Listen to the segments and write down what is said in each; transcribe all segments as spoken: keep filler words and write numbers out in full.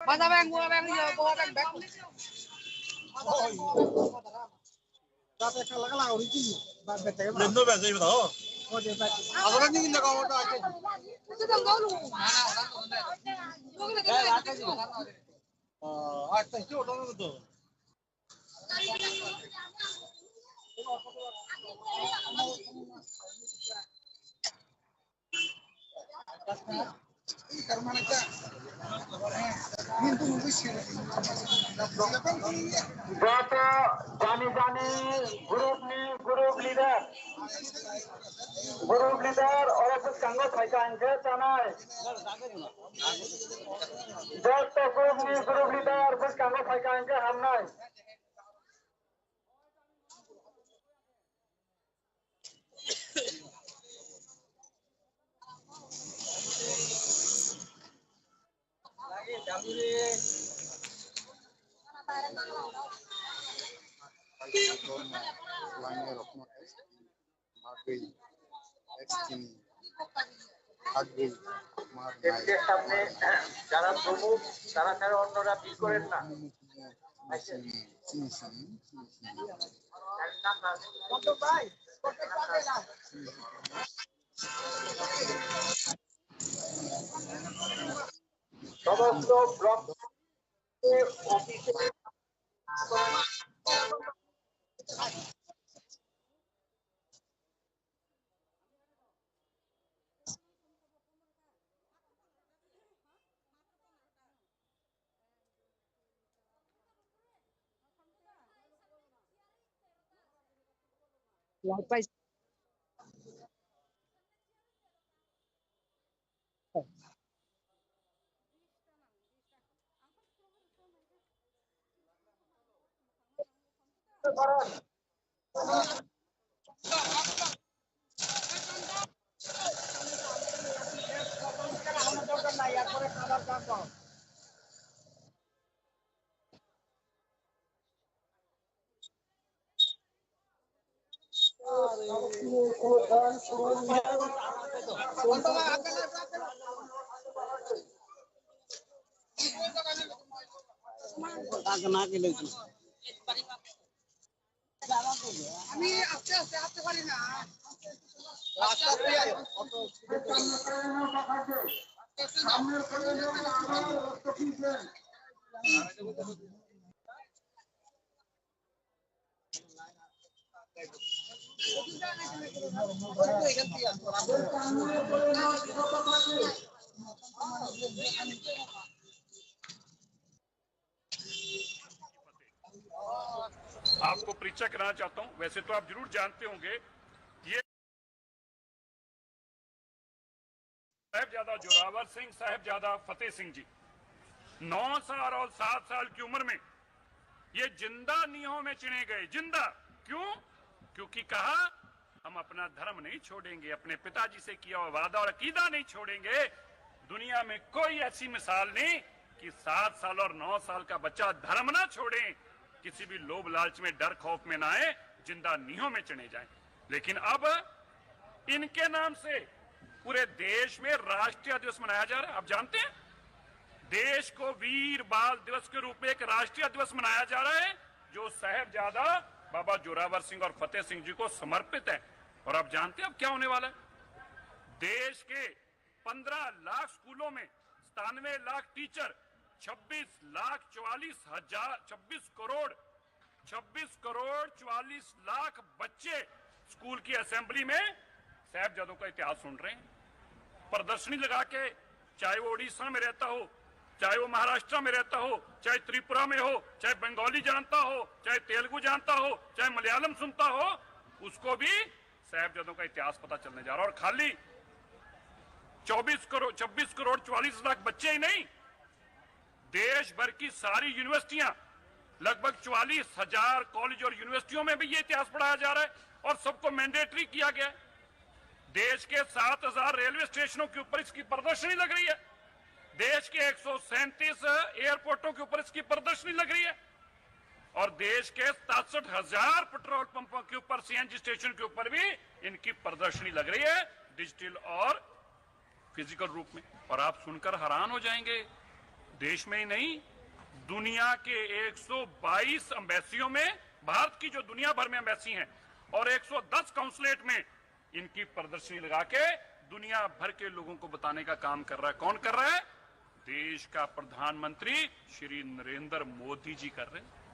Baja beng, gua beng, iya, gua beng, beng. Baja beng, gua beng, gua beng. Jate kala kala ori ki, ba bete ba. Lendo ba jai ba. Oh, je ba. Abra ni inda ka ota ake. Itu dong dulu. Oh, acha, itu dong dulu. Joto jani jani group ni group leader, group leader oro bwskango phaikha hwnkhe chanai. Joto group ni group leader bwskango phaikha hwnkhe hamnai. Bagwi, X chini, bagwi, mar nai, SK সামনে যারা প্রমুখ, তারা ছাড়া অন্যরা ভিড় করেন না। সমস্ত ব্লক অফিসে আমি আস্তে আস্তে হাঁটতে পারি না। आपको परिचय कराना चाहता हूं। वैसे तो आप जरूर जानते होंगे, ये साहबजादा जोरावर सिंह, साहबजादा फतेह सिंह जी नौ साल और सात साल की उम्र में ये जिंदा नीहों में चिणे गए। जिंदा। क्यों? क्योंकि कहा, हम अपना धर्म नहीं छोड़ेंगे, अपने पिताजी से किया हुआ वादा और अकीदा नहीं छोड़ेंगे। दुनिया में कोई ऐसी मिसाल नहीं कि सात साल और नौ साल का बच्चा धर्म ना छोड़े, किसी भी लोभ लालच में, डर खौफ में ना आए, जिंदा नीहों में चिणे जाए। लेकिन अब इनके नाम से पूरे देश में राष्ट्रीय दिवस मनाया जा रहा है। आप जानते हैं, देश को वीर बाल दिवस के रूप में एक राष्ट्रीय दिवस मनाया जा रहा है, जो साहबजादा बाबा जोरावर सिंह और फतेह सिंह जी को समर्पित है। और आप जानते हैं अब क्या होने वाला है? देश के पन्द्रह लाख स्कूलों में सतानवे लाख टीचर, छब्बीस लाख चवालीस हजार, छब्बीस करोड़, छब्बीस करोड़ चवालीस लाख बच्चे स्कूल की असेंबली में साहबजादों का इतिहास सुन रहे हैं। प्रदर्शनी लगा के, चाहे वो उड़ीसा में रहता हो, चाहे वो महाराष्ट्र में रहता हो, चाहे त्रिपुरा में हो, चाहे बंगाली जानता हो, चाहे तेलुगु जानता हो, चाहे मलयालम सुनता हो, उसको भी साहबजादों का इतिहास पता चलने जा रहा है। और खाली चौबीस करोड़, छब्बीस करोड़ चवालीस लाख बच्चे ही नहीं, देश भर की सारी यूनिवर्सिटियां, लगभग चवालीस हजार कॉलेज और यूनिवर्सिटियों में भी ये इतिहास पढ़ाया जा रहा है और सबको मैंडेटरी किया गया है। देश के सात हजार रेलवे स्टेशनों के ऊपर इसकी प्रदर्शनी लग रही है, देश के एक सौ सैंतीस एयरपोर्टों के ऊपर इसकी प्रदर्शनी लग रही है और देश के सतासठ हजार पेट्रोल पंपों के ऊपर, सीएनजी स्टेशन के ऊपर भी इनकी प्रदर्शनी लग रही है, डिजिटल और फिजिकल रूप में। और आप सुनकर हैरान हो जाएंगे, देश में ही नहीं, दुनिया के एक सौ बाईस एम्बेसियों में, भारत की जो दुनिया भर में एम्बेसी हैं और एक सौ दस कॉन्सुलेट में इनकी प्रदर्शनी लगा के दुनिया भर के लोगों को बताने का काम कर रहा है। कौन कर रहा है? देश का प्रधानमंत्री श्री नरेंद्र मोदी जी कर रहे हैं।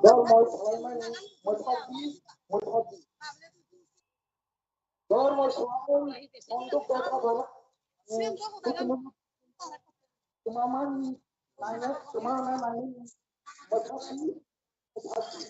Dormo salaimani mothadi, mothadi. Dormo salai mondok dotha doro. Tumamani naina, tumana naina mothadi, mothadi.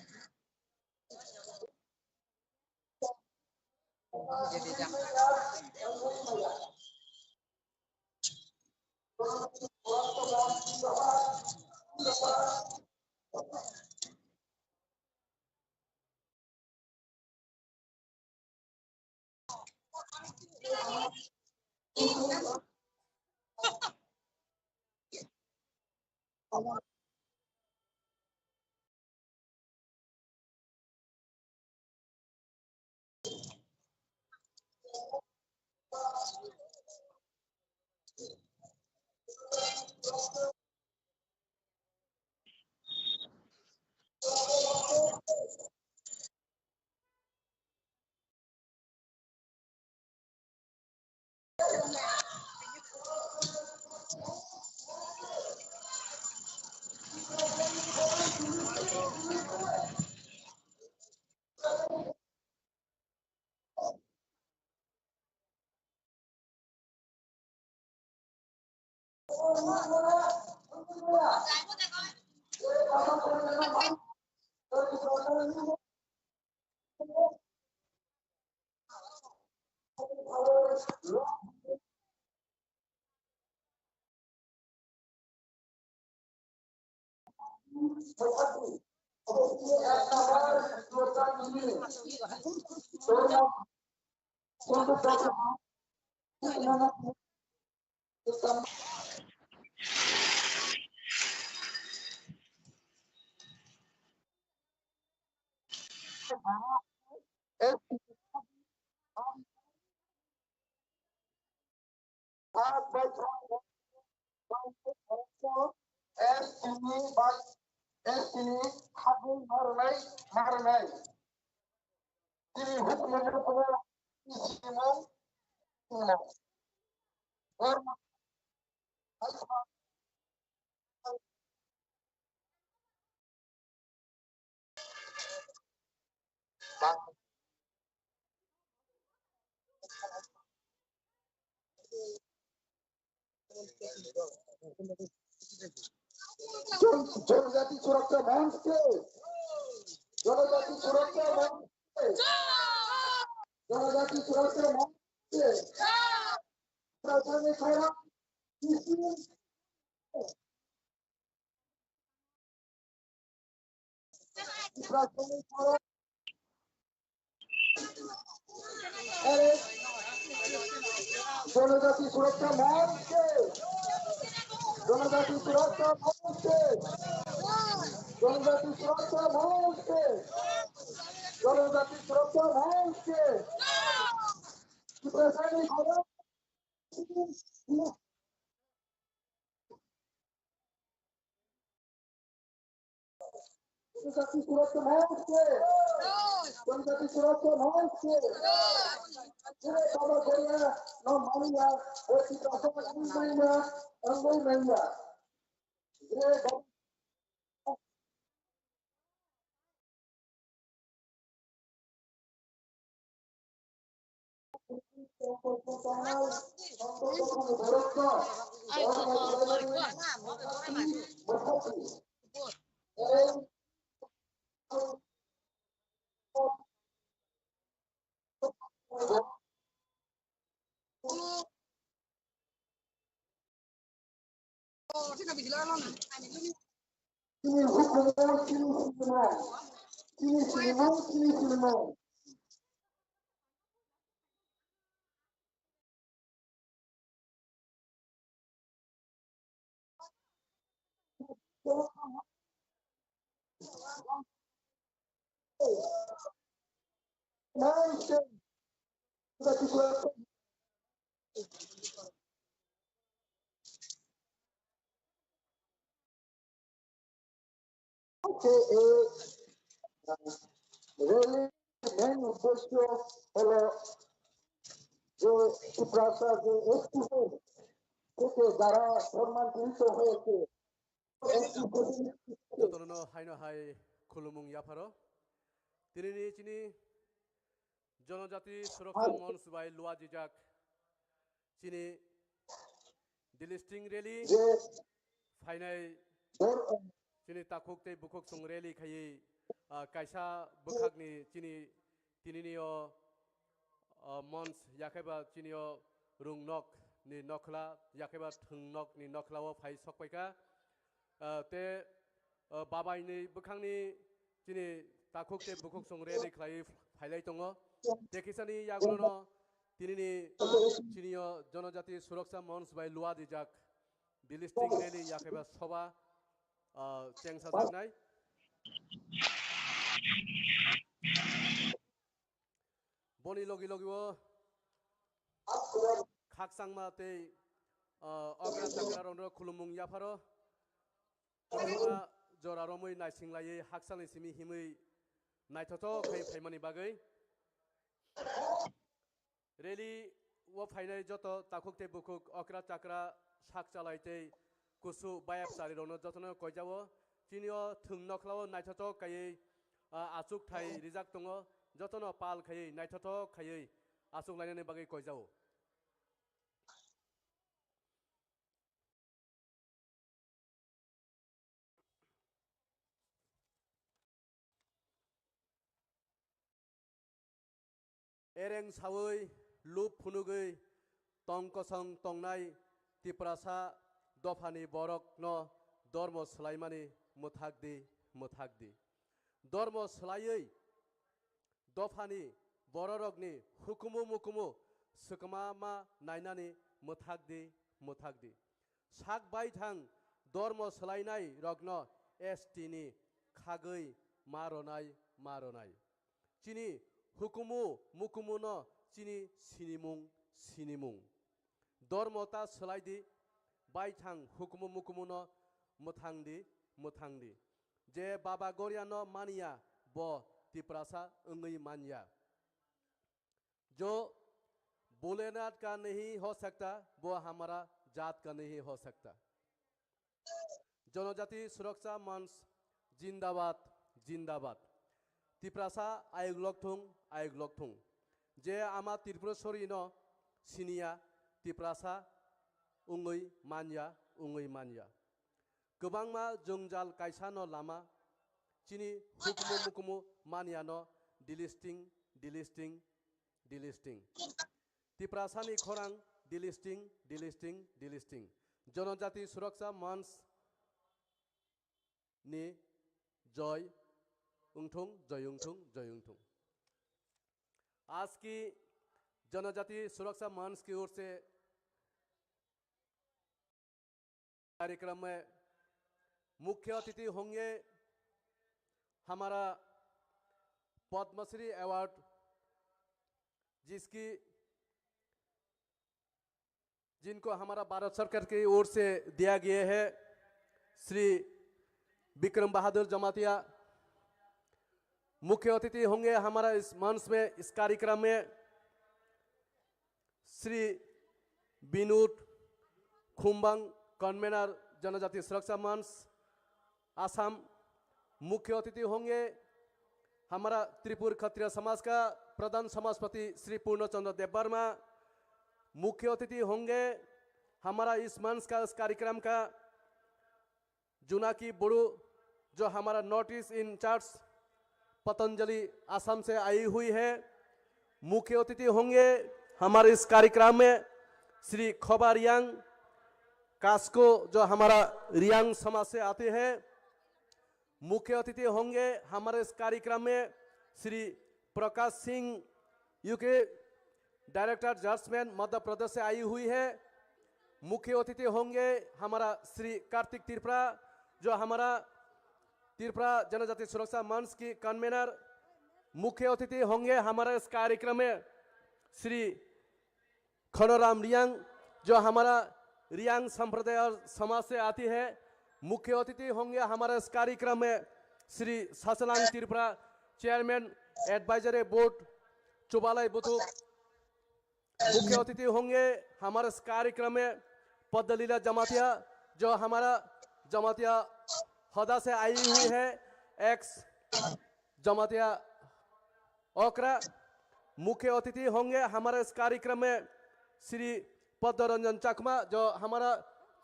Tini hukumu hukumu isi mung imo. জন-, জনজাতি সুরক্ষা মঞ্চকে, জনজাতি সুরক্ষা মঞ্চকে, জনজাতি সুরক্ষা মঞ্চকে, প্রথমে খারাপ জনজাতি সুরক্ষা মঞ্চকে, জনজাতি সুরক্ষা মঞ্চকে, জনজাতি সুরক্ষা মঞ্চকে, জনজাতি সুরক্ষা মঞ্চকে, ত্রিপুরা সৈনিক জনজাতি সুরক্ষা মঞ্চকে, জনজাতি সুরক্ষা মঞ্চকে, জয় বাবা গরিয়া, ন মানিয়া, অতি কাছে আনন্দ না, আনন্দ নাইয়া। জয় বাবা Chini hukumu, chini sinimung, chini sinimung, chini sinimung. Khe, eh, rally main উদ্দেশ্য হলো যে ত্রিপুরার যে এসটিসি থেকে যারা সম্মানিত হয়েছে, STC jotono no haino hai Khulumung yapharo. Tinini chini Jonojati Suroksha Mons bai luajijak chini delisting rally phainai chini takhuk tei bukhuk song rally khaiwi, ah, kaisa bwkhakni chini tinini o, ah, mons yakhaiba chini o rung nok ni nokhla yakhaiba thwng nok ni nokhla o phai sokpaikha. Ah, te, ah, babaini bwkhangni chini takhuk tei bukhuk song rally khlaiwi phailai tongo. Te kisani yagulono tinini chini o Jonojati Suroksha Mons bai luajijak delisting rally yakhaiba soba, ah, chengsajaknai. Boni logi logi o khakchangma tei, ah, okra chakra rokno khulumung yapharo. Khulumma jora romwi naising laiwi hakchalni simi himwi naithothok khai phaimani bagwi. Rally o phainai joto takhuk tei bukhuk okra chakra sak chalai tei kusu bayap chari rokno jotono koijao. Chini o thwng nokhla o naithothok khaiwi, ah, achuk thai rijak tongo. Jotono pal khaiwi naithothok khaiwi achuk lainani bagwi koijao. Ereng sawi lup phunugwi tong kosong tongnai Tiprasa dophani borokno dormo swlaimani mwthak di, mwthak di. Dormo swlaiwi dophani bororokni hukumu mukumu swkma ma nainani mwthak di, mwthak di. Sak baithang dormo swlainai rokno S T ni khagwi ma ronai, ma ronai. Chini hukumu mukumu no chini sinimung, sinimung. Dormo ta swlai di, baithang hukumu mukumu no mwthang di, mwthang di. Je Baba Goria no manya, bo Tiprasa wngwi manya. Jo Bholenath ka nahi ho sakta, wo hamara jaat ka nahi ho sakta. Jonojati Suroksha Manch, jindabad, jindabad. Tiprasa ayuk lokthung, ayuk lokthung. Je ama Tripureshwari no siniya, Tiprasa wngwi manya, wngwi manya. Kwbangma jwngjal kaisa no lama, chini hukumu mukumu manya no delisting, delisting, delisting. Tiprasani khorang delisting, delisting, delisting. Jonojati Suroksha Manch ni joy wngthung, joy wngthung, joy wngthung. आज की जनजाति सुरक्षा मंच की ओर से कार्यक्रम में मुख्य अतिथि होंगे हमारा पद्मश्री अवार्ड, जिसकी, जिनको हमारा भारत सरकार की ओर से दिया गया है, श्री विक्रम बहादुर जमातिया। मुख्य अतिथि होंगे हमारा इस मंच में, इस कार्यक्रम में श्री विनोद खुम्बांग, कन्वेनर जनजाति सुरक्षा मंच, आसाम। मुख्य अतिथि होंगे हमारा त्रिपुर खत्रिय समाज का प्रधान समाजपति श्री पूर्णचंद्र देववर्मा। मुख्य अतिथि होंगे हमारा इस मंच का, इस कार्यक्रम का जुनाकी बड़ू, जो हमारा नॉर्थ ईस्ट इंचार्ज पतंजलि आसाम से आई हुई है। मुख्य अतिथि होंगे हमारे इस कार्यक्रम में श्री खोबा रियांग कास्को, जो हमारा रियांग समाज से आते हैं। मुख्य अतिथि होंगे हमारे इस कार्यक्रम में श्री प्रकाश Singh, UK director judgement Madhya प्रदेश से आई हुई है। मुख्य अतिथि होंगे हमारा श्री कार्तिक त्रिपुरा, जो हमारा त्रिपुरा जनजाति सुरक्षा मंच की कन्वेनर। मुख्य अतिथि होंगे हमारे इस कार्यक्रम में श्री खनराम रियांग, जो हमारा रियांग संप्रदाय और समाज से आती है। मुख्य अतिथि होंगे हमारे इस कार्यक्रम में श्री सचलांग त्रिपुरा, चेयरमैन एडवाइजरी बोर्ड चुबालाई बुथु। मुख्य अतिथि होंगे हमारे इस कार्यक्रम में पद्दलीला जमातिया, जो हमारा जमातिया हदा से आई हुई है, एक्स जमातिया ओकरा। मुख्य अतिथि होंगे हमारे इस कार्यक्रम में श्री पद्म रंजन चकमा, जो हमारा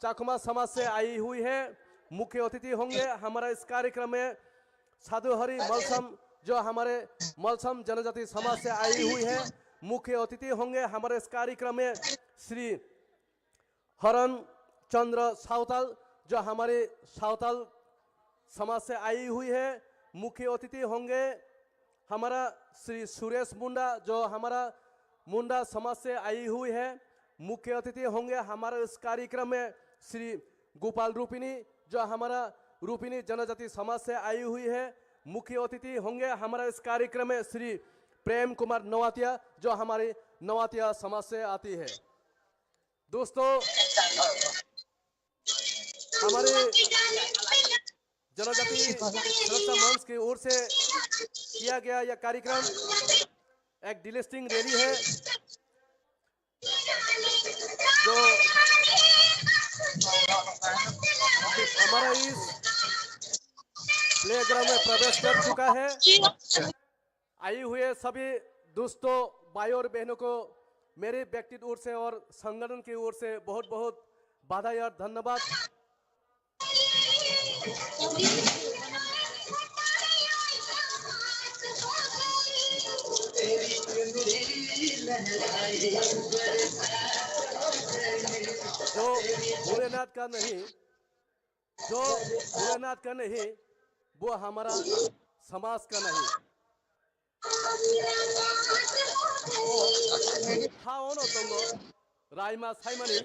चकमा समाज से आई हुई है। मुख्य अतिथि होंगे हमारे इस कार्यक्रम में साधु हरि मलसम, जो हमारे मलसम जनजाति समाज से आई हुई है। मुख्य अतिथि होंगे हमारे इस कार्यक्रम में श्री हरण चंद्र सावताल, जो हमारे सावताल समाज से आई हुई है। मुख्य अतिथि होंगे हमारा श्री सुरेश मुंडा, जो हमारा मुंडा समाज से आई हुई है। मुख्य अतिथि होंगे हमारे इस कार्यक्रम में श्री गोपाल रूपिणी, जो हमारा रूपिणी जनजाति समाज से आई हुई है। मुख्य अतिथि होंगे हमारे इस कार्यक्रम में श्री प्रेम कुमार नवातिया, जो हमारी नवातिया समाज से आती है। दोस्तों, हमारे जनजाति सुरक्षा मंच की ओर से किया गया यह कार्यक्रम एक डिलिस्टिंग रैली है, जो हमारा इस प्लेग्राउंड में प्रवेश कर चुका है। आए हुए सभी दोस्तों, भाई और बहनों को मेरी व्यक्तिगत ओर से और संगठन की ओर से बहुत बहुत बधाई और धन्यवाद। जो भोलेनाथ का नहीं, जो भोलेनाथ का नहीं, वो हमारा समाज का नहीं। O ha ono tongo raima saimani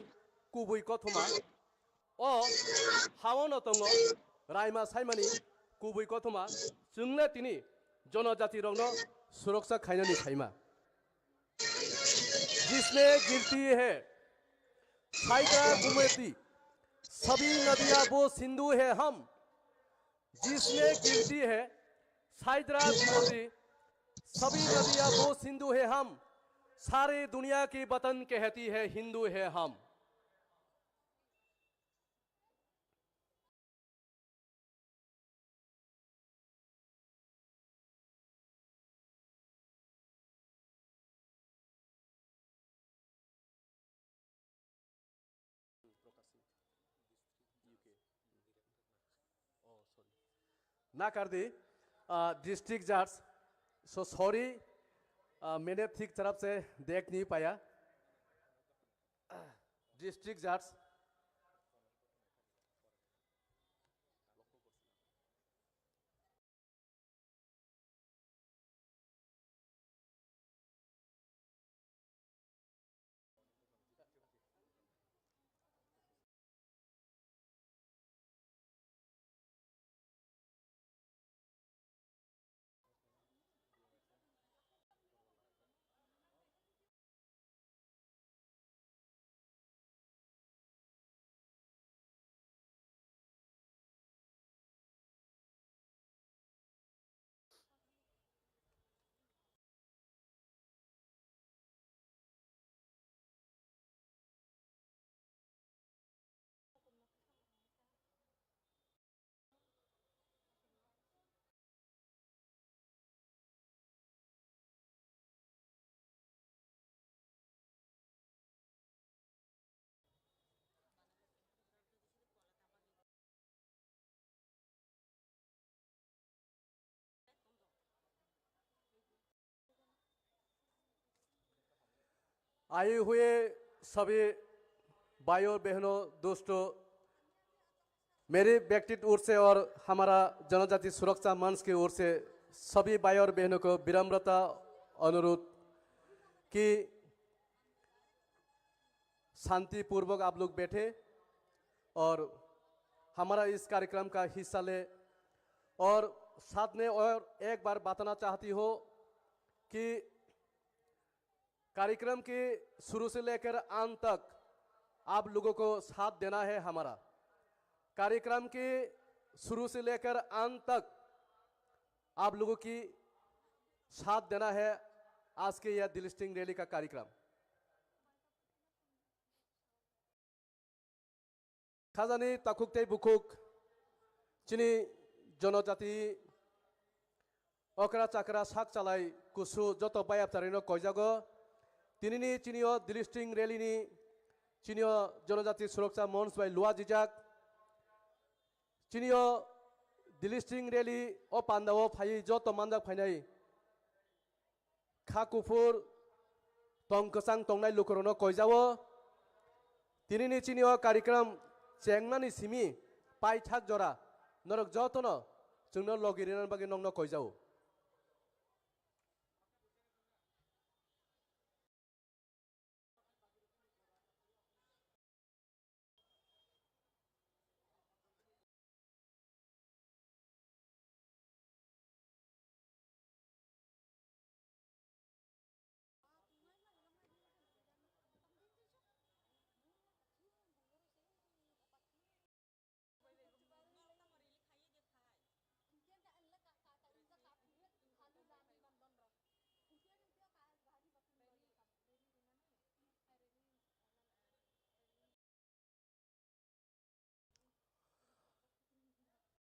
kubui kothoma. O ha ono tongo raima saimani kubui kothoma. Chwngle tini jonojati rokno suroksa khainani phaima. जिसने गिरती है साइद्रा गुमेती, सभी नदियां वो सिंधु है हम। जिसने गिरती है साइद्रा गुमेती, सभी नदियां वो सिंधु है हम। सारे दुनिया की वतन कहती है हिंदू है हम। ना कर दी, डिस्ट्रिक्ट जज। सो सॉरी, मैंने ठीक तरफ से देख नहीं पाया। डिस्ट्रिक्ट जज। आए हुए सभी भाइयों बहनों दोस्तों, मेरी व्यक्तिगत ओर से और हमारा जनजाति सुरक्षा मंच की ओर से सभी भाई और बहनों को विनम्रता अनुरोध कि शांतिपूर्वक आप लोग बैठे और हमारा इस कार्यक्रम का हिस्सा ले। और साथ में और एक बार बताना चाहती हूँ कि कार्यक्रम के शुरू से लेकर अंत तक आप लोगों को साथ देना है हमारा। कार्यक्रम के शुरू से लेकर अंत तक आप लोगों की साथ देना है आज के यह डिलिस्टिंग रैली का कार्यक्रम। Khajani takhuk tei bukhuk chini jonojati okra chakra sak chalai kusu joto bayap tarino koijago. Tinini chinio Dilisting Rally ni chinio Jonojati Suroksha Mons bai luajijak. Chinio Dilisting Rally o pandao phaiwi joto manjak phainai kha kuphur tong kwchang tongnai lukurokno koijao. Tinini chinio karikram chengnani simi paithak jora norok jotono chwngno logi rinani bagwi nongno koijao.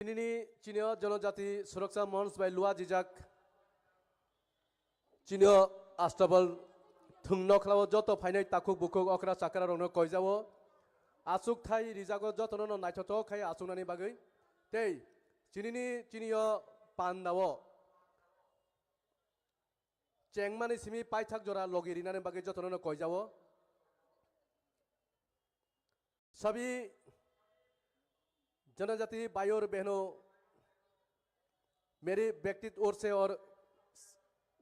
Tinini chinio Jonojati Suroksha Mons bai luajijak. Chinio Astabal thwng nokhlao joto phainai takhuk bukhuk okra chakra rokno koijao. Achuk thai rijago jotono no naithothok khai achuknani bagwi. Tei chinini chinio pandao chengmani simi paithak jora logi rinani bagwi jotono no koijao. सभी जनजाति भाइयों और बहनों, मेरी व्यक्तिगत ओर से और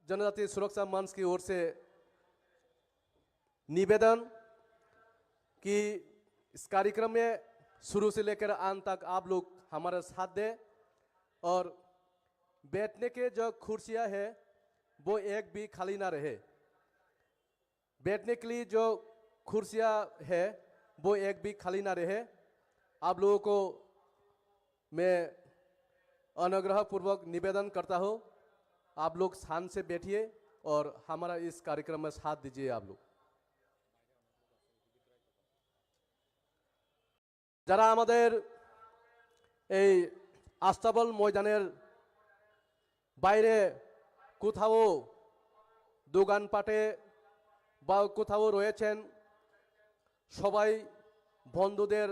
जनजाति सुरक्षा मंच की ओर से निवेदन कि इस कार्यक्रम में शुरू से लेकर अंत तक आप लोग हमारा साथ दें और बैठने के जो कुर्सियाँ है, वो एक भी खाली ना रहे। बैठने के लिए जो कुर्सियाँ है, वो एक भी खाली ना रहे। आप लोगों को मैं अनुग्रहपूर्वक निवेदन करता हूँ, आप लोग शान से बैठिए और हमारा इस कार्यक्रम में साथ दीजिए आप लोग। যারা আমাদের এই আস্তাবল ময়দানের বাইরে কোথাও দোকানপাটে বা কোথাও রয়েছেন, সবাই বন্ধুদের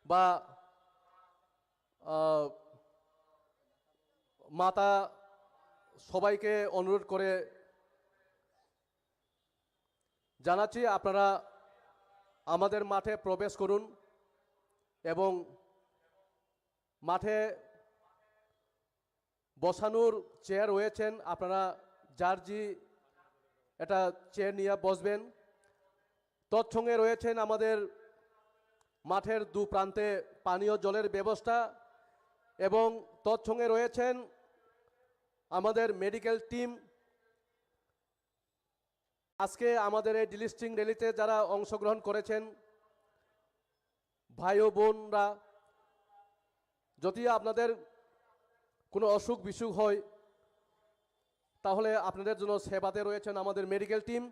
বা, আহ, মাতা সবাইকে অনুরোধ করে জানাচ্ছি, আপনারা আমাদের মাঠে প্রবেশ করুন এবং মাঠে বসানোর চেয়ার রয়েছেন, আপনারা যার যে এটা চেয়ার নিয়ে বসবেন। তৎসঙ্গে রয়েছেন আমাদের মাঠের দু প্রান্তে পানীয় জলের ব্যবস্থা এবং তৎসঙ্গে রয়েছেন আমাদের মেডিকেল টিম। আজকে আমাদের এই ডিলিস্টিং র্যালিতে যারা অংশগ্রহণ করেছেন, ভাই ও বোনরা, যদি আপনাদের কোনো অসুখ বিসুখ হয়, তাহলে আপনাদের জন্য সেবাতে রয়েছেন আমাদের medical team.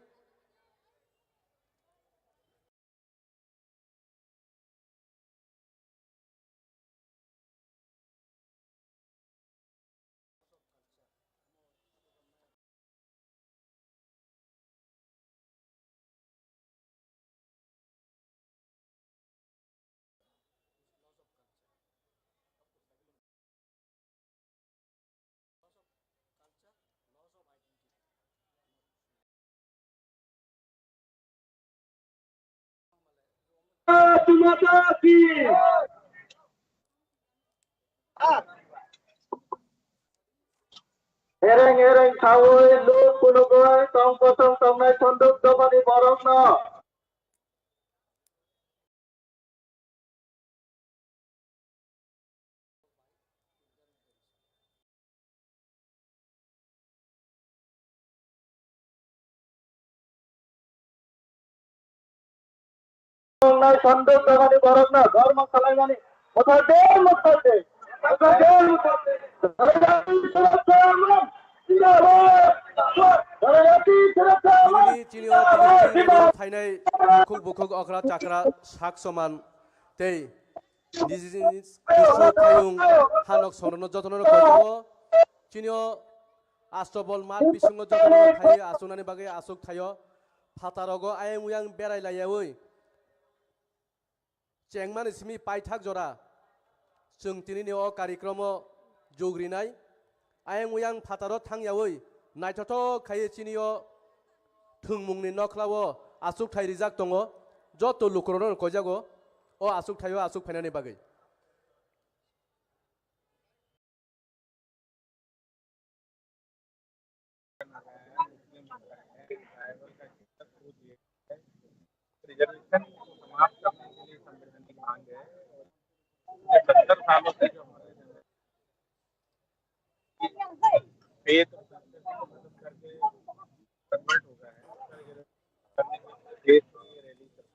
Ereng ereng khaui luk kunugui tong kosong tongnai sonduk dopani borokno. Tongnai sonduk dopani borokno dhormo salaimani mothai de, mothai de, mothai de, mothai de. Chini, chini, chini, thainai bukhuk bukhuk okra chakra sak soman tei niji niji kisu thayung hanok songrokno jotono koijago. Chini o Astobol mat bisingo jotono thai asuknani bagwi asuk thaio. Phatarogo ayang uyang berai laiyaui chengmani simi paithak jora. Chwng tinini o karikromo jugrinai. Ayang uyang phataro thangyaui naithothok khaiwi chini o thwngmungni nokhlao asuk thai rijak tongo. Joto lukurokno koijago o asuk thaio asuk phainani bagwi. Reservation को समाप्त करने के लिए संवैधानिक मांग है। पिछले सत्तर सालों से जो हमारे जनरल फेथ और संस्कृति को खत्म करके कन्वर्ट हो गया है, फेथ की रैली कर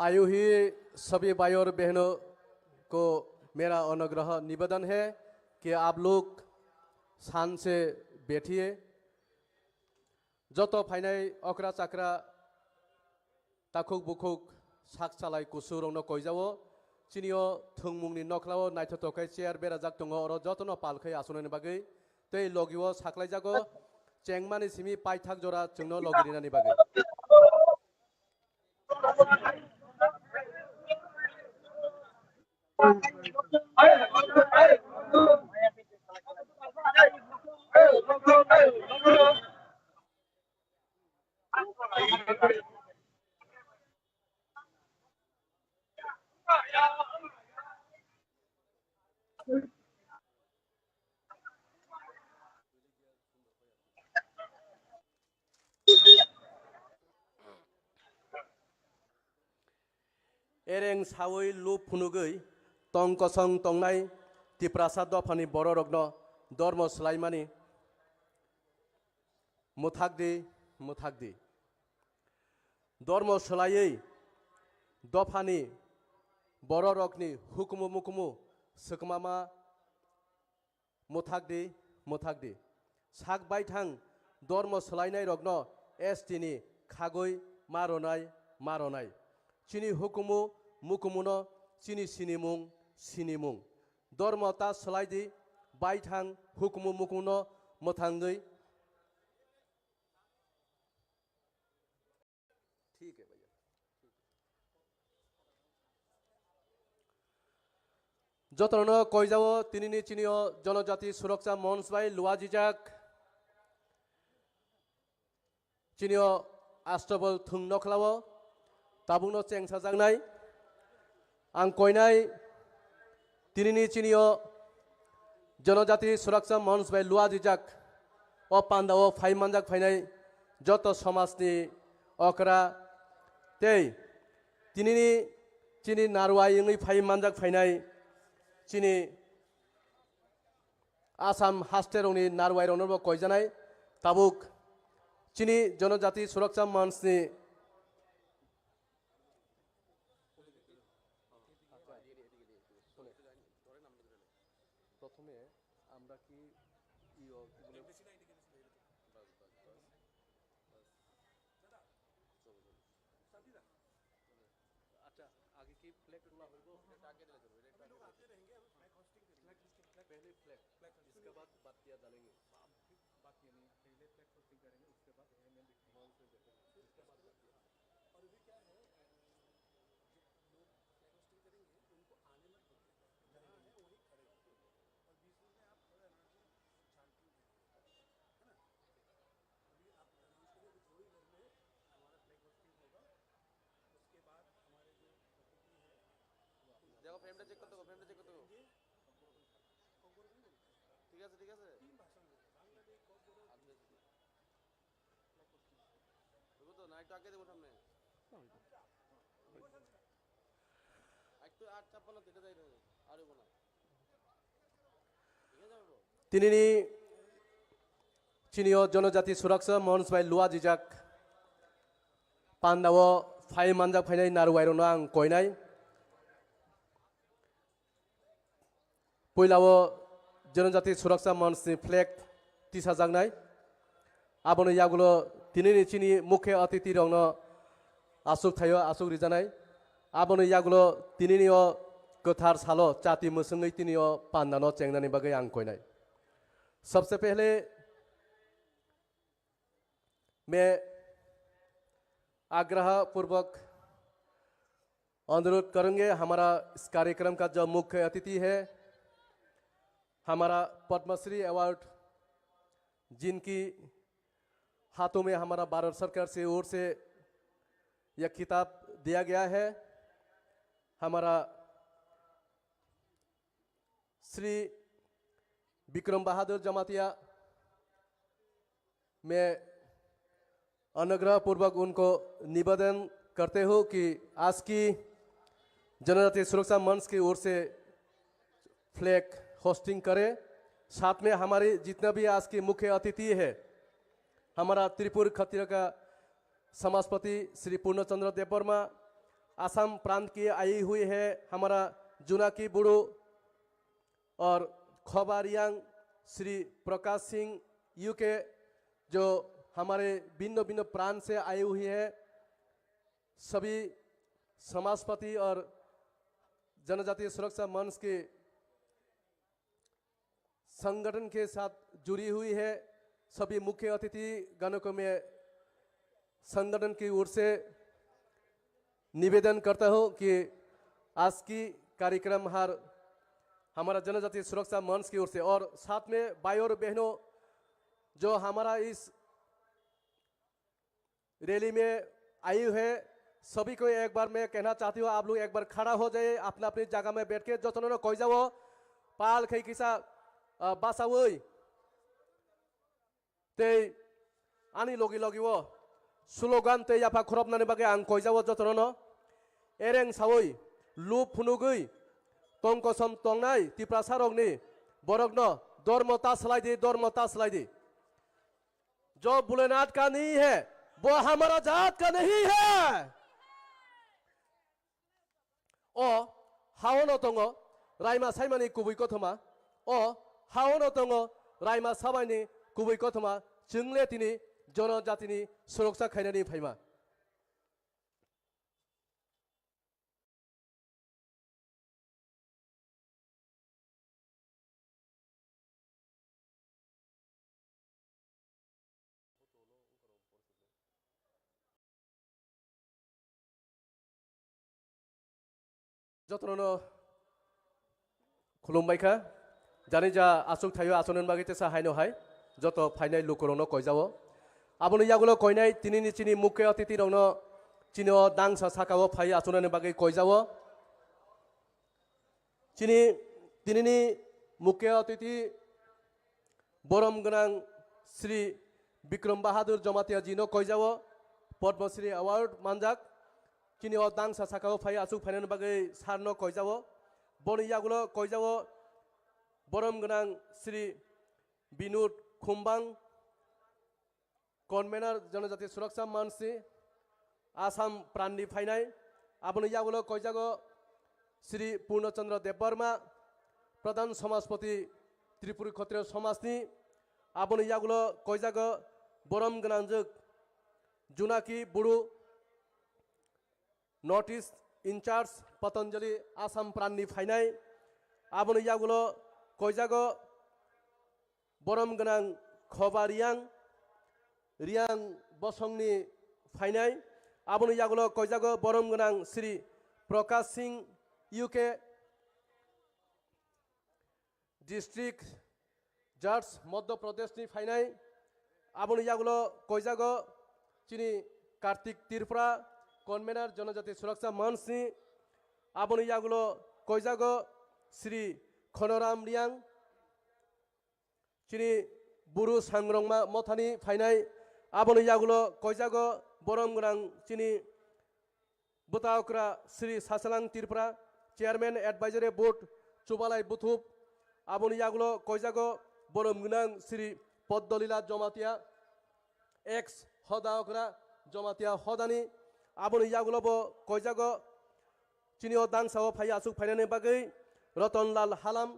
आयु ही सभी भाई और बहनों को मेरा अनुग्रह निवेदन है कि आप लोग शांत से बैठिए। Joto phainai okra chakra takhuk bukhuk sak chalai kusu rokno koijao. Chini o thwngmungni nokhlao naithotok khe chair berajak tongo, oro jotono pal khai asonani bagwi. Tei logi o saklaijago chengmani simi paithak jora chwngno logi rinani bagwi. Ereng sawi lup phunugwi tong kosong tongnai Tiprasa dophani bororokno dormo swlaimani mwthakdi, mwthakdi. Dormo swlaiwi dophani bororokni hukumu mukumu swkmama mwthakdi, mwthakdi. Sak baithang dormo swlainairokno S T ni khagwi ma ronai, ma ronai. Chini hukumu mukumuno chini sinimung, sinimung. Dormo ta swlaidi, baithang hukumu mukumuno mwthangwi. Jotono koijao tinini chini o Jonojati Suroksha Monch bai luajijak chini o Astabal thwng nokhlao tabukno chengsajaknai. Ang koinai Tinini chini o Janajati Suraksha Manch bai luajijak o panda o phai manjak phainai joto somajni okra tei tinini chini narwai wngwi phai manjak phainai chini Assam haste rokni narwai rokno bo koijanai tabuk chini Janajati Suraksha Manch ni প্রথমে আমরা কি ইয়ো কি বলে? আচ্ছা, আগে কি ফ্ল্যাগ তোলা হইব? এটা আগে দিলে চলবে, এটা আগে দিলে চলবে। पहले फ्लैग, इसके बाद बात किया जानेंगे। बात किया नहीं, पहले फ्लैग होस्टिंग करेंगे, उसके बाद एएमएम इसके बाद बात किया। और अभी क्या है, अ, जो लोग फ्लैग होस्टिंग करेंगे, उनको आने मत बोलिए। जहाँ है, वहीं खड़े रहिए। और बीच बीच में आप थोड़ा एनर्जी चांटिंग दे दीजिए, है ना? अभी आप अनाउंस करिए, अभी थोड़ी देर में हमारा फ्लैग होस्टिंग होगा, उसके बाद हमारे जो अतिथि है, देखो, फ्रेमটা চেক করতে হবে, ফ্রেমটা চেক করতে হবে। ঠিক আছে, ঠিক আছে। আচ্ছা, আচ্ছা। হইব তো, না একটু আগে দেবো সামনে। একটু আট ছাপ্পান্ন থেকে যাই রে, আর হইব না। ঠিক আছে, হইব। Tinini chini o Janajati Suraksha Manch bai luajijak panda o phai manjak phainai narwai rokno ang koinai. Puila o Janajati Suraksha Manch ni flag tisajaknai. Aboni yagulo tinini chini mukhe atiti rokno asuk thaio asuk rijanai. Aboni yagulo tinini o kwthar salo chati mwswngwi tini o pandano chengnani bagwi ang koinai. सबसे पहले मैं आग्रह पूर्वक अनुरोध करेंगे, हमारा इस कार्यक्रम का जो मुख्य अतिथि है, हमारा पद्मश्री अवार्ड, जिनकी हाथों में हमारा भारत सरकार से ओर से यह खिताब दिया गया है, हमारा श्री विक्रम बहादुर जमातिया, मैं अनुग्रह पूर्वक उनको निवेदन करते हूँ कि आज की जनजातीय सुरक्षा मंच की ओर से फ्लैग होस्टिंग करें। साथ में हमारे जितना भी आज के मुख्य अतिथि है, हमारा त्रिपुर खत्रिय का समाजपति श्री पूर्णचंद्र देववर्मा, आसाम प्रांत की आई हुई है हमारा जुनाकी बुड़ो और खोबा रियांग श्री प्रकाश सिंह यूके, जो हमारे भिन्न भिन्न प्रांत से आई हुई है, सभी समाजपति और जनजातीय सुरक्षा मंच के संगठन के साथ जुड़ी हुई है। सभी मुख्य अतिथि गणों को मैं संगठन की ओर से निवेदन करता हूँ कि आज की कार्यक्रम हर हमारा जनजातीय सुरक्षा मंच की ओर से और साथ में भाई और बहनों जो हमारा इस रैली में आए हुए सभी को एक बार मैं कहना चाहती हूँ, आप लोग एक बार खड़ा हो जाइए, अपना अपनी जगह में बैठ के। Jotono no koijao, pal khai kisa, ah, basawi. Tei ani logi logi o slogan tei yapha khorop nani bagwi ang koijao jotono no. Ereng sawi, lup phunugwi, tongkosom tongnai Tiprasa rokni borokno dormo ta slai di, dormo ta slai di. जो भोलेनाथ का नहीं है, वो हमारा जात का नहीं है। O haono tongo Raima Saimani kubui kothoma, o haono tongo Raima Sabaini kubui kothoma, chwngle tini jonojatini soroksa khainani phaima. Jotono no khulumbai kha. Jani ja aswk thaio aswknani bagwi tesa haino hai joto phainai lukurokno koijao. Aboni yagulo koinai tinini chini mukhe atiti rokno chini o dangsa sakao phai aswknani bagwi koijao. Chini Tinini mukhe otiti borom gwnang Sri Bikram Bahadur Jamatia jino koijao Padma Shri Award manjak. Chini o dangsa sakao phai aswk phainani bagwi sarno koijao. Boni yagulo koijao borom gwnang Sri Binod Khumbang, Convener Janajati Suraksha Manchni Assam pranni phainai. Aboni yagulo koijago Sri Purno Chandra Debbarma, Pradhan Samajpati Tripuri Khotriyo Samajni. Aboni yagulo koijago borom gwnangjwk Junaki Buru, North East in charge Patanjali Assam pranni phainai. Aboni yagulo koijago borom gwnang Khoba Riang, Riang bosongni phainai. Aboni yagulo koijago borom gwnang Sri Prakash Singh U K, District Judge Madhya Pradeshni phainai. Aboni yagulo koijago chini Kartik Tripura, Convener Janajati Suraksha Manchni. Aboni yagulo koijago Sri Khonoram Riang, chini Buru Sangrongma Mothani phainai. Aboni yagulo koijago borom gwnang chini bwta okra Sri Sasalang Tripura, Chairman Advisory Board Chubalai Buthup. Aboni yagulo koijago borom gwnang Sri Poddolila Jamatia, ex hoda okra Jamatia hodani. Aboni yagulo bo koijago chini o dangsa o phai aswk phainani bagwi Ratanlal Halam,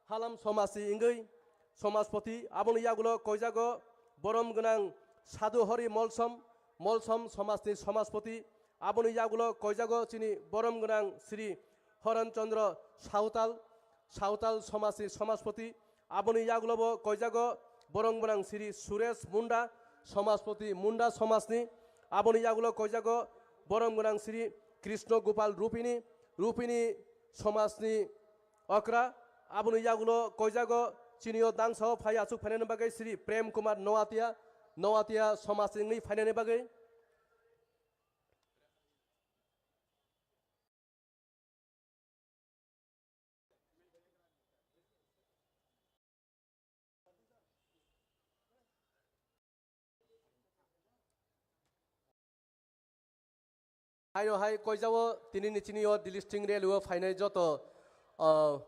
Halam Somajni wngwi Somajpati. Aboni yagulo koijago borom gwnang Sadhu Hari Molsom, Molsom Somajni Somajpati. Aboni yagulo koijago chini borom gwnang Sri Horan Chandra Sautal, Sautal Somajni Somajpati. Aboni yagulo bo koijago borom gwnang Sri Suresh Munda, Somajpati Munda Somajni. Aboni yagulo koijago borom gwnang Sri Krishna Gopal Rupini, Rupini Somajni okra. Aboni yagulo koijago chini o dangsa o phai aswk phainani bagwi Sri Prem Kumar Noatia, Noatia Somajni wngwi phainani bagwi. Haino hai koijao tinini chini o Dilisting Railway o phainai joto, o,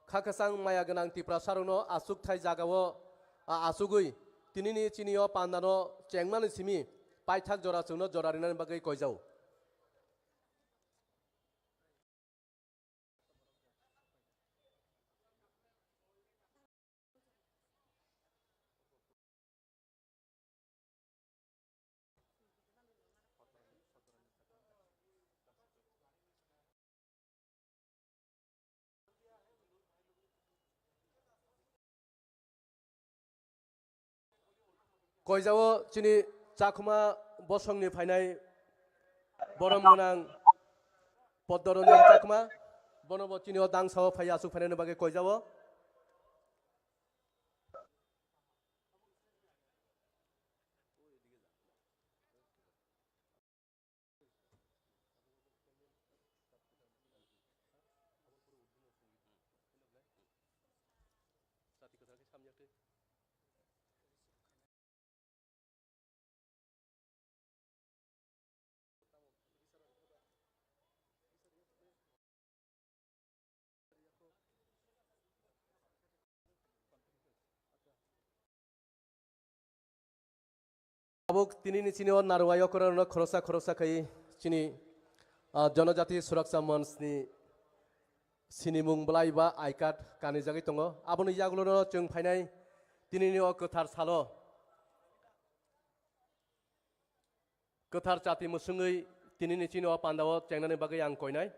kha kwchang maya gwnang Tiprasa rokno achukthai jagao, a, achugwi tinini chini o pandano chengmani simi paithak jora chwngno jora rinani bagwi koijao. Koijao chini Chakma bosongni phainai borom gwnang Poddoranjan Chakma, bono bo chini o dangsa o phai aswk phainani bagwi koijao. Tabuk tinini chini o narwai okra rokno khoroksa khoroksa khai chini, ah, Janajati Suraksha Manch ni sinimung bwlai ba I card kanijagwi tongo. Aboni yagulono chwng phainai tinini o kwthar salo kwthar chati mwswngwi tinini chini o pandao chengnani bagwi ang koinai.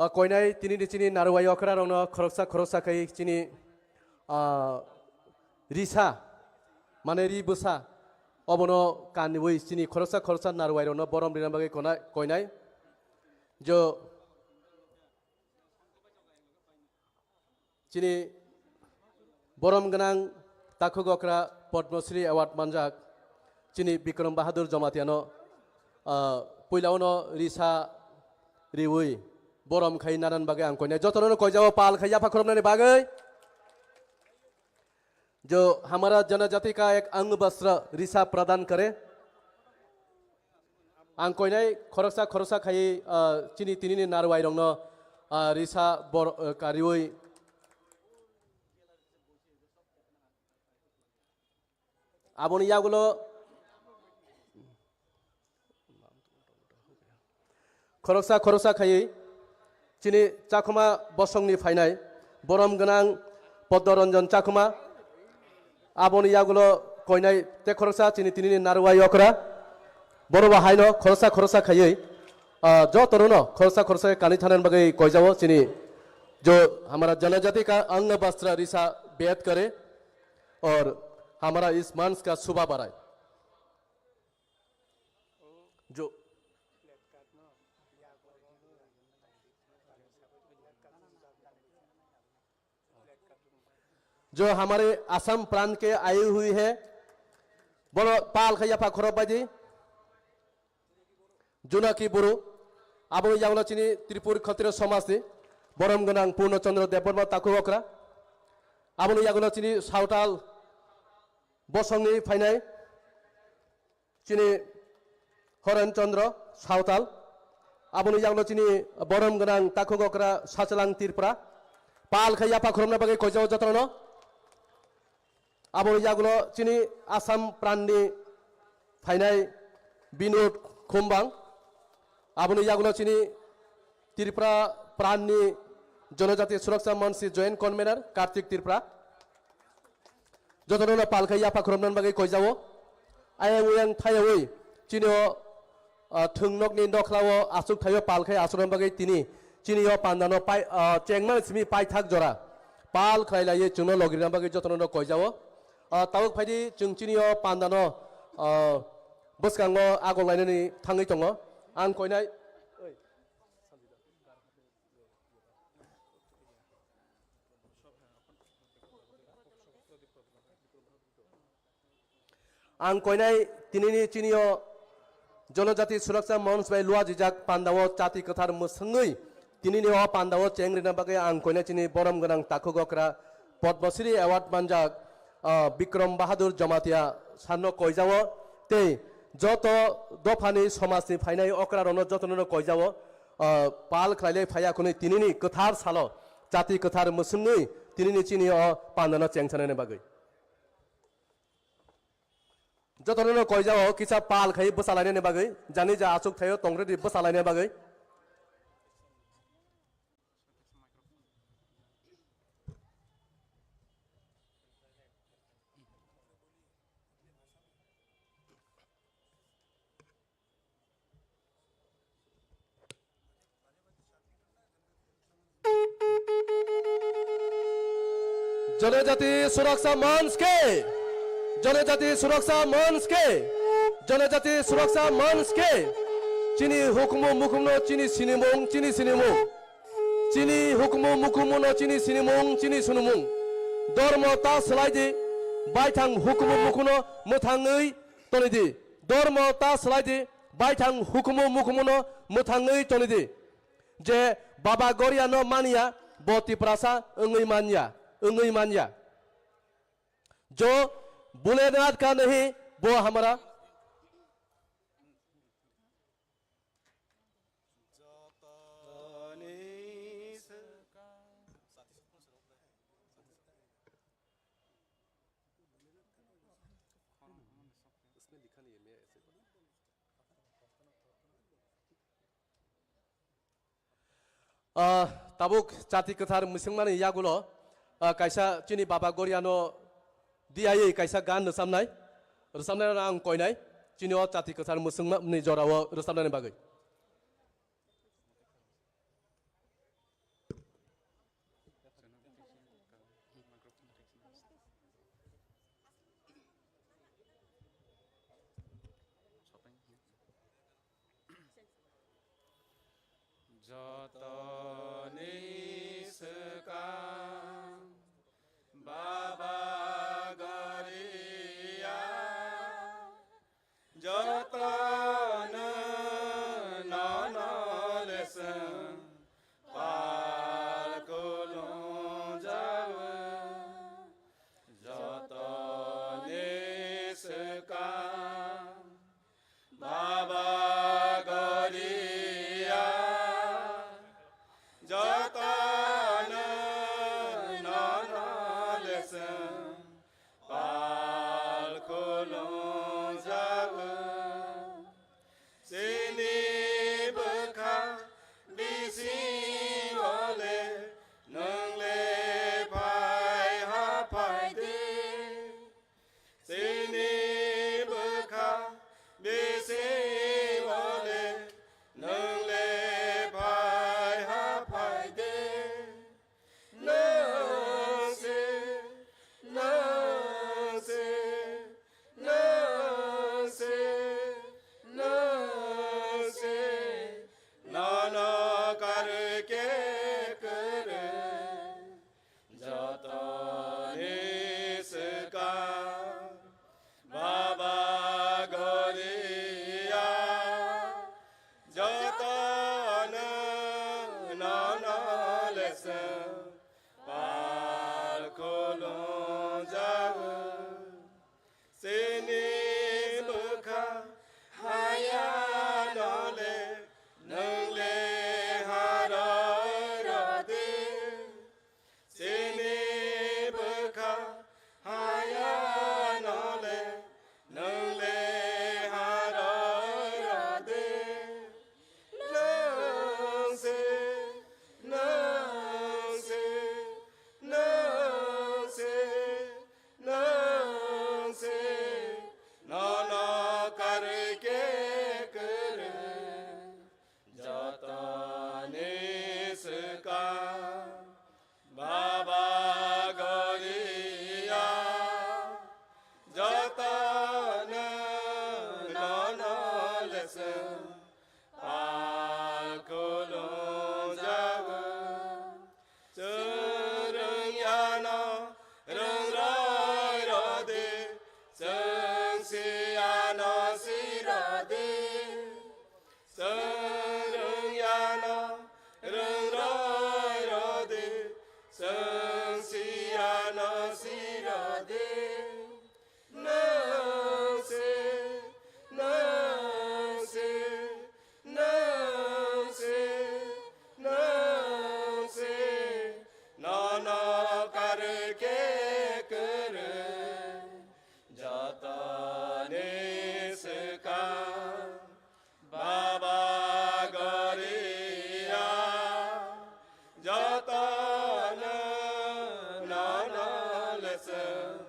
O koinai tini ni chini narwai okra rokno khoroksa khoroksa khai chini, ah, risa, mane ri bwsa, obono kanwi chini khoroksa khoroksa narwai rokno borom rina bagwi kona-, koinai. Jo chini borom gwnang takhuk okra Padma Shri Award manjak chini Bikram Bahadur Jamatia no, ah, puila uno risa riwi borom khai nanan bagwi ang koinai jotono no koijao pal khai yapha khoroknani bagwi. जो हमारा जनजाति का एक अंग वस्त्र रिसा प्रदान करे। Ang koinai khoroksa khoroksa khai, ah, chini tini ni narwai rokno, ah, risa bor, ah, kariwi. Aboni yagulo khoroksa khoroksa khaiwi chini Chakhuma bosongni phainai borom gwnang Poddo Ranjan Chakhuma, aboni yagulo koinai te khoroksa chini tinini narwai okra, boro bo haino khoroksa khoroksa khaiwi, ah, jotono no khoroksa khoroksa kanwi thanani bagwi koijao chini jo hamara janajati ka ang bastra risa bed kare aur hamara is manch ka shubha barai. जो जो हमारे असम प्रांत के आई हुई है, बोलो पाल खैया पा खरो बाजी। जुनाकी बुरु, आबो यागलो चिनी त्रिपुर खत्रिय समाज नि बोरम गनांग पूर्ण चंद्र देववर्मा ताकु ओकरा, आबो यागलो चिनी सावताल बोसंग नि फाइनाय, chini Horen Chandra Sawtal, aboni yaglo chini borom gwnang takhuk okra Sachalang Tripura, pal khai yapha khorokna bagwi koijao jotono. Aboni yaglo chini Assam pran ni phainai Binod Khumbang, aboni yaglo chini Tripura pran ni Jonojati Suraksa Manch ni Joint Convener Kartik Tripura. Jotono no pal khai yapha khorokna bagwi koijao. Ayang uyang thaywi chini o, ah, thwngnokni nokhlao aswk thaio pal khai aswkna bagwi tini chini o pandano pai, ah, chengmani simi paithak jora pal khlai laiwi chwngno logirina bagwi jotono no koijao. Ah, tabuk phaidi chwng chini o pandano, ah, bwskango agok lainani thangwi tongo. Ang koinai Ang koinai tinini chini o Jonojati Suraksa Manch bai luajijak pandao chati kwthar mwswngwi tinini o pandao cheng rina bagwi ang koinai chini borom gwnang takhuk okra Padma Shri Award manjak, ah, Bikram Bahadur Jamatia sanno koijao tei joto dophani somajni phainai okra rokno jotono no koijao, ah, pal khlailai phaiya khwnwi tinini kwthar salo chati kwthar mwswngwi tinini chini o pandano chengsanani bagwi. Jotono no koijao kisa pal khai bwsalainani bagwi, jani ja achuk thaio tongre di bwsalainani bagwi. जनजाति सुरक्षा मंच के, जनजाति सुरक्षा मंच के, जनजाति सुरक्षा मंच के, chini hukumu mukhumno chini sinimung, chini sinimung, chini hukumu mukhumno chini sinimung, chini sunumung, dormo ta swlai di, baithang hukumu mukhuno mwthangwi toni di, dormo ta swlai di, baithang hukumu mukhumuno mwthangwi toni di. Je Baba Goria no manya, bo Tiprasa wngwi manya, wngwi manya. Jo Bholenath ka nahi, bo hamara. Ah, tabuk chati kwthar mwswngmani yagulo, ah, kaisa chini Baba Goriano diyawi kaisa gan rwchamnai, rwchamnairokno ang koinai, chini o chati kwthar mwswngmani jorao rwchamnani bagwi. Jotoni swkang Baba Goria, jotono nono leswng pal khulumjago, jotoni swkang Baba Goria, jotono nono leswng pal khulumjago. Chini bwkha bisingo le nwng le phai ha phai di. Chini bwkha bisingo le nwng le phai ha phai di. Nwng se, nwng se, nwng se, nwng se, nono karwi khe kwrwi. Jotoni swkang Baba Goria, jotono nono leswng pal khulumjago. Chini bwkha hayano le nwng le harwi rw di. Chini bwkha hayano le nwng le harwi rw di. Nwng se, nwng se, nwng se, nwng se, nono karwi khe kwrwi. Jotoni swkang Baba Goria, jotono nono leswng pal khulumjago. Chwng rwng yano rwng rwi rw di, chwng si yano si rw di. Chwng rwng yano rwng rwi rw di, chwng si yano si rw di. Nwng se, nwng se, nwng se, nwng se, nono karwi khe kwrwi. Jotoni swkang Baba Goria, jotono nono leswng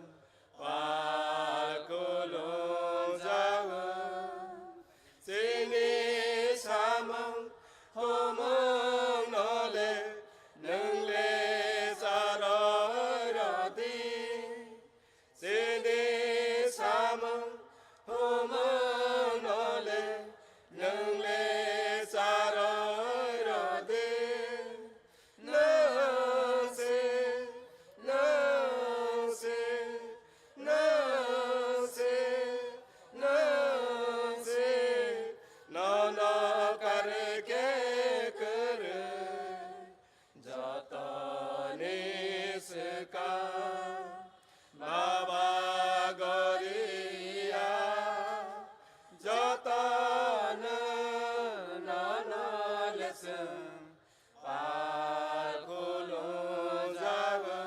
pal khulumjago. Chini samung humung no le nwng le charwi rw di. Chini samung humung no le nwng le charwi rw di. Nwng se, nwng se, nwng se, nwng se, nono karwi khe kwrwi. Jotoni swkang Baba Goria, jotono nono leswng pal khulumjago.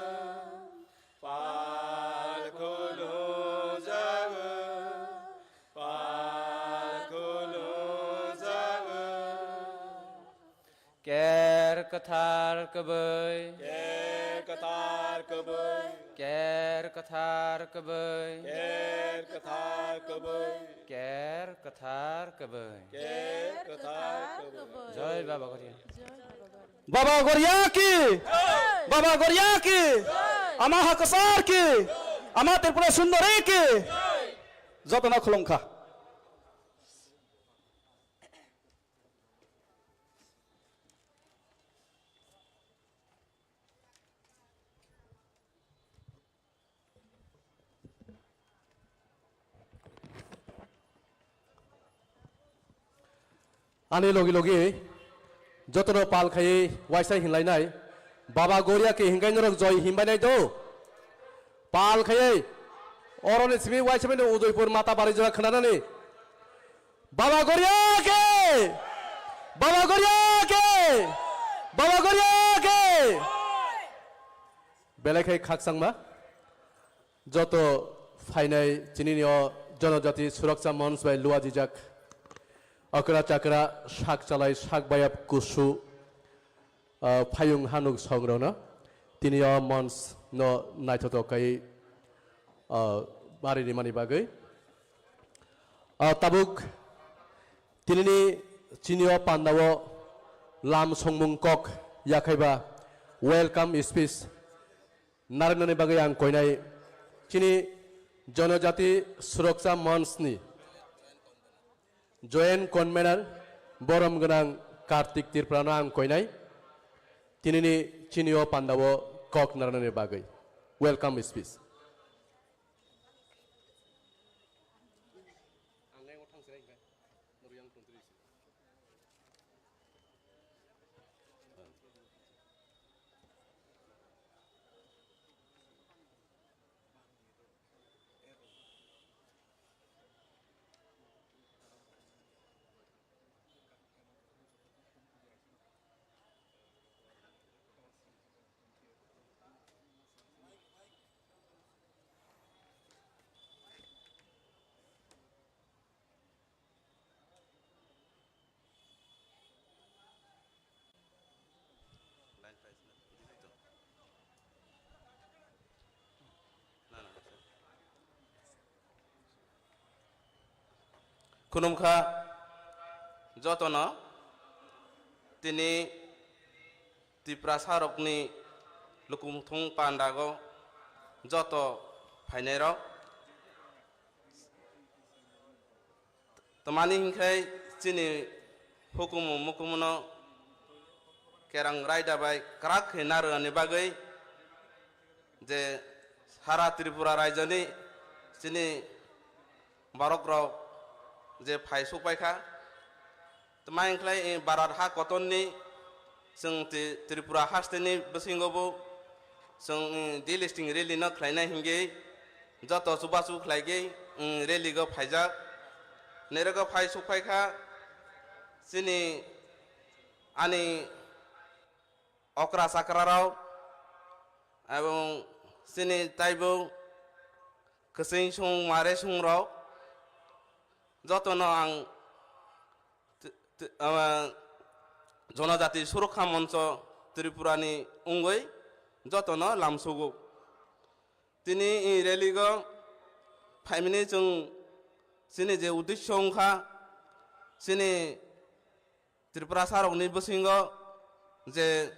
Pal khulumjago, pal khulumjago. Ker kwthar kwbwi. Ker kwthar kwbwi. Ker kwthar kwbwi. Ker kwthar kwbwi. Ker kwthar kwbwi. Ker kwthar kwbwi. Jai Baba Goria. Baba Goria ki! Baba Goria ki! Ama Hakasar ki! Ama Tripura Sundari ki! Jotono khulumkha. Ani logi logi jotono pal khaiwi waisa hinlainai. Baba Goria ke hinkai norok joi hinbainai do. Pal khaiwi oroni simi waisa bini Udaipur mata bari jora khnanani. Baba Goria ke! Baba Goria ke! Baba Goria ke! Belai khai khaksangma. Joto phainai chinini o Jonojati Surakcha Monch bai luajijak okra chakra sak chalai sak bayap kusu, ah, phayung hanuk songrokno tini o monch no naithotok kai, ah, bari rimani bagwi. Ah, tabuk tinini chini o panda o lam songmung kok yakhaiba welcome speech narwknani bagwi ang koinai chini Jonojati Surakcha Monch ni Joint Convener borom gwnang Kartik Tripura no ang koinai tinini chini o panda o kok narwknani bagwi welcome speech. Khulumkha jotono tini Tiprasa rokni lukuthung pandago joto phainairok. Tamani hinkhai chini hukumu mukumuno kerang raida bai kwrak khe narwknani bagwi je sara Tripura raijoni chini borok rok je phai sukpai kha. Tamai hinkhai, eh, Bharat ha kotorni chwng Tri-, Tripura hasteni bisingo bo chwng, eh, delisting rally no khlainai hingwi joto chubachu khlaigwi, eh, rally go phaijak. Nerego phai sukphai kha chini ani okra chakra rok ebong chini taibo kwchwng song mare song rok jotono ang T-, t-, ah, Jonojati Surokha Moncho Tripurani wngwi jotono lamsugo. Tini i rally-o phaimani chwng chini je uddesho wngkha, chini Tiprasa rokni bisingo je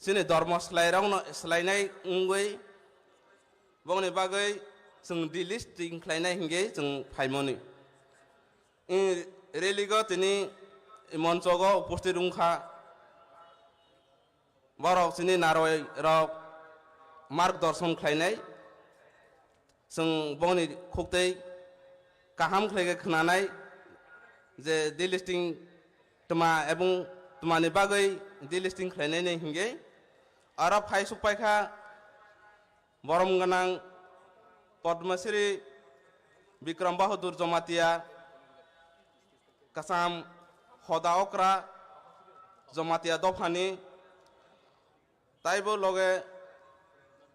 chini dormo swlairokno swlainai wngwi bongni bagwi chwng delisting khlainai hingwi chwng phaimani. I rally-o tini i monchogo upusthit wngkha borok chini narwai rok margdorshon khlainai. Chwng bongni khuktwi kaham khlai khe khwnanai je delisting tma ebong tmani bagwi delisting khlainai hingwi aro phai sukpai kha. Borom gwnang Padma Shri Bikram Bahadur Jamatia, Kasam Hoda Okra Jamatia dophani, taibo loge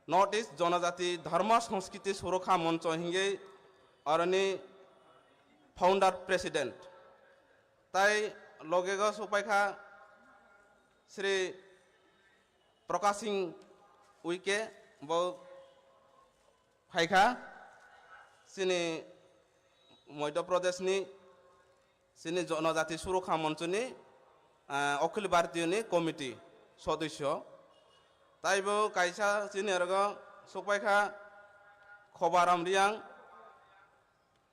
North East Jonojati Dharma Sanskriti Surokha Moncho hingwi aroni founder president. Tai logego sokpaikha Shri Prakash Singh Uike, bo phaikha chini Madhya Pradesh ni chini Jonojati Surokha Moncho ni, ah, Akhil Bharatiya ni committee sodosyo. Taibo kaisa chini orogo sokpaikha Khobaram Riyang,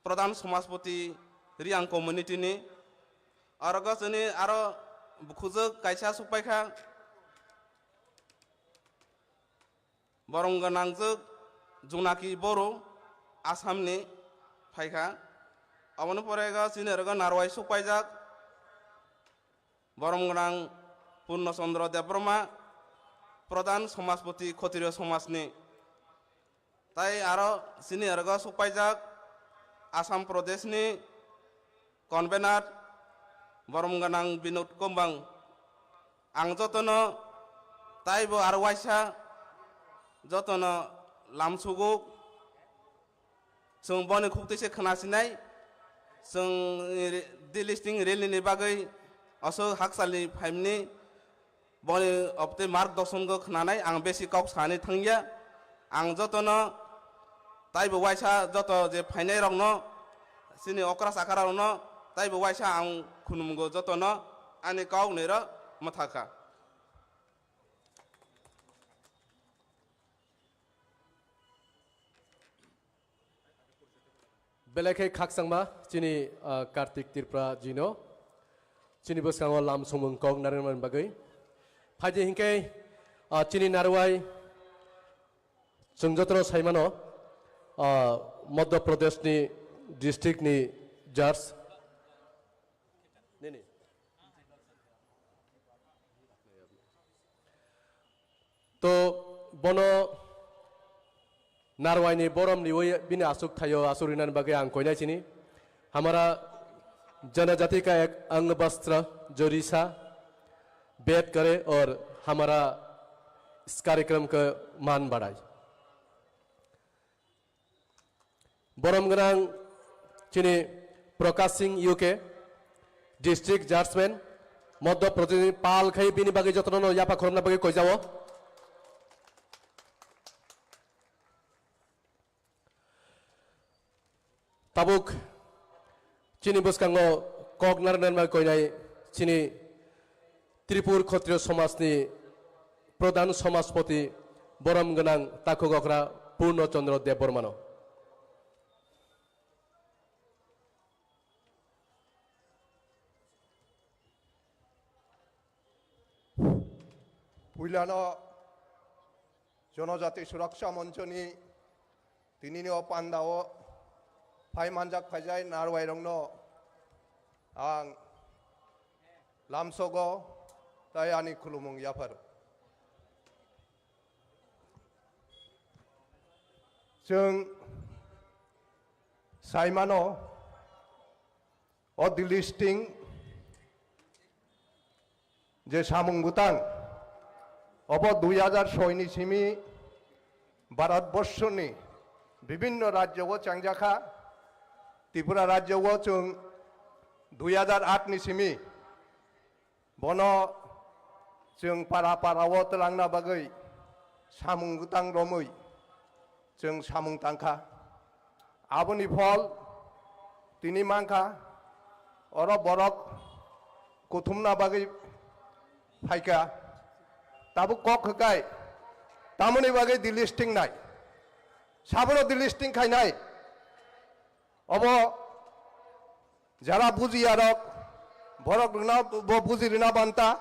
Pradhan Samajpati Riyang community ni. Orogo chini aro bukhujwk kaisa sokpaikha, borong gwnangjwk Junaki Boro, Assam ni phaikha. Aboni pore go chini orogo narwai sokpaijak Borom gwnang Purno Chandra Debbarma, Pradhan Samajpati Khotriyo Samajni, tai aro sini orogo sokpaijak Assam Pradeshni convener borom gwnang Binod Kumbang. Ang jotono taibo aro waisa jotono lamsugo. Chwng boni khuktwi se khwna sinai. Chwng re-, delisting rally ni bagwi aswk hakchalni phaimni boni obtwi mark dosongo khwnanai, ang besi kok sani thangya. Ang jotono taibo waisa joto je phainai rokno, chini okra chakra rokno taibo waisa ang khulumgo jotono ani kok niro mwthakha. Belai khe khakchangma chini, ah, Kartik Tripura jino chini bwskango lam songmung kok narwknani bagwi. Phaidi hinkhe, ah, chini narwai chwng jotono saimano, ah, Madhya Pradeshni district ni judge. Nini. To bono narwaini boromni ui bini aswk thaio aswk rinani bagwi ang koinai chini. हमारा जनजाति का एक अंग वस्त्र जो रीसा भेद करे और हमारा इस कार्यक्रम का मान बढ़ाए। Borom gwnang chini Prakash Singh U K, District Judgement, Madhya Pradesh ni pal khai bini bagwi jotono yapha khorokna bagwi koijao. Tabuk chini bwskango kok narwknani bagwi koinai chini Tripur Khotriyo Somajni Pradhan Somajpoti borom gwnang takhuk okra Purno Chandra Debbarmano. Puilano Jonojati Suraksha Monchoni tinini o pandao phai manjak phaijai narwairokno ang lamsogo tai ani khulumung yapharo. Chwng saimano o delisting je samung bwtang obo dui hajar soi ni simi Bharatborsoni bibinno rajyo o changjakha, Tripura rajyo o chwng dui hajar aat ni simi bono chwng para para o twlangna bagwi samung bwtang romwi chwng samung tangkha. Aboni phol tini mankha, oro borok kuthumna bagwi phaikha. Tabuk kok hwkai, tamoni bagwi delisting nai, sabono delisting khainai. Obo jara bujiyarok borok rwna bo buji rwna banta.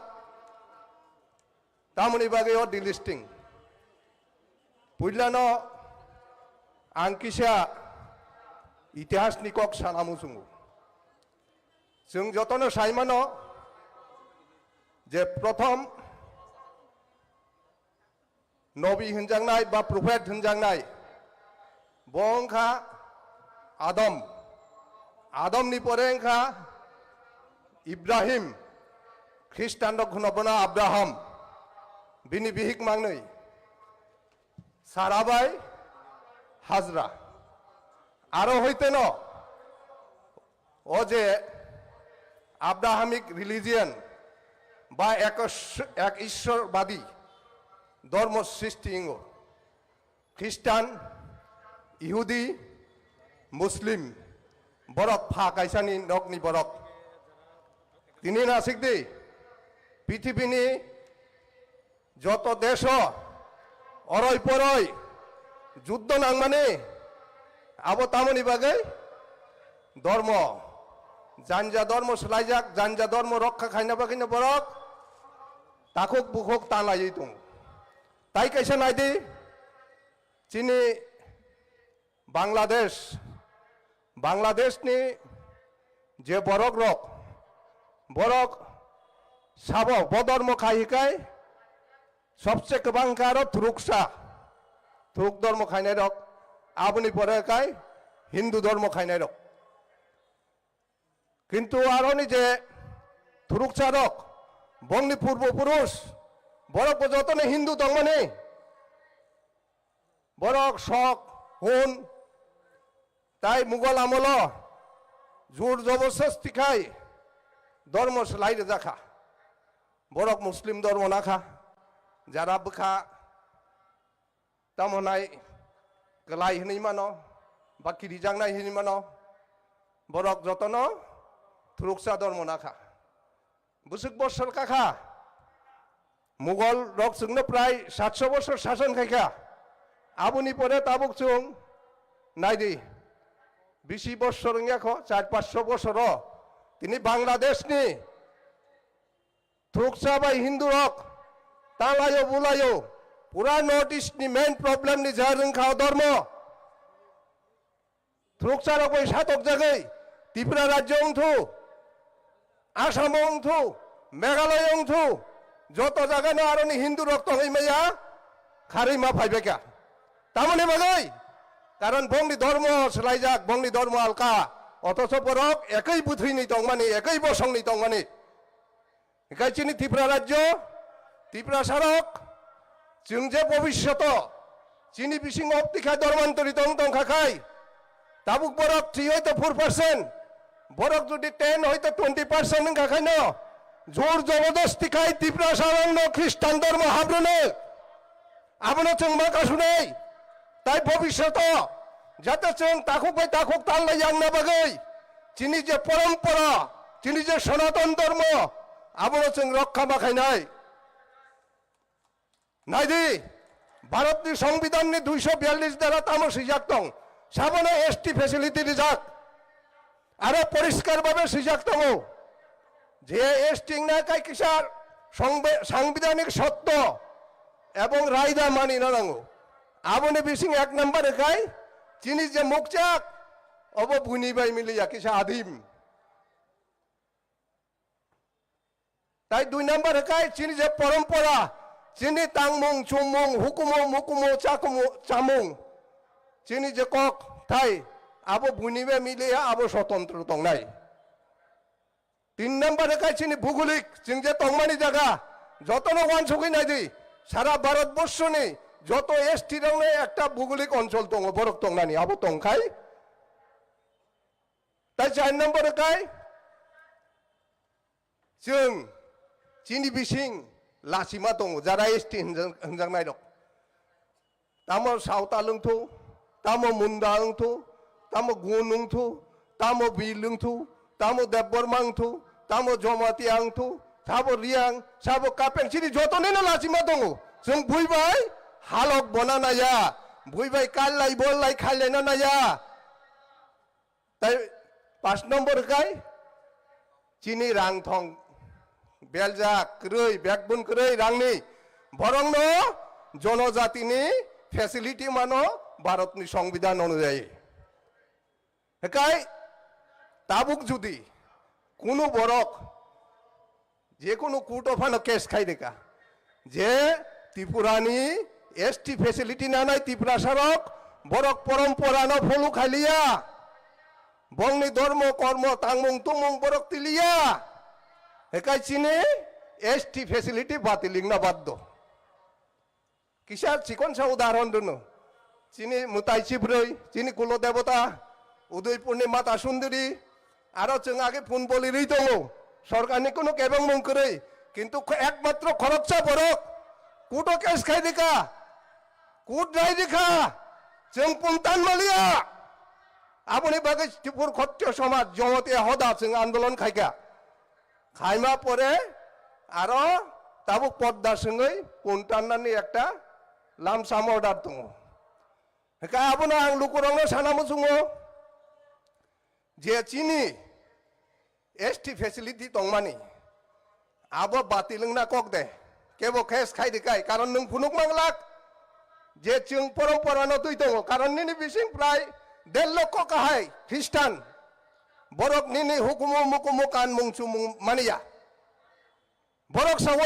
Tamoni bagwi o delisting. Puilano ang kisa itihasni kok sana muchungo. Chwng jotono saimano je prothom nobi hwnjaknai ba prophet hwnjaknai bo wngkha Adam. Adamni pore wngkha Ibrahim, Khristanrok hwno bono Abraham, bini bihik mangnwi Sara bai Hajra. Aro hoiteno o je Abrahamic religion ba ekos-, ek Ishwarbadi dhormo srishti wngo. Khristan, Ihudi, Muslim, borok pha kaisani nokni borok. Tini nasikdi, pithibini joto desho oroi poroi juddo nangmani abo tamoni bagwi dhormo, janja dhormo swlaijak, janja dhormo rokha khaina bagwino borok takhuk bukhuk ta laiwi tongo. Tai kaisa naidi, chini Bangladesh, Bangladeshni je borok rok, borok Sabo bo dormo khai hikai sobse kwbang khe aro thuruksa, thuruk dormo khainai rok, aboni pore kai Hindu dormo khainai rok. Kintu aroni je thuruksa rok, bongni purbo purush, borok bo jotono Hindu tongmani, borok sok, hun, tai Mughal amolo jur joborsasti khai dormo slai rwjakha. Borok Muslim dormo nakha, jara bwkha tamo nai kwlai hinwi mano, ba kirijaknai hinwi mano, borok jotono thuruksa dormo nakha. Bwswk bosor kakha, Mughal rok chwngno prai satso bosor sason khaikha. Aboni pore tabuk chwng naidi, bisi bosor wngya kho, char paanch bosoro tini Bangladeshni thuksa bai Hindu rok talayo bulayo pura North East ni main problem ni jar wngkha o dormo. Thuksa rok bai satok jagwi Tripura rajyo wngthu, Assam wngthu, Meghalaya wngthu, joto jaga no aroni Hindu rok tongwi maya kharwi ma phaibaikha. Tamoni bagwi? Karon bongni dormo swlaijak, bongni dormo alka, othocho borok ekoi bwthwini tongmani, ekoi bosongni tongmani. Hinkhe chini Tripura rajyo, Tripura sarok, chwng je bobisyoto chini bisingo obtikha dormantari tong tongkha khai, tabuk borok three hoito four percent, borok jodi ten hoito twenty percent wngkha khaino, jor jobodosti khai Tripura sarokno Khristan dormo habrwno. Abono chwng ma kasunai, tai bobisyoto jate chwng takhuk bai takhuk tal lai yangna bagwi chini je porompora, chini je Sanatan Dharma, abono chwng rokha ma khainai. Naidi, Bharatni Songbidanni duiso biyallis dara tamo swijak tong, sabono S T facility rijak. Aro poriskar babe swijak tongo je S T wngna kai kisa songbe-, sangbidanik sotto ebong raida manina nango. Aboni bising ek number kai chini je mukchak obo buni bai miliya kisa adim. Tai dui number kai chini je porompora, chini tangmung, chumung, hukumu, mukumu, chakumu, chamung, chini je kok thai, abo buni be miliya, abo sotondro tongnai. Tin number kai chini bhugolik, chwng je tongmani jaga, jotono wansugwi naidi, sara Bharat borshoni joto S T rokno ekta bhugolik onchol tongo, borok tongnani, abo tongkhai. Tai char number kai, chwng chini bising lachima tongo, jara S T hinjak-, hinjaknai rok. Tamo Sautal wngthu, tamo Munda wngthu, tamo Gun wngthu, tamo Bil wngthu, tamo Debbarma wngthu, tamo Jamatia wngthu, sabo Riang, sabo Kapeng, chini jotonino lachima tongo. Chwng bui bai halok bona naya, bui bai kallai bollai khailena naya. Tai paanch number kai chini rang thong beljak kwrwi, backbone kwrwi rangni, borokno jonojatini facility mano Bharatni Songbidan onujayi. Hekai tabuk judi kunu borok je kunu court o phano case khai rika je Tripurani S T facility nanai Tiprasa rok, borok porompora no follow khailiya, bongni dormo kormo tangmung tumung borok tiliya, hekai chini S T facility batil wngna baddo. Kisa chikonsa udahoron rwno. Chini mwtai chibrwi, chini kulo debota, Udaipurni Mata Sundari, aro chwng age phone bolirwi tongo. Sorkarni kunu kebengmung kwrwi. Kintu kho-, ekmatro khoroksa borok kuto case khai rika. Kut rai rikha. Chwng pungtan maliya. Aboni bagwi Tripur Khattiyo Somaj Jamatia Hoda chwng andolon khaikha. Khaima pore aro tabuk podda swngwi puntanani ekta lamsam order tongo. Hwnkhe abono ang lukurokno sana muchungo je chini S T facility tongmani abo batil wngna kok de, kebo case khai di kai, karon nwng phunuk manglak je chwng porompora no twi tongo, karon nini bising prai der lokho kahai Khristan. Borok nini hukumu mukumu kanmung chumung maniya. Borok sao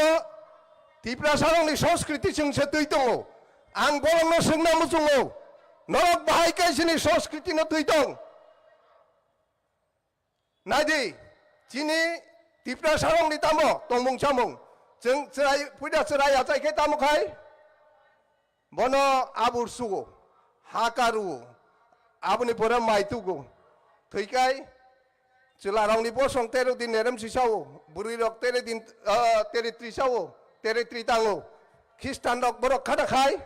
Tiprasarokni sanskriti chwngse twi tongo. Ang borokno swngna muchungo, norok bahai khe chini sanskriti no twi tong? Naidi, chini Tiprasarokni tamo tongmung chamung? Chwng chwrai, puida chwrai achai khe tamo khai? Bono abur sugo, ha karuo, aboni pore mai tugo. Thwikai chwlarokni bosong tero din nerem sisao, bwrwirok tere din, ah, tere trisao, tere tri tango. Khristanrok borok khata khai,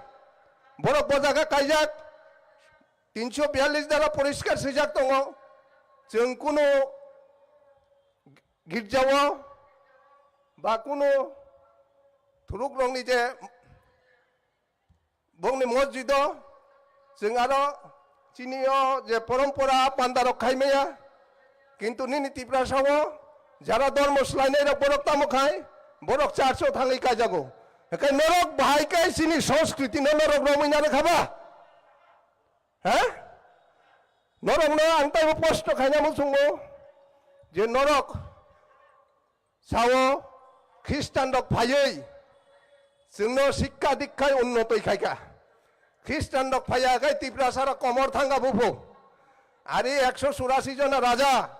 borok bo jaga kaijak, tinso biyallis dara poriskar swijak tongo. Chwng kunu girjao ba kunu thurukrokni je bongni mosjido chwng aro chini o je porompora pandarok khai maya, kintu nini Tiprasao jara dormo swlainairok borok tamo khai, borok church o thangwi kaijago. Hwnkhe norok bahai khe chini sanskriti no norok romwi nano khaba? Ha? Norokno ang taibo proshno khaina muchungo je norok sao Khristanrok phaiwi chwngno sikka dikkhai unnotoi khaikha. Khristanrok phaiya khai Tiprasarok komor thangkha buphu. Ari ekso churasi jona raja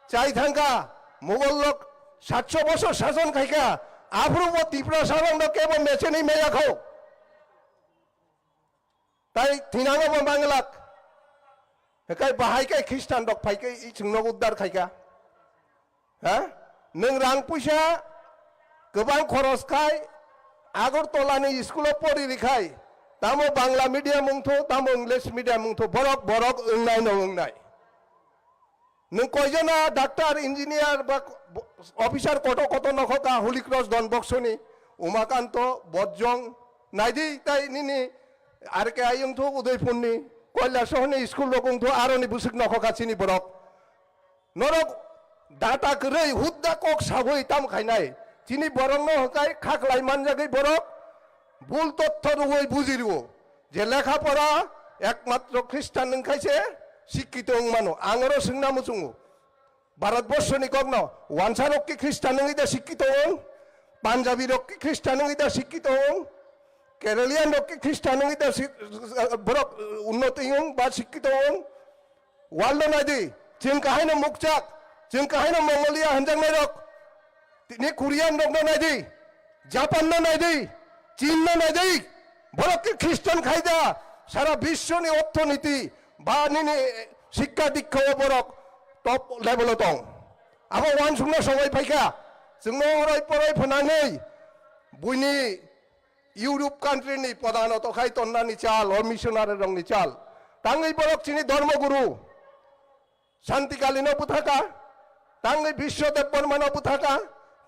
chai thangkha, Mughallok satso bosor sason khaikha, aphuru bo Tiprasarokno kebo mechenwi maya kho. Tai thinango bo manglak. Hekai bahai kai Khristan rok phai kai i chwngno uddar khai kha. Ha? Nwng rang puisa kwbang khoros khai Agartala ni school o pori ri khai. Tamo Bangla medium wng tho, tamo English medium wng tho, borok borok wngnai no wngnai. Nwng koijono doctor, engineer ba officer koto koto nokho kha, Holy Cross Don Box ni, Umakanto, Bojong, naidi tai nini R K I wng thuk Udaipur ni, Koilasohor ni school rok wng thuk, aroni bwswk nokho kha chini borok. Norok data kwrwi hudda kok sagwi tam khainai. Chini borok no hwkai khaklai manjagwi borok bul totho rwui buji rwo. Je lekha pora ekmatro Khristan wng khai se sikkito wng mano. Ang oro swngna muchungo. Bharatborsho ni kokno wansa rok ki Khristan wngwi da sikkito wng? Punjabi rok ki Khristan wngwi da sikkito wng? Keralian rok ki Khristan wngwi da sik-, borok unnoti wng ba sikkito wng? World no naidi, chwng kahaino mukchak, chwng kahaino Mongolia hanjaknai rok, tini Korean rok no naidi, Japan no naidi, Chin no naidi, borok ke Christian khaida, sara biswni orthoniti ba nini sikka dikka o borok top level o tong. Abo wansukna songwi phaikha, chwngno oroi poroi phwnangwi buini Europe country ni podano tokhai tonnani chal, o missionary rokni chal. Tangwi borok chini dharma guru, Santi Kali no buthaka, tangwi Biswa Debbarma no buthaka,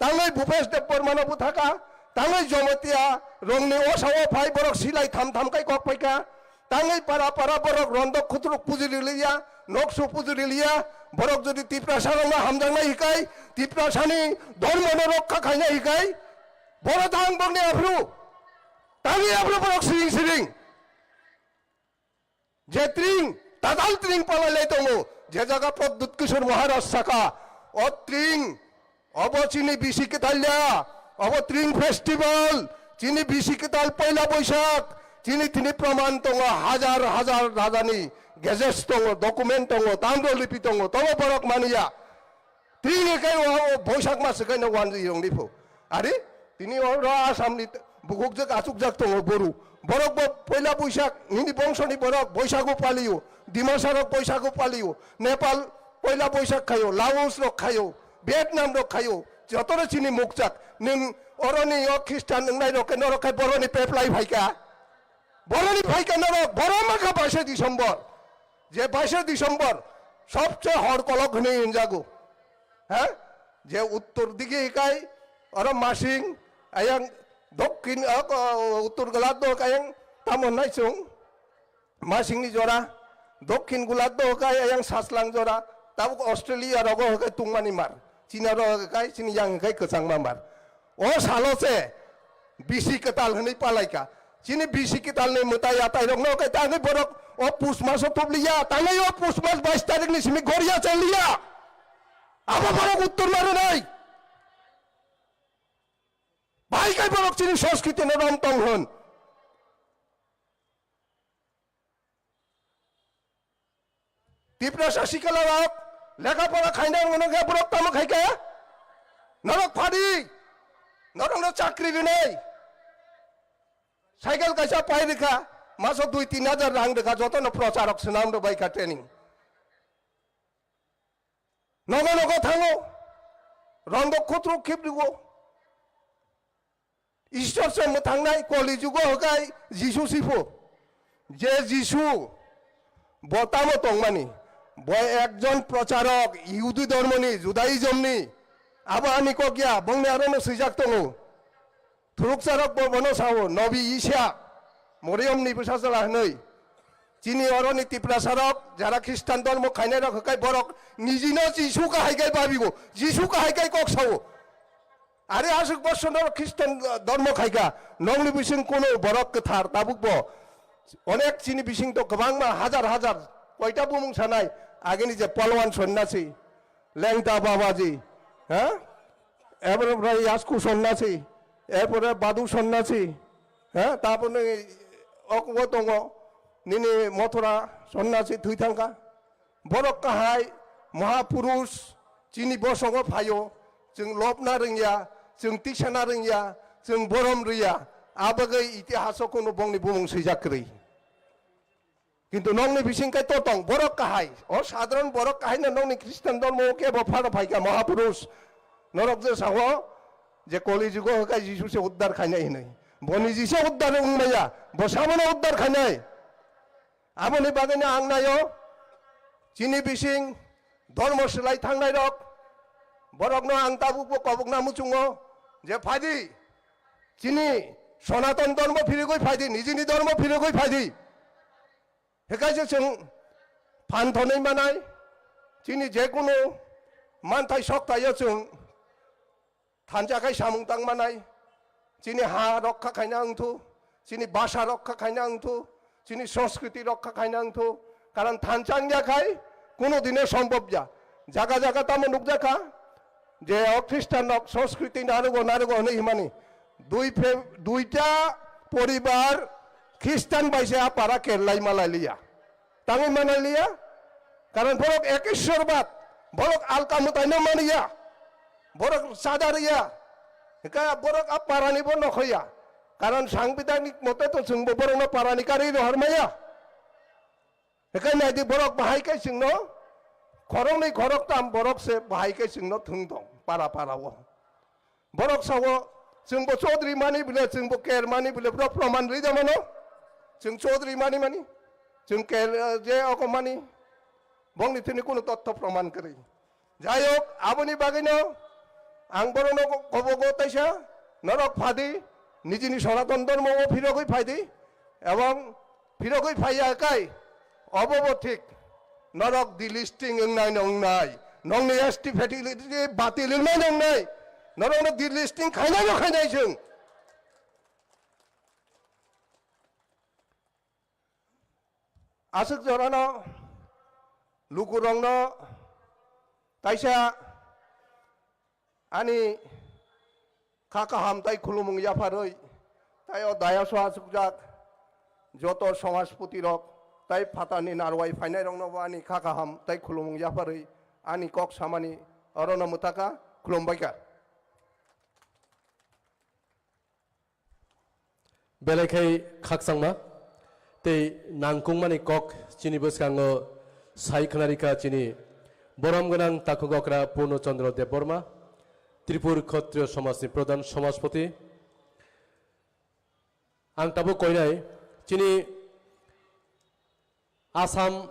tangwi Bhupesh Debbarma no buthaka, tangwi Jamatia rokni osao phai borok silai tham tham kai kok phaikha. Tangwi para para borok rondok khutruk puji riliya, noksu puji riliya, borok jodi Tiprasa rokno hamjaknai hikai, Tiprasani dharma no rokha khainai hikai, Boro tang bokni aphru. Tani aphru borok siring siring. Je tring, tadal tring palai lai tongo. Je jaga Pradyut Kishore Maharaj saka. O tring, obo chini bisi kwtal ya. Obo tring festival. Chini bisi kwtal poila Boisak. Chini tini praman tongo. Hajar hajar rajani gazette tongo, document tongo, tamro lipi tongo. Tobo borok maniya. Tini kai o, o Boisak mas kai no wan rong ni pho. Ari, tini o ro Assam ni bukhuk jak achuk jak tongo boru. Borok bo poila Boisak, nini bongso ni borok Boisago palio. Dimasa rok Boisago palio. Nepal poila Boisak khayo, Laos rok khayo, Vietnam rok khayo. Jotoro chini mukchak. Ning oroni o Christian wngnai rok ke norok khai boroni peplai phaika. Boroni phaika norok, boro makha baisa December. Je baisa December, sobse hor kolok hwnwi hinjago. Ha? Je uttor digi hikai, oro Masing, ayang dokkin, ah, ko-, uttor golat do ayang tamo nai chwng. Masingni jora, dokkin golat do hikai ayang Saslang jora, tabuk Australia rogo hikai tungmani mar. China rogo hikai, chini yang hikai kwchangma mar. O salo se bisi kwtal hwnwi palaikha. Chini bisi kwtalni mwtai atairokno khe tangwi borok o pus maso tupliya, tangwi o pus mas bais tarikni simi goriya chaliya. Abo borok uttor ma rwnai. Hai khe borok chini sanskritino rom tong hwn. Tiprasa sikla rok lekha pora khaina wngno khe borok tamo khai khe? Norok phadi. Norokno chakri rinai. Cycle kaisa pai rikha, maso dui tin hajar rang rikha, jotono procharok swnam rwbai kha training. Nogo nogo thango, rondok khutruk khiprigo. Ishwar se mwthangnai koli jugo hwkai Jisu sipho. Je Jisu bo tamo tongmani, bo ekjon procharok, Yihudi dhormoni, Judaismni. Abo ani kok ya, bongni arono swijak tongo. Thurukcharok bo bono sao, Nobi Isa, Moriyomni bwsajla hwnwi. Chini oroni Tiprasarok, jara Khristan dormo khainairok hwkai borok nijino Jisu kahai kai babigo, Jisu kahai kai kok sao. Are aswk bosono Khristan dormo khaika, nongni bising kuno borok kwthar tabukbo. Onek chini bising to kwbangma hajar hajar koita bumung sanai, agini je Palwan sonnasi, Lengta Babaji, ha? Erpore Yasku sonnasi, erpore Badu sonnasi, ha? Tapore ok-, o tongo, nini Mothura sonnasi thwi thangkha. Borok kahai, Mahapurush, chini bosongo phaio, chwng lobna rwngya, chwng tiksana rwngya, chwng borom rwya, abagwi itihaso kuno bongni bumung swijak kwrwi. Kintu nokni bising kai to tong, borok kahai. O sadharon borok kahai no nokni Khristan dormo o kebo phano phaikha, Mahapurush. Norok je sao je Koli jugo hwkai Jisu se uddar khainai hinwi. Bo niji se uddar wngmaya, bo sabono uddar khainai. Aboni bagwino ang naio, chini bising dormo swlai thangnai rok, borokno ang tabukbo kobokna muchungo je, phaidi, chini Sonaton dormo phirigwi phaidi, nijini dormo phirigwi phaidi. Hekaise chwng phan thonwi manai, chini je kunu manthai soktaio chwng thansa khai samung tang manai, chini ha rokha khaina wngthu, chini bhasha rokha khaina wngthu, chini sanskriti rokha khaina wngthu, karon thansa wngya khai kunu dino sombhob ya. Jaga jaga tamo nukjakha, je o Khristan rok sanskriti narugo, narugo hwnwi himani. Dui phe-, duita poribar Khristan bai se a para kerlai malai liya. Tangwi manai liya. Karon borok ekeshwarbad, borok alka mwtaino maniya. Borok chadariya. Hika borok a parani bo nokhoya. Karon sangbidanik mote to chwngbo borokno parani karwi rohormaya. Hika naidi borok bahai kai chwngno khoroknwi khoroktam borok se bahai kai chwngno thwng tong para para o. Borok sao, chwngbo Chaudhary mani bile, chwngbo Ker mani bile, borok proman rwi da mano. Chwng Chaudhary mani mani, chwng Ker, eh, je oko mani, bongni thini kunu totto proman kwrwi. Jai hok, aboni bagwino ang borokno kobogo taisa, norok phadi, nijini Sonaton Dhormo o phirogwi phaidi, ebong phirogwi phaiya kai, obo bo thik, norok delisting wngnai no wngnai, nokni S T fertility batil wngnai no wngnai, norokno delisting khainai no khainai chwng. Aswk jorano lukurokno taisa ani kha kaham tai khulumung yapharwi, tai o dayaso achukjak joto somajpoti rok tai phatarni narwai phainai rokno bo ani kha kaham tai khulumung yapharwi ani kok samani orono mwtaka, khulumbaikha. Belai khai khakchangma tei nangkukmani kok chini bwskango sai khwnarikha chini borom gwnang takhuk okra Purno Chandra Debbarma, Tripur Khatriyo Somajni Pradhan Somajpoti. Ang tabuk koinai chini Assam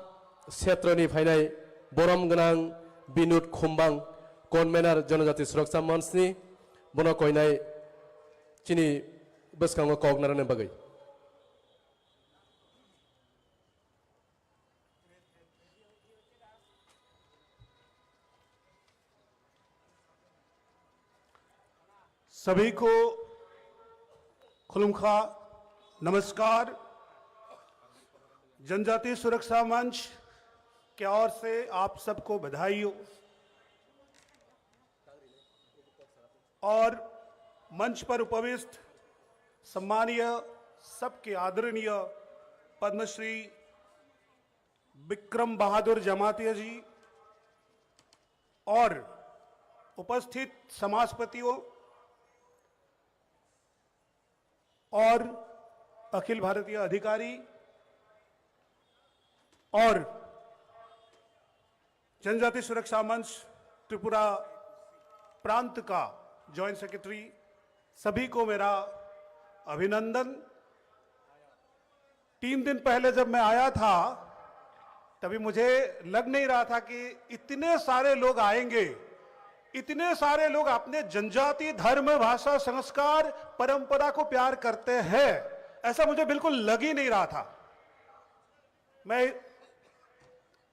setroni phainai borom gwnang Binod Khumbang, convener Jonojati Suraksha Manchni, bono koinai chini bwskango kok narwknani bagwi. सभी को खुलुमखा, नमस्कार। जनजातीय सुरक्षा मंच के ओर से आप सबको बधाई हो। और मंच पर उपविष्ट सम्मानीय, सबके आदरणीय पद्मश्री विक्रम बहादुर जमातिया जी और उपस्थित समाजपतियों और अखिल भारतीय अधिकारी और जनजाति सुरक्षा मंच त्रिपुरा प्रांत का जॉइंट सेक्रेटरी, सभी को मेरा अभिनंदन। तीन दिन पहले जब मैं आया था, तभी मुझे लग नहीं रहा था कि इतने सारे लोग आएंगे, इतने सारे लोग अपने जनजाति, धर्म, भाषा, संस्कार, परंपरा को प्यार करते हैं, ऐसा मुझे बिल्कुल लग ही नहीं रहा था। मैं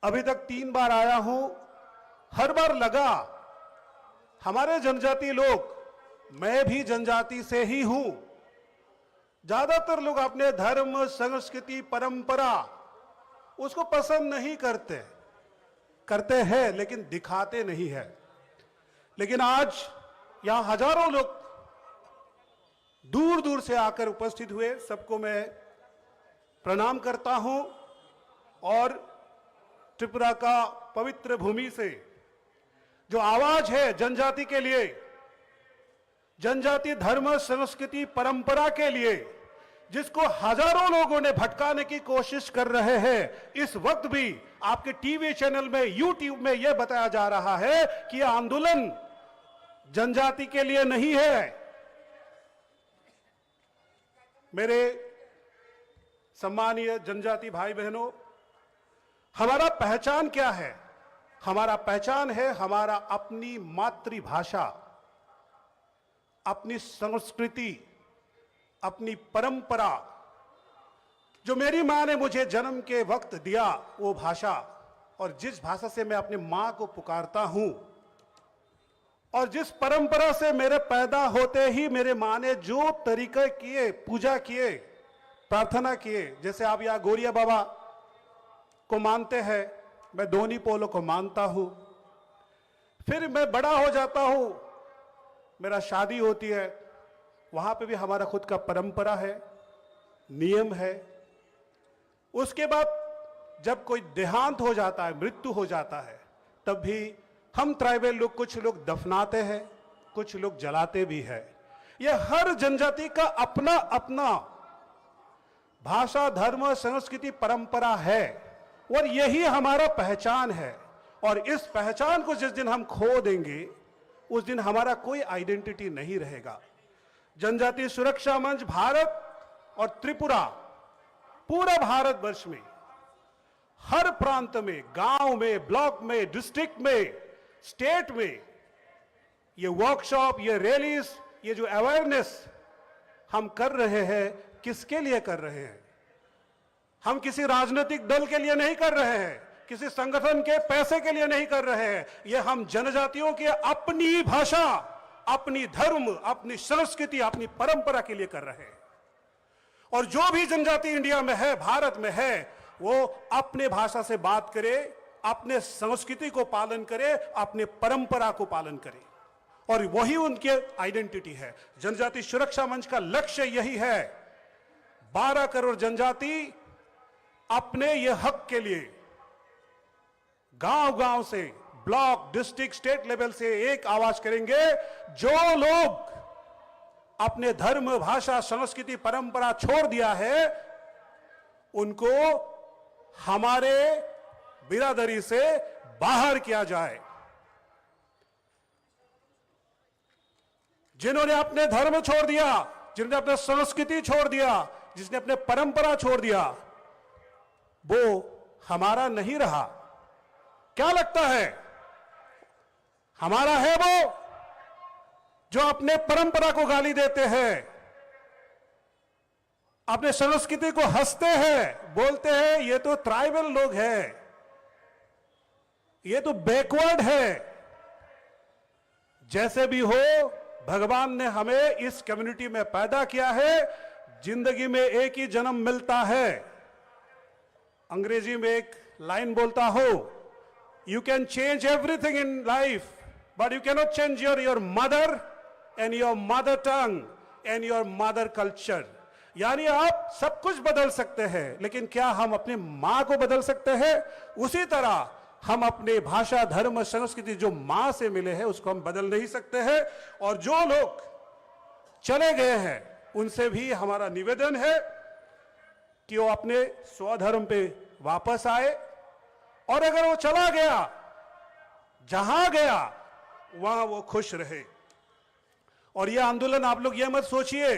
अभी तक तीन बार आया हूं, हर बार लगा हमारे जनजाति लोग, मैं भी जनजाति से ही हूं, ज्यादातर लोग अपने धर्म, संस्कृति, परंपरा उसको पसंद नहीं करते, करते हैं लेकिन दिखाते नहीं है। लेकिन आज यहां हजारों लोग दूर दूर से आकर उपस्थित हुए, सबको मैं प्रणाम करता हूं। और त्रिपुरा का पवित्र भूमि से जो आवाज है जनजाति के लिए, जनजाति धर्म, संस्कृति, परंपरा के लिए, जिसको हजारों लोगों ने भटकाने की कोशिश कर रहे हैं, इस वक्त भी आपके टीवी चैनल में, YouTube में यह बताया जा रहा है कि यह आंदोलन जनजाति के लिए नहीं है। मेरे सम्मानीय जनजाति भाई बहनों, हमारा पहचान क्या है? हमारा पहचान है हमारा अपनी मातृभाषा, अपनी संस्कृति, अपनी परंपरा। जो मेरी माँ ने मुझे जन्म के वक्त दिया, वो भाषा, और जिस भाषा से मैं अपनी माँ को पुकारता हूँ, और जिस परंपरा से मेरे पैदा होते ही मेरे माँ ने जो तरीके किए, पूजा किए, प्रार्थना किए, जैसे आप यहाँ गोरिया बाबा को मानते हैं, मैं दोनी पोलो को मानता हूँ। फिर मैं बड़ा हो जाता हूँ, मेरा शादी होती है, वहाँ पे भी हमारा खुद का परंपरा है, नियम है। उसके बाद जब कोई देहांत हो जाता है, मृत्यु हो जाता है, तब भी हम ट्राइबल लोग, कुछ लोग दफनाते हैं, कुछ लोग जलाते भी हैं। यह हर जनजाति का अपना अपना भाषा, धर्म, संस्कृति, परंपरा है और यही हमारा पहचान है। और इस पहचान को जिस दिन हम खो देंगे, उस दिन हमारा कोई आइडेंटिटी नहीं रहेगा। जनजाति सुरक्षा मंच भारत और त्रिपुरा, पूरा भारतवर्ष में हर प्रांत में, गांव में, ब्लॉक में, डिस्ट्रिक्ट में, स्टेट में ये वर्कशॉप, ये रैलीज, ये जो अवेयरनेस हम कर रहे हैं, किसके लिए कर रहे हैं? हम किसी राजनीतिक दल के लिए नहीं कर रहे हैं, किसी संगठन के पैसे के लिए नहीं कर रहे हैं। ये हम जनजातियों की अपनी भाषा, अपनी धर्म, अपनी संस्कृति, अपनी परंपरा के लिए कर रहे हैं। और जो भी जनजाति इंडिया में है, भारत में है, वो अपने भाषा से बात करे, अपने संस्कृति को पालन करे, अपने परंपरा को पालन करे, और वही उनके आइडेंटिटी है। जनजाति सुरक्षा मंच का लक्ष्य यही है, बारह करोड़ जनजाति अपने ये हक के लिए गांव गांव से, ब्लॉक, डिस्ट्रिक्ट, स्टेट लेवल से एक आवाज करेंगे। जो लोग अपने धर्म, भाषा, संस्कृति, परंपरा छोड़ दिया है, उनको हमारे बिरादरी से बाहर किया जाए। जिन्होंने अपने धर्म छोड़ दिया, जिन्होंने अपने संस्कृति छोड़ दिया, जिसने अपने परंपरा छोड़ दिया, वो हमारा नहीं रहा। क्या लगता है, हमारा है वो जो अपने परंपरा को गाली देते हैं, अपने संस्कृति को हंसते हैं, बोलते हैं ये तो ट्राइबल लोग हैं, ये तो बैकवर्ड है। जैसे भी हो, भगवान ने हमें इस कम्युनिटी में पैदा किया है। जिंदगी में एक ही जन्म मिलता है। अंग्रेजी में एक लाइन बोलता हो, "You can change everything in life, but you cannot change your your mother, and your mother tongue and your mother culture. यानी आप सब कुछ बदल सकते हैं, लेकिन क्या हम अपनी माँ को बदल सकते हैं? उसी तरह हम अपनी भाषा, धर्म, संस्कृति जो माँ से मिले हैं, उसको हम बदल नहीं सकते हैं। और जो लोग चले गए हैं, उनसे भी हमारा निवेदन है कि वो अपने स्वधर्म पे वापस आए, और अगर वो चला गया, जहां गया, वहां वो खुश रहे। और यह आंदोलन, आप लोग यह मत सोचिए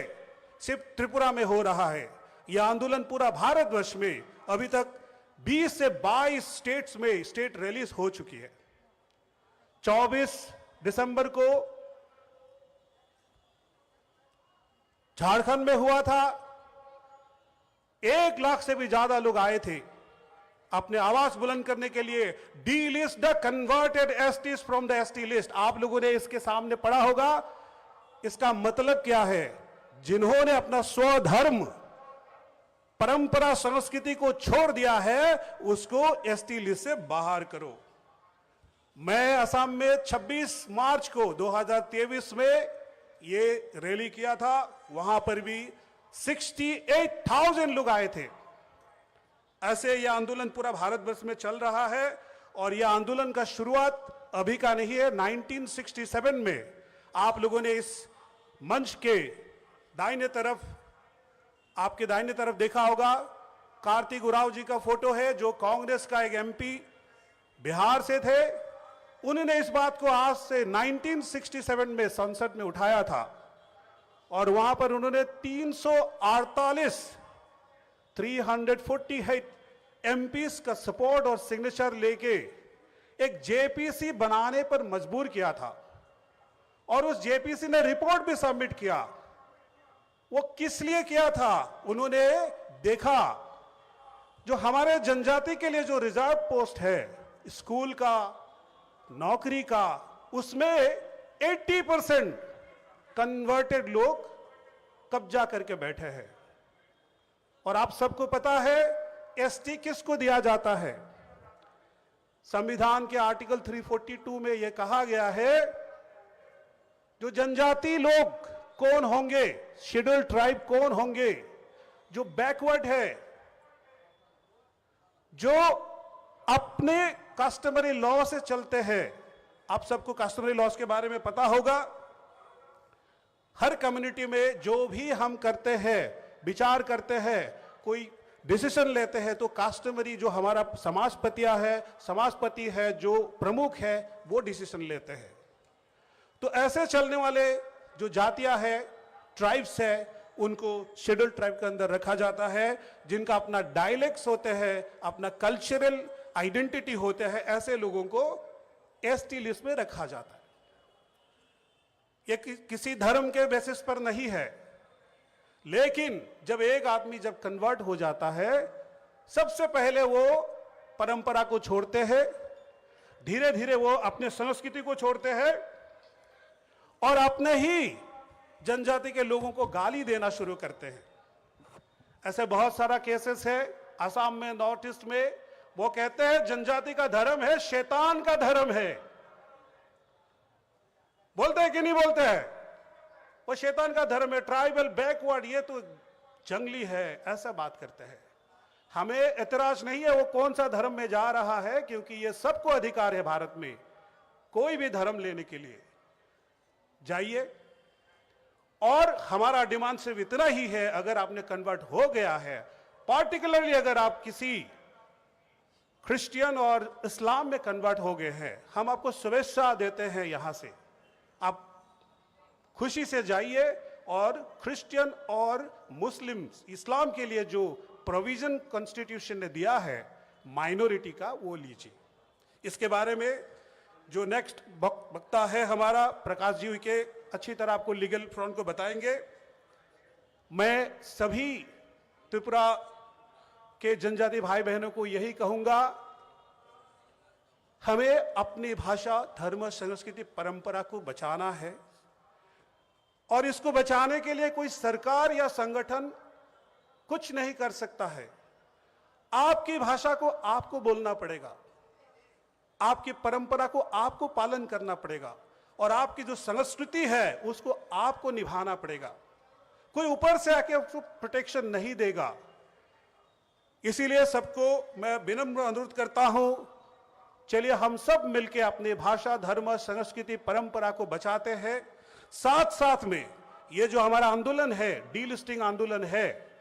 सिर्फ त्रिपुरा में हो रहा है, यह आंदोलन पूरा भारतवर्ष में अभी तक बीस से बाईस स्टेट्स में स्टेट रैलीज हो चुकी है। चौबीस दिसंबर को झारखंड में हुआ था, एक लाख से भी ज्यादा लोग आए थे अपने आवाज बुलंद करने के लिए। Delist the converted S Ts from the S T list। आप लोगों ने इसके सामने पढ़ा होगा, इसका मतलब क्या है। जिन्होंने अपना स्वधर्म, परंपरा, संस्कृति को छोड़ दिया है, उसको एसटी लिस्ट से बाहर करो। मैं असम में छब्बीस मार्च को दो हज़ार तेईस में ये रैली किया था, वहां पर भी अड़सठ हज़ार लोग आए थे। ऐसे यह आंदोलन पूरा भारतवर्ष में चल रहा है और यह आंदोलन का शुरुआत अभी का नहीं है। नाइनटीन सिक्सटी सेवन में आप लोगों ने इस मंच के दाहिने तरफ, आपके दाहिने तरफ देखा होगा, कार्तिक उरांव जी का फोटो है, जो कांग्रेस का एक एमपी बिहार से थे। उन्होंने इस बात को आज से नाइनटीन सिक्सटी सेवन में संसद में उठाया था और वहां पर उन्होंने तीन सौ अड़तालीस, three hundred forty eight MPs का सपोर्ट और सिग्नेचर लेके एक जेपीसी बनाने पर मजबूर किया था। और उस जेपीसी ने रिपोर्ट भी सबमिट किया। वो किस लिए किया था? उन्होंने देखा, जो हमारे जनजाति के लिए जो रिजर्व पोस्ट है, स्कूल का, नौकरी का, उसमें एट्टी परसेंट कन्वर्टेड लोग कब्जा करके बैठे हैं। और आप सबको पता है, एसटी किसको दिया जाता है। संविधान के आर्टिकल थ्री फोर्टी टू में यह कहा गया है, जो जनजाति लोग कौन होंगे, शेड्यूल ट्राइब कौन होंगे, जो बैकवर्ड है, जो अपने कस्टमरी लॉ से चलते हैं। आप सबको कस्टमरी लॉज के बारे में पता होगा। हर कम्युनिटी में जो भी हम करते हैं, विचार करते हैं, कोई डिसीजन लेते हैं, तो कस्टमरी जो हमारा समाजपतिया है, समाजपति है, जो प्रमुख है, वो डिसीजन लेते हैं। तो ऐसे चलने वाले जो जातियां हैं, ट्राइब्स है, उनको शेड्यूल ट्राइब के अंदर रखा जाता है। जिनका अपना डायलेक्ट्स होते हैं, अपना कल्चरल आइडेंटिटी होते हैं, ऐसे लोगों को एसटी लिस्ट में रखा जाता है। ये कि, किसी धर्म के बेसिस पर नहीं है, लेकिन जब एक आदमी जब कन्वर्ट हो जाता है, सबसे पहले वो परंपरा को छोड़ते हैं, धीरे धीरे वो अपने संस्कृति को छोड़ते हैं और अपने ही जनजाति के लोगों को गाली देना शुरू करते हैं। ऐसे बहुत सारा केसेस है असम में, नॉर्थ ईस्ट में। वो कहते हैं, जनजाति का धर्म है, शैतान का धर्म है। बोलते हैं कि नहीं बोलते हैं? वो शैतान का धर्म है, ट्राइबल, बैकवर्ड, ये तो जंगली है, ऐसा बात करते हैं। हमें एतराज नहीं है वो कौन सा धर्म में जा रहा है, क्योंकि ये सबको अधिकार है भारत में कोई भी धर्म लेने के लिए। जाइए। और हमारा डिमांड सिर्फ इतना ही है, अगर आपने कन्वर्ट हो गया है, पर्टिकुलरली अगर आप किसी क्रिश्चियन और इस्लाम में कन्वर्ट हो गए हैं, हम आपको शुभेच्छा देते हैं। यहाँ से आप खुशी से जाइए और क्रिश्चियन और मुस्लिम, इस्लाम के लिए जो प्रोविजन कॉन्स्टिट्यूशन ने दिया है माइनॉरिटी का, वो लीजिए। इसके बारे में जो नेक्स्ट वक्ता है हमारा, प्रकाश जी उइके, अच्छी तरह आपको लीगल फ्रंट को बताएंगे। मैं सभी त्रिपुरा के जनजाति भाई बहनों को यही कहूंगा, हमें अपनी भाषा, धर्म, संस्कृति, परंपरा को बचाना है। और इसको बचाने के लिए कोई सरकार या संगठन कुछ नहीं कर सकता है। आपकी भाषा को आपको बोलना पड़ेगा, आपकी परंपरा को आपको पालन करना पड़ेगा। और आपकी जो संस्कृति है, उसको आपको निभाना पड़ेगा। कोई ऊपर से आके उसको प्रोटेक्शन नहीं देगा। इसीलिए सबको मैं विनम्र अनुरोध करता हूं, चलिए हम सब मिलके अपने भाषा, धर्म, संस्कृति, परंपरा को बचाते हैं। साथ साथ में ये जो हमारा आंदोलन है, डीलिस्टिंग आंदोलन है,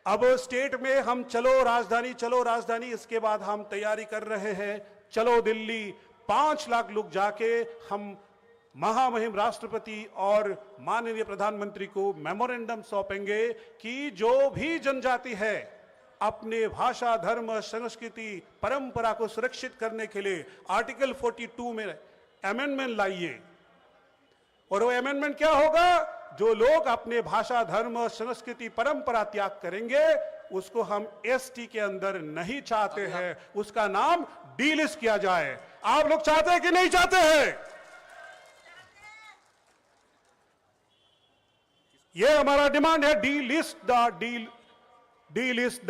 अब स्टेट में हम चलो राजधानी, चलो राजधानी, इसके बाद हम तैयारी कर रहे हैं, चलो दिल्ली, पांच लाख लोग जाके हम महामहिम राष्ट्रपति और माननीय प्रधानमंत्री को मेमोरेंडम सौंपेंगे कि जो भी जनजाति है, अपने भाषा, धर्म, संस्कृति, परंपरा को सुरक्षित करने के लिए आर्टिकल फोर्टी टू में अमेंडमेंट लाइए। और वो अमेंडमेंट क्या होगा? जो लोग अपने भाषा, धर्म, संस्कृति, परंपरा त्याग करेंगे, उसको हम एसटी के अंदर नहीं चाहते हैं, उसका नाम डीलिस्ट किया जाए। आप लोग चाहते हैं कि नहीं चाहते हैं? ये हमारा डिमांड है, delist the deal delist the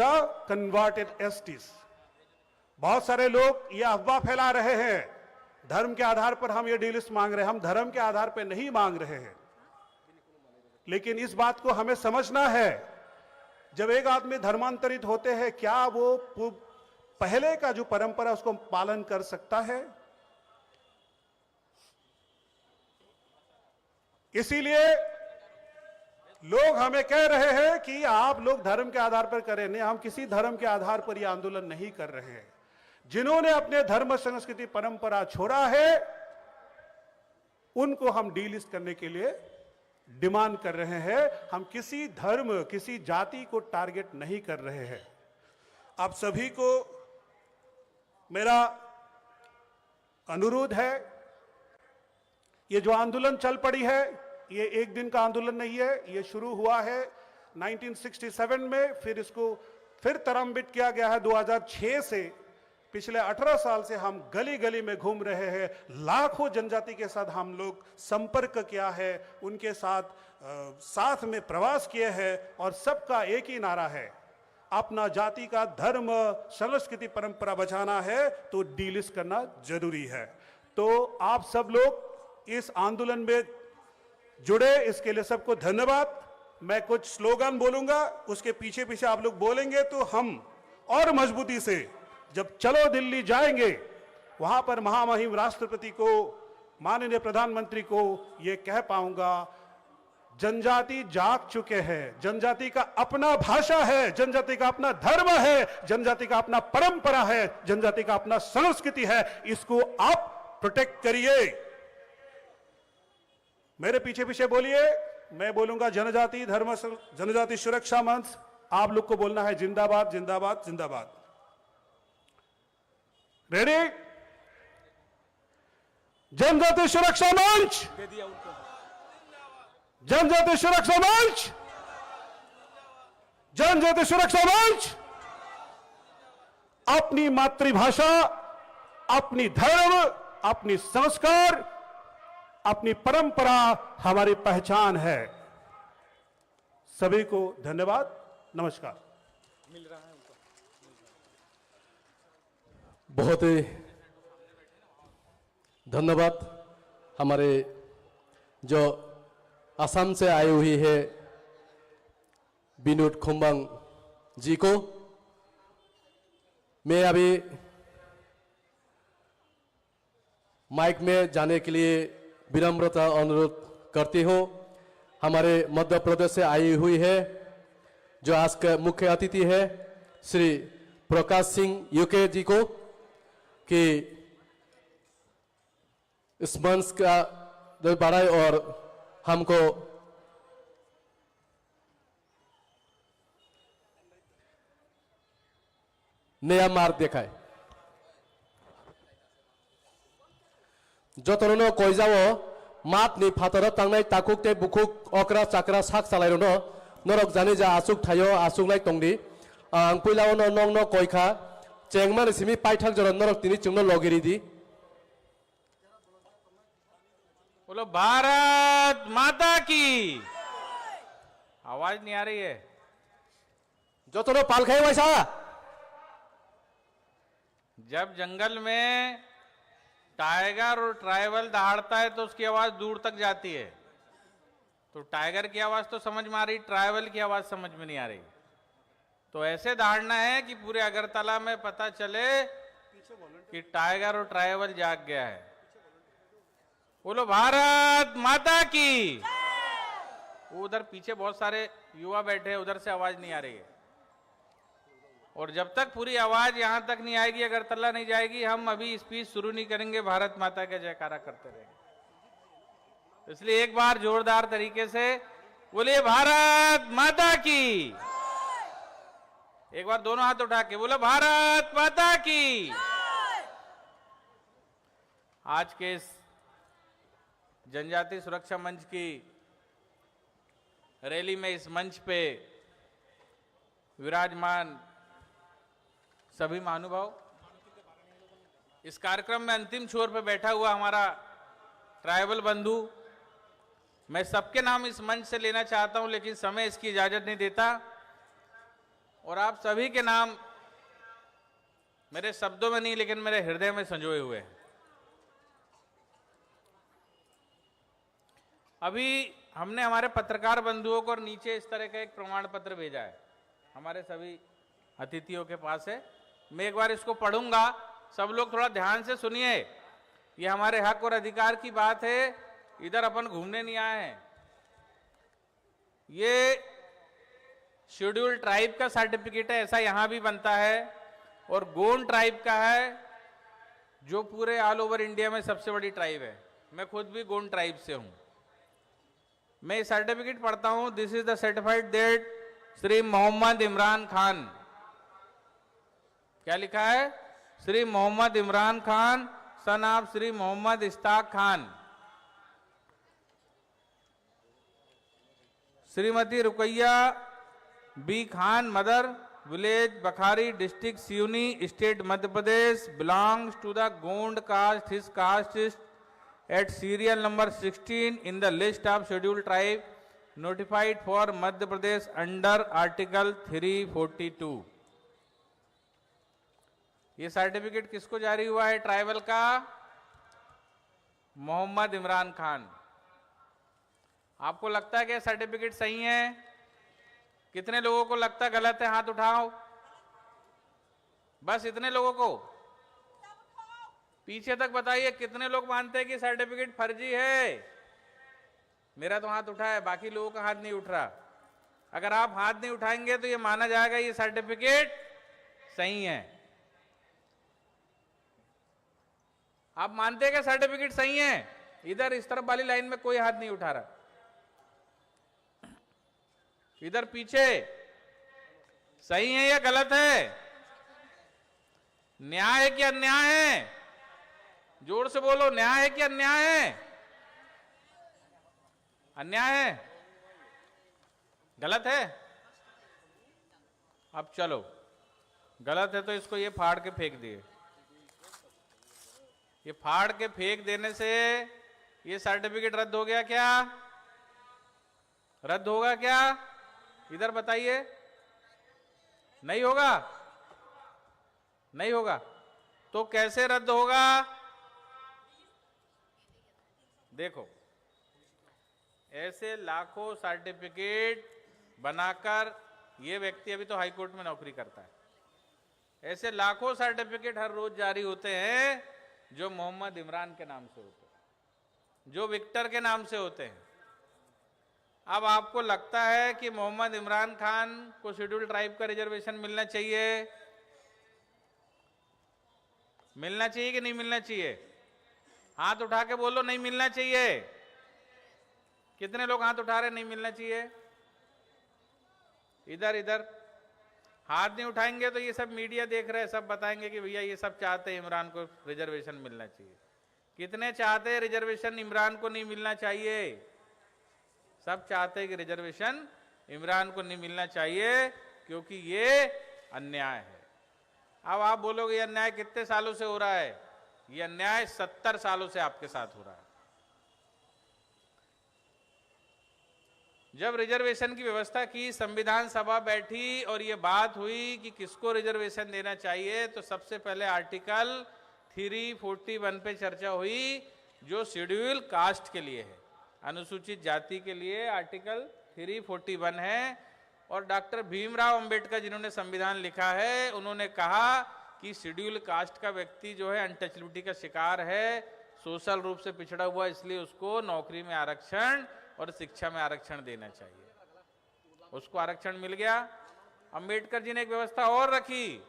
converted STs. बहुत सारे लोग ये अफवाह फैला रहे हैं, धर्म के आधार पर हम ये डीलिस्ट मांग रहे हैं। हम धर्म के आधार पर नहीं मांग रहे हैं, लेकिन इस बात को हमें समझना है, जब एक आदमी धर्मांतरित होते हैं, क्या वो पु- पहले का जो परंपरा, उसको पालन कर सकता है? इसीलिए लोग हमें कह रहे हैं कि आप लोग धर्म के आधार पर करें। नहीं, हम किसी धर्म के आधार पर यह आंदोलन नहीं कर रहे हैं। जिन्होंने अपने धर्म, संस्कृति, परंपरा छोड़ा है, उनको हम डीलिस्ट करने के लिए डिमांड कर रहे हैं। हम किसी धर्म, किसी जाति को टारगेट नहीं कर रहे हैं। आप सभी को मेरा अनुरोध है, ये जो आंदोलन चल पड़ी है, ये एक दिन का आंदोलन नहीं है। ये शुरू हुआ है नाइनटीन सिक्सटी सेवन में, फिर इसको फिर तरम्बित किया गया है दो हज़ार छह से। पिछले अठारह साल से हम गली गली में घूम रहे हैं, लाखों जनजाति के साथ हम लोग संपर्क किया है, उनके साथ, अ, साथ में प्रवास किए हैं और सबका एक ही नारा है, अपना जाति का धर्म, संस्कृति, परंपरा बचाना है तो डीलिस्ट करना जरूरी है। तो आप सब लोग इस आंदोलन में जुड़े, इसके लिए सबको धन्यवाद। मैं कुछ स्लोगन बोलूंगा, उसके पीछे पीछे आप लोग बोलेंगे तो हम और मजबूती से जब चलो दिल्ली जाएंगे, वहां पर महामहिम राष्ट्रपति को, माननीय प्रधानमंत्री को ये कह पाऊंगा, जनजाति जाग चुके हैं, जनजाति का अपना भाषा है, जनजाति का अपना धर्म है, जनजाति का अपना परंपरा है, जनजाति का अपना संस्कृति है, इसको आप प्रोटेक्ट करिए। मेरे पीछे पीछे बोलिए, मैं बोलूंगा जनजाति धर्म सु-, जनजाति सुरक्षा मंच, आप लोग को बोलना है जिंदाबाद, जिंदाबाद, जिंदाबाद। रेडी? जनजाति सुरक्षा मंच, जनजाति सुरक्षा मंच, जनजाति सुरक्षा मंच। अपनी मातृभाषा, अपनी धर्म, अपनी संस्कार, अपनी परंपरा हमारी पहचान है। सभी को धन्यवाद, नमस्कार। बहुत ही धन्यवाद हमारे जो असम से आए हुए हैं विनोद खुम्बंग जी को। मैं अभी माइक में जाने के लिए विनम्रता अनुरोध करती हूँ। हमारे मध्य प्रदेश से आई हुई है, जो आज का मुख्य अतिथि है, श्री प्रकाश सिंह यूके जी को, कि इस मंच का जो बढ़ाए और हमको नया मार्ग दिखाए। Jotono no koijao, mat ni phataro tangnai takhuk tei bukhuk, okra chakra sak chalai rwno, norok jani ja aswk thaio aswk lai tongdi. Ang puila o no nong no koi kha, chengmani simi paithak jora norok tini chwngno logi ridi. बोलो भारत माता की। आवाज नहीं आ रही है। Jotono pal khai waisa. जब जंगल में टाइगर और ट्राइबल दहाड़ता है तो उसकी आवाज दूर तक जाती है। तो टाइगर की आवाज तो समझ में आ रही, ट्राइबल की आवाज समझ में नहीं आ रही। तो ऐसे दहाड़ना है कि पूरे अगरतला में पता चले कि टाइगर और ट्राइबल जाग गया है। बोलो भारत माता की। वो उधर पीछे बहुत सारे युवा बैठे हैं, उधर से आवाज नहीं आ रही है। और जब तक पूरी आवाज यहां तक नहीं आएगी, अगरतला नहीं जाएगी, हम अभी स्पीच शुरू नहीं करेंगे, भारत माता का जयकारा करते रहेंगे। इसलिए एक बार जोरदार तरीके से बोलिए, भारत माता की। एक बार दोनों हाथ उठा के बोलो, भारत माता की। आज के इस जनजाति सुरक्षा मंच की रैली में इस मंच पे विराजमान सभी महानुभाव, इस कार्यक्रम में अंतिम छोर पे बैठा हुआ हमारा ट्राइबल बंधु, मैं सबके नाम इस मंच से लेना चाहता हूं, लेकिन समय इसकी इजाजत नहीं देता। और आप सभी के नाम मेरे शब्दों में नहीं, लेकिन मेरे हृदय में संजोए हुए हैं। अभी हमने हमारे पत्रकार बंधुओं को नीचे इस तरह का एक प्रमाण पत्र भेजा है, हमारे सभी अतिथियों के पास है। मैं एक बार इसको पढ़ूंगा, सब लोग थोड़ा ध्यान से सुनिए। ये हमारे हक और अधिकार की बात है, इधर अपन घूमने नहीं आए हैं। ये शेड्यूल ट्राइब का सर्टिफिकेट है, ऐसा यहाँ भी बनता है, और गोंड ट्राइब का है, जो पूरे ऑल ओवर इंडिया में सबसे बड़ी ट्राइब है। मैं खुद भी गोंड ट्राइब से हूँ। मैं सर्टिफिकेट पढ़ता हूँ। This is the certified that Shri मोहम्मद इमरान खान, क्या लिखा है? श्री मोहम्मद इमरान खान, सन ऑफ श्री मोहम्मद इश्ताक खान, श्रीमती रुकैया बी खान, मदर, विलेज बखारी, डिस्ट्रिक्ट सिवनी, स्टेट Madhya Pradesh, belongs to the Gond caste. His caste is at serial number sixteen in the list of scheduled tribe notified for Madhya Pradesh under Article three forty two. ये सर्टिफिकेट किसको जारी हुआ है ट्राइबल का? मोहम्मद इमरान खान। आपको लगता है कि सर्टिफिकेट सही है? कितने लोगों को लगता है गलत है, हाथ उठाओ। बस इतने लोगों को। पीछे तक बताइए, कितने लोग मानते हैं कि सर्टिफिकेट फर्जी है? मेरा तो हाथ उठा है, बाकी लोगों का हाथ नहीं उठ रहा। अगर आप हाथ नहीं उठाएंगे तो ये माना जाएगा ये सर्टिफिकेट सही है। आप मानते हैं कि सर्टिफिकेट सही है? इधर इस तरफ वाली लाइन में कोई हाथ नहीं उठा रहा। इधर पीछे सही है या गलत है? न्याय है कि अन्याय है? जोर से बोलो, न्याय है कि अन्याय है? अन्याय है, गलत है। अब चलो, गलत है तो इसको ये फाड़ के फेंक दिए। ये फाड़ के फेंक देने से ये सर्टिफिकेट रद्द हो गया क्या? रद्द होगा क्या? इधर बताइए, नहीं होगा? नहीं होगा। तो कैसे रद्द होगा? देखो, ऐसे लाखों सर्टिफिकेट बनाकर, ये व्यक्ति अभी तो हाई कोर्ट में नौकरी करता है, ऐसे लाखों सर्टिफिकेट हर रोज जारी होते हैं जो मोहम्मद इमरान के नाम से होते हैं, जो विक्टर के नाम से होते हैं। अब आपको लगता है कि मोहम्मद इमरान खान को शेड्यूल ट्राइब का रिजर्वेशन मिलना चाहिए? मिलना चाहिए कि नहीं मिलना चाहिए? हाथ उठा के बोलो, नहीं मिलना चाहिए। कितने लोग हाथ उठा रहे, नहीं मिलना चाहिए? इधर, इधर। हाथ नहीं उठाएंगे तो ये सब मीडिया देख रहे हैं, सब बताएंगे कि भैया ये सब चाहते हैं इमरान को रिजर्वेशन मिलना चाहिए। कितने चाहते हैं रिजर्वेशन इमरान को नहीं मिलना चाहिए? सब चाहते हैं कि रिजर्वेशन इमरान को नहीं मिलना चाहिए, क्योंकि ये अन्याय है। अब आप बोलोगे, ये अन्याय कितने सालों से हो रहा है? ये अन्याय सत्तर सालों से आपके साथ हो रहा है। जब रिजर्वेशन की व्यवस्था की, संविधान सभा बैठी और ये बात हुई कि किसको रिजर्वेशन देना चाहिए, तो सबसे पहले आर्टिकल थ्री फोर्टी वन पे चर्चा हुई, जो शेड्यूल कास्ट के लिए है, अनुसूचित जाति के लिए आर्टिकल थ्री फोर्टी वन है। और डॉक्टर भीमराव अंबेडकर, जिन्होंने संविधान लिखा है, उन्होंने कहा कि शेड्यूल कास्ट का व्यक्ति जो है, अनटचेबिलिटी का शिकार है, सोशल रूप से पिछड़ा हुआ, इसलिए उसको नौकरी में आरक्षण और शिक्षा में आरक्षण देना चाहिए। उसको आरक्षण मिल गया। अंबेडकर जी ने एक व्यवस्था और रखी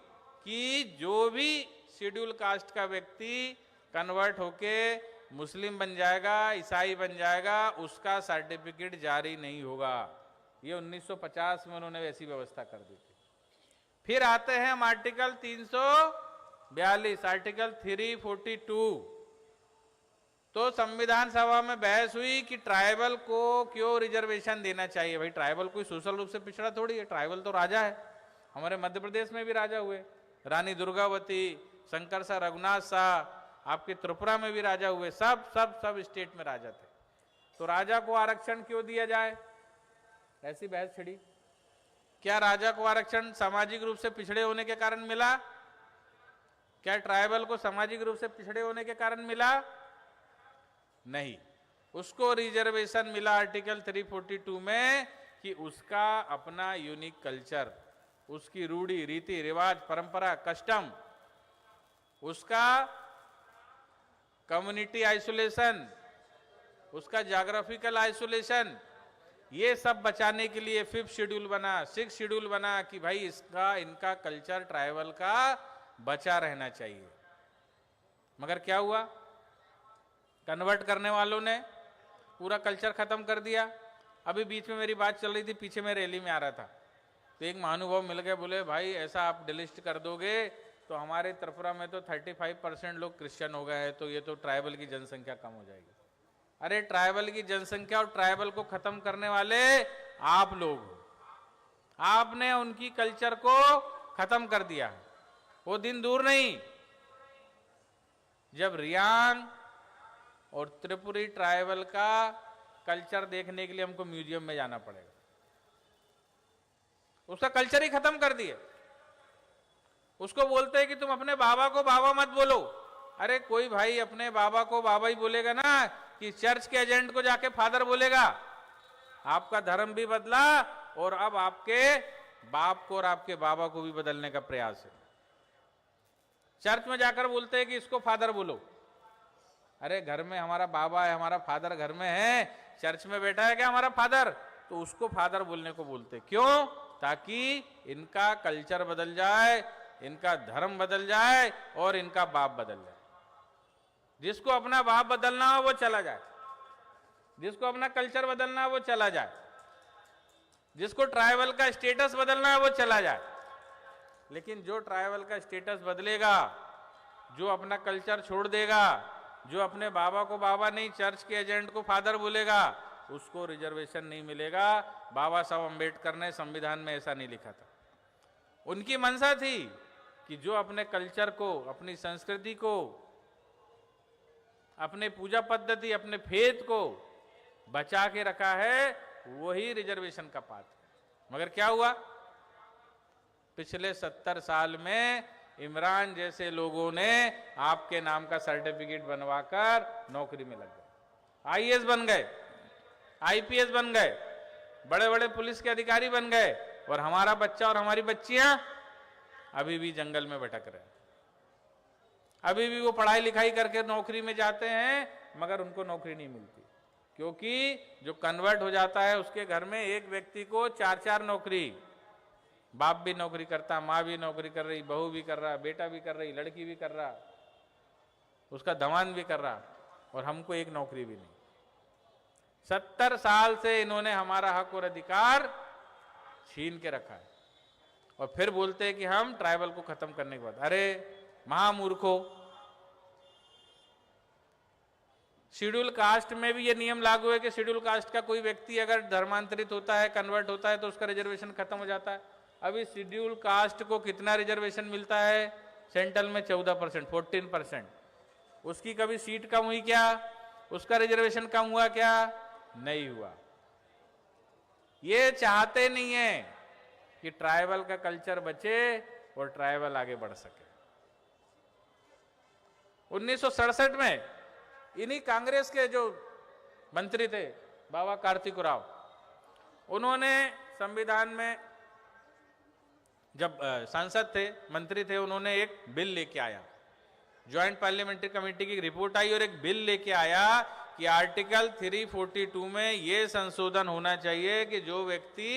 कि जो भी शेड्यूल कास्ट का व्यक्ति कन्वर्ट होके मुस्लिम बन जाएगा, ईसाई बन जाएगा, उसका सर्टिफिकेट जारी नहीं होगा। ये उन्नीस सौ पचास में उन्होंने ऐसी व्यवस्था कर दी थी। फिर आते हैं हम आर्टिकल तीन सौ बयालीस, आर्टिकल थ्री फोर्टी टू। तो संविधान सभा में बहस हुई कि ट्राइबल को क्यों रिजर्वेशन देना चाहिए। भाई, ट्राइबल कोई सोशल रूप से पिछड़ा थोड़ी है, ट्राइबल तो राजा है। हमारे मध्य प्रदेश में भी राजा हुए, रानी दुर्गावती, शंकर शाह, रघुनाथ शाह, आपके त्रिपुरा में भी राजा हुए, सब सब सब स्टेट में राजा थे। तो राजा को आरक्षण क्यों दिया जाए, ऐसी बहस छिड़ी। क्या राजा को आरक्षण सामाजिक रूप से पिछड़े होने के कारण मिला? क्या ट्राइबल को सामाजिक रूप से पिछड़े होने के कारण मिला? नहीं। उसको रिजर्वेशन मिला आर्टिकल थ्री फोर्टी टू में कि उसका अपना यूनिक कल्चर, उसकी रूढ़ी, रीति रिवाज, परंपरा, कस्टम, उसका कम्युनिटी आइसोलेशन, उसका ज्योग्राफिकल आइसोलेशन, ये सब बचाने के लिए फिफ्थ शेड्यूल बना, सिक्स शेड्यूल बना कि भाई, इसका, इनका कल्चर ट्राइबल का बचा रहना चाहिए। मगर क्या हुआ? कन्वर्ट करने वालों ने पूरा कल्चर खत्म कर दिया। अभी बीच में मेरी बात चल रही थी, पीछे मैं रैली में आ रहा था, तो एक महानुभाव मिल गए, बोले, "भाई, ऐसा आप डिलिस्ट कर दोगे तो हमारे त्रिपुरा में तो थर्टी फाइव परसेंट लोग क्रिश्चियन हो गए हैं, तो ये तो ट्राइबल की जनसंख्या कम हो जाएगी।" अरे, ट्राइबल की जनसंख्या और ट्राइबल को खत्म करने वाले आप लोग हो। आपने उनकी कल्चर को खत्म कर दिया। वो दिन दूर नहीं, जब रियांग और त्रिपुरी ट्राइबल का कल्चर देखने के लिए हमको म्यूजियम में जाना पड़ेगा। उसका कल्चर ही खत्म कर दिए। उसको बोलते हैं कि तुम अपने बाबा को बाबा मत बोलो। अरे, कोई भाई अपने बाबा को बाबा ही बोलेगा ना, कि चर्च के एजेंट को जाके फादर बोलेगा? आपका धर्म भी बदला और अब आपके बाप को और आपके बाबा को भी बदलने का प्रयास है। चर्च में जाकर बोलते हैं कि इसको फादर बोलो। अरे, घर में हमारा बाबा है, हमारा फादर घर में है, चर्च में बैठा है क्या हमारा फादर? तो उसको फादर बोलने को बोलते हैं। क्यों? ताकि इनका कल्चर बदल जाए, इनका धर्म बदल जाए और इनका बाप बदल जाए। जिसको अपना बाप बदलना हो, वो चला जाए, जिसको अपना कल्चर बदलना हो, वो चला जाए, जिसको ट्राइबल का स्टेटस बदलना है, वो चला जाए। लेकिन जो ट्राइबल का स्टेटस बदलेगा, जो अपना कल्चर छोड़ देगा, जो अपने बाबा को बाबा नहीं, चर्च के एजेंट को फादर बोलेगा, उसको रिजर्वेशन नहीं मिलेगा। बाबा साहब अंबेडकर ने संविधान में ऐसा नहीं लिखा था। उनकी मंशा थी कि जो अपने कल्चर को, अपनी संस्कृति को, अपने पूजा पद्धति, अपने फेथ को बचा के रखा है, वही रिजर्वेशन का पात्र है। मगर क्या हुआ? पिछले सत्तर साल में इमरान जैसे लोगों ने आपके नाम का सर्टिफिकेट बनवाकर नौकरी में लग गए, आईएएस बन गए, आईपीएस बन गए, बड़े बड़े पुलिस के अधिकारी बन गए, और हमारा बच्चा और हमारी बच्चियां अभी भी जंगल में भटक रहे हैं। अभी भी वो पढ़ाई लिखाई करके नौकरी में जाते हैं, मगर उनको नौकरी नहीं मिलती, क्योंकि जो कन्वर्ट हो जाता है, उसके घर में एक व्यक्ति को चार चार नौकरी, बाप भी नौकरी करता, माँ भी नौकरी कर रही, बहू भी कर रहा, बेटा भी कर रही, लड़की भी कर रहा, उसका दामाद भी कर रहा, और हमको एक नौकरी भी नहीं। सत्तर साल से इन्होंने हमारा हक और अधिकार छीन के रखा है, और फिर बोलते हैं कि हम ट्राइबल को खत्म करने के बाद। अरे महामूर्खो, शेड्यूल कास्ट में भी ये नियम लागू है कि शेड्यूल कास्ट का कोई व्यक्ति अगर धर्मांतरित होता है, कन्वर्ट होता है, तो उसका रिजर्वेशन खत्म हो जाता है। अभी शेड्यूल कास्ट को कितना रिजर्वेशन मिलता है सेंट्रल में? चौदह परसेंट, फोर्टीन परसेंट। उसकी कभी सीट कम हुई क्या? उसका रिजर्वेशन कम हुआ क्या? नहीं हुआ। ये चाहते नहीं है कि ट्राइबल का कल्चर बचे और ट्राइबल आगे बढ़ सके। उन्नीस सौ सड़सठ में इन्हीं कांग्रेस के जो मंत्री थे, बाबा कार्तिक राव, उन्होंने संविधान में, जब सांसद थे, मंत्री थे, उन्होंने एक बिल लेके आया, ज्वाइंट पार्लियामेंट्री कमेटी की रिपोर्ट आई और एक बिल लेके आया कि आर्टिकल थ्री फोर्टी टू में ये संशोधन होना चाहिए कि जो व्यक्ति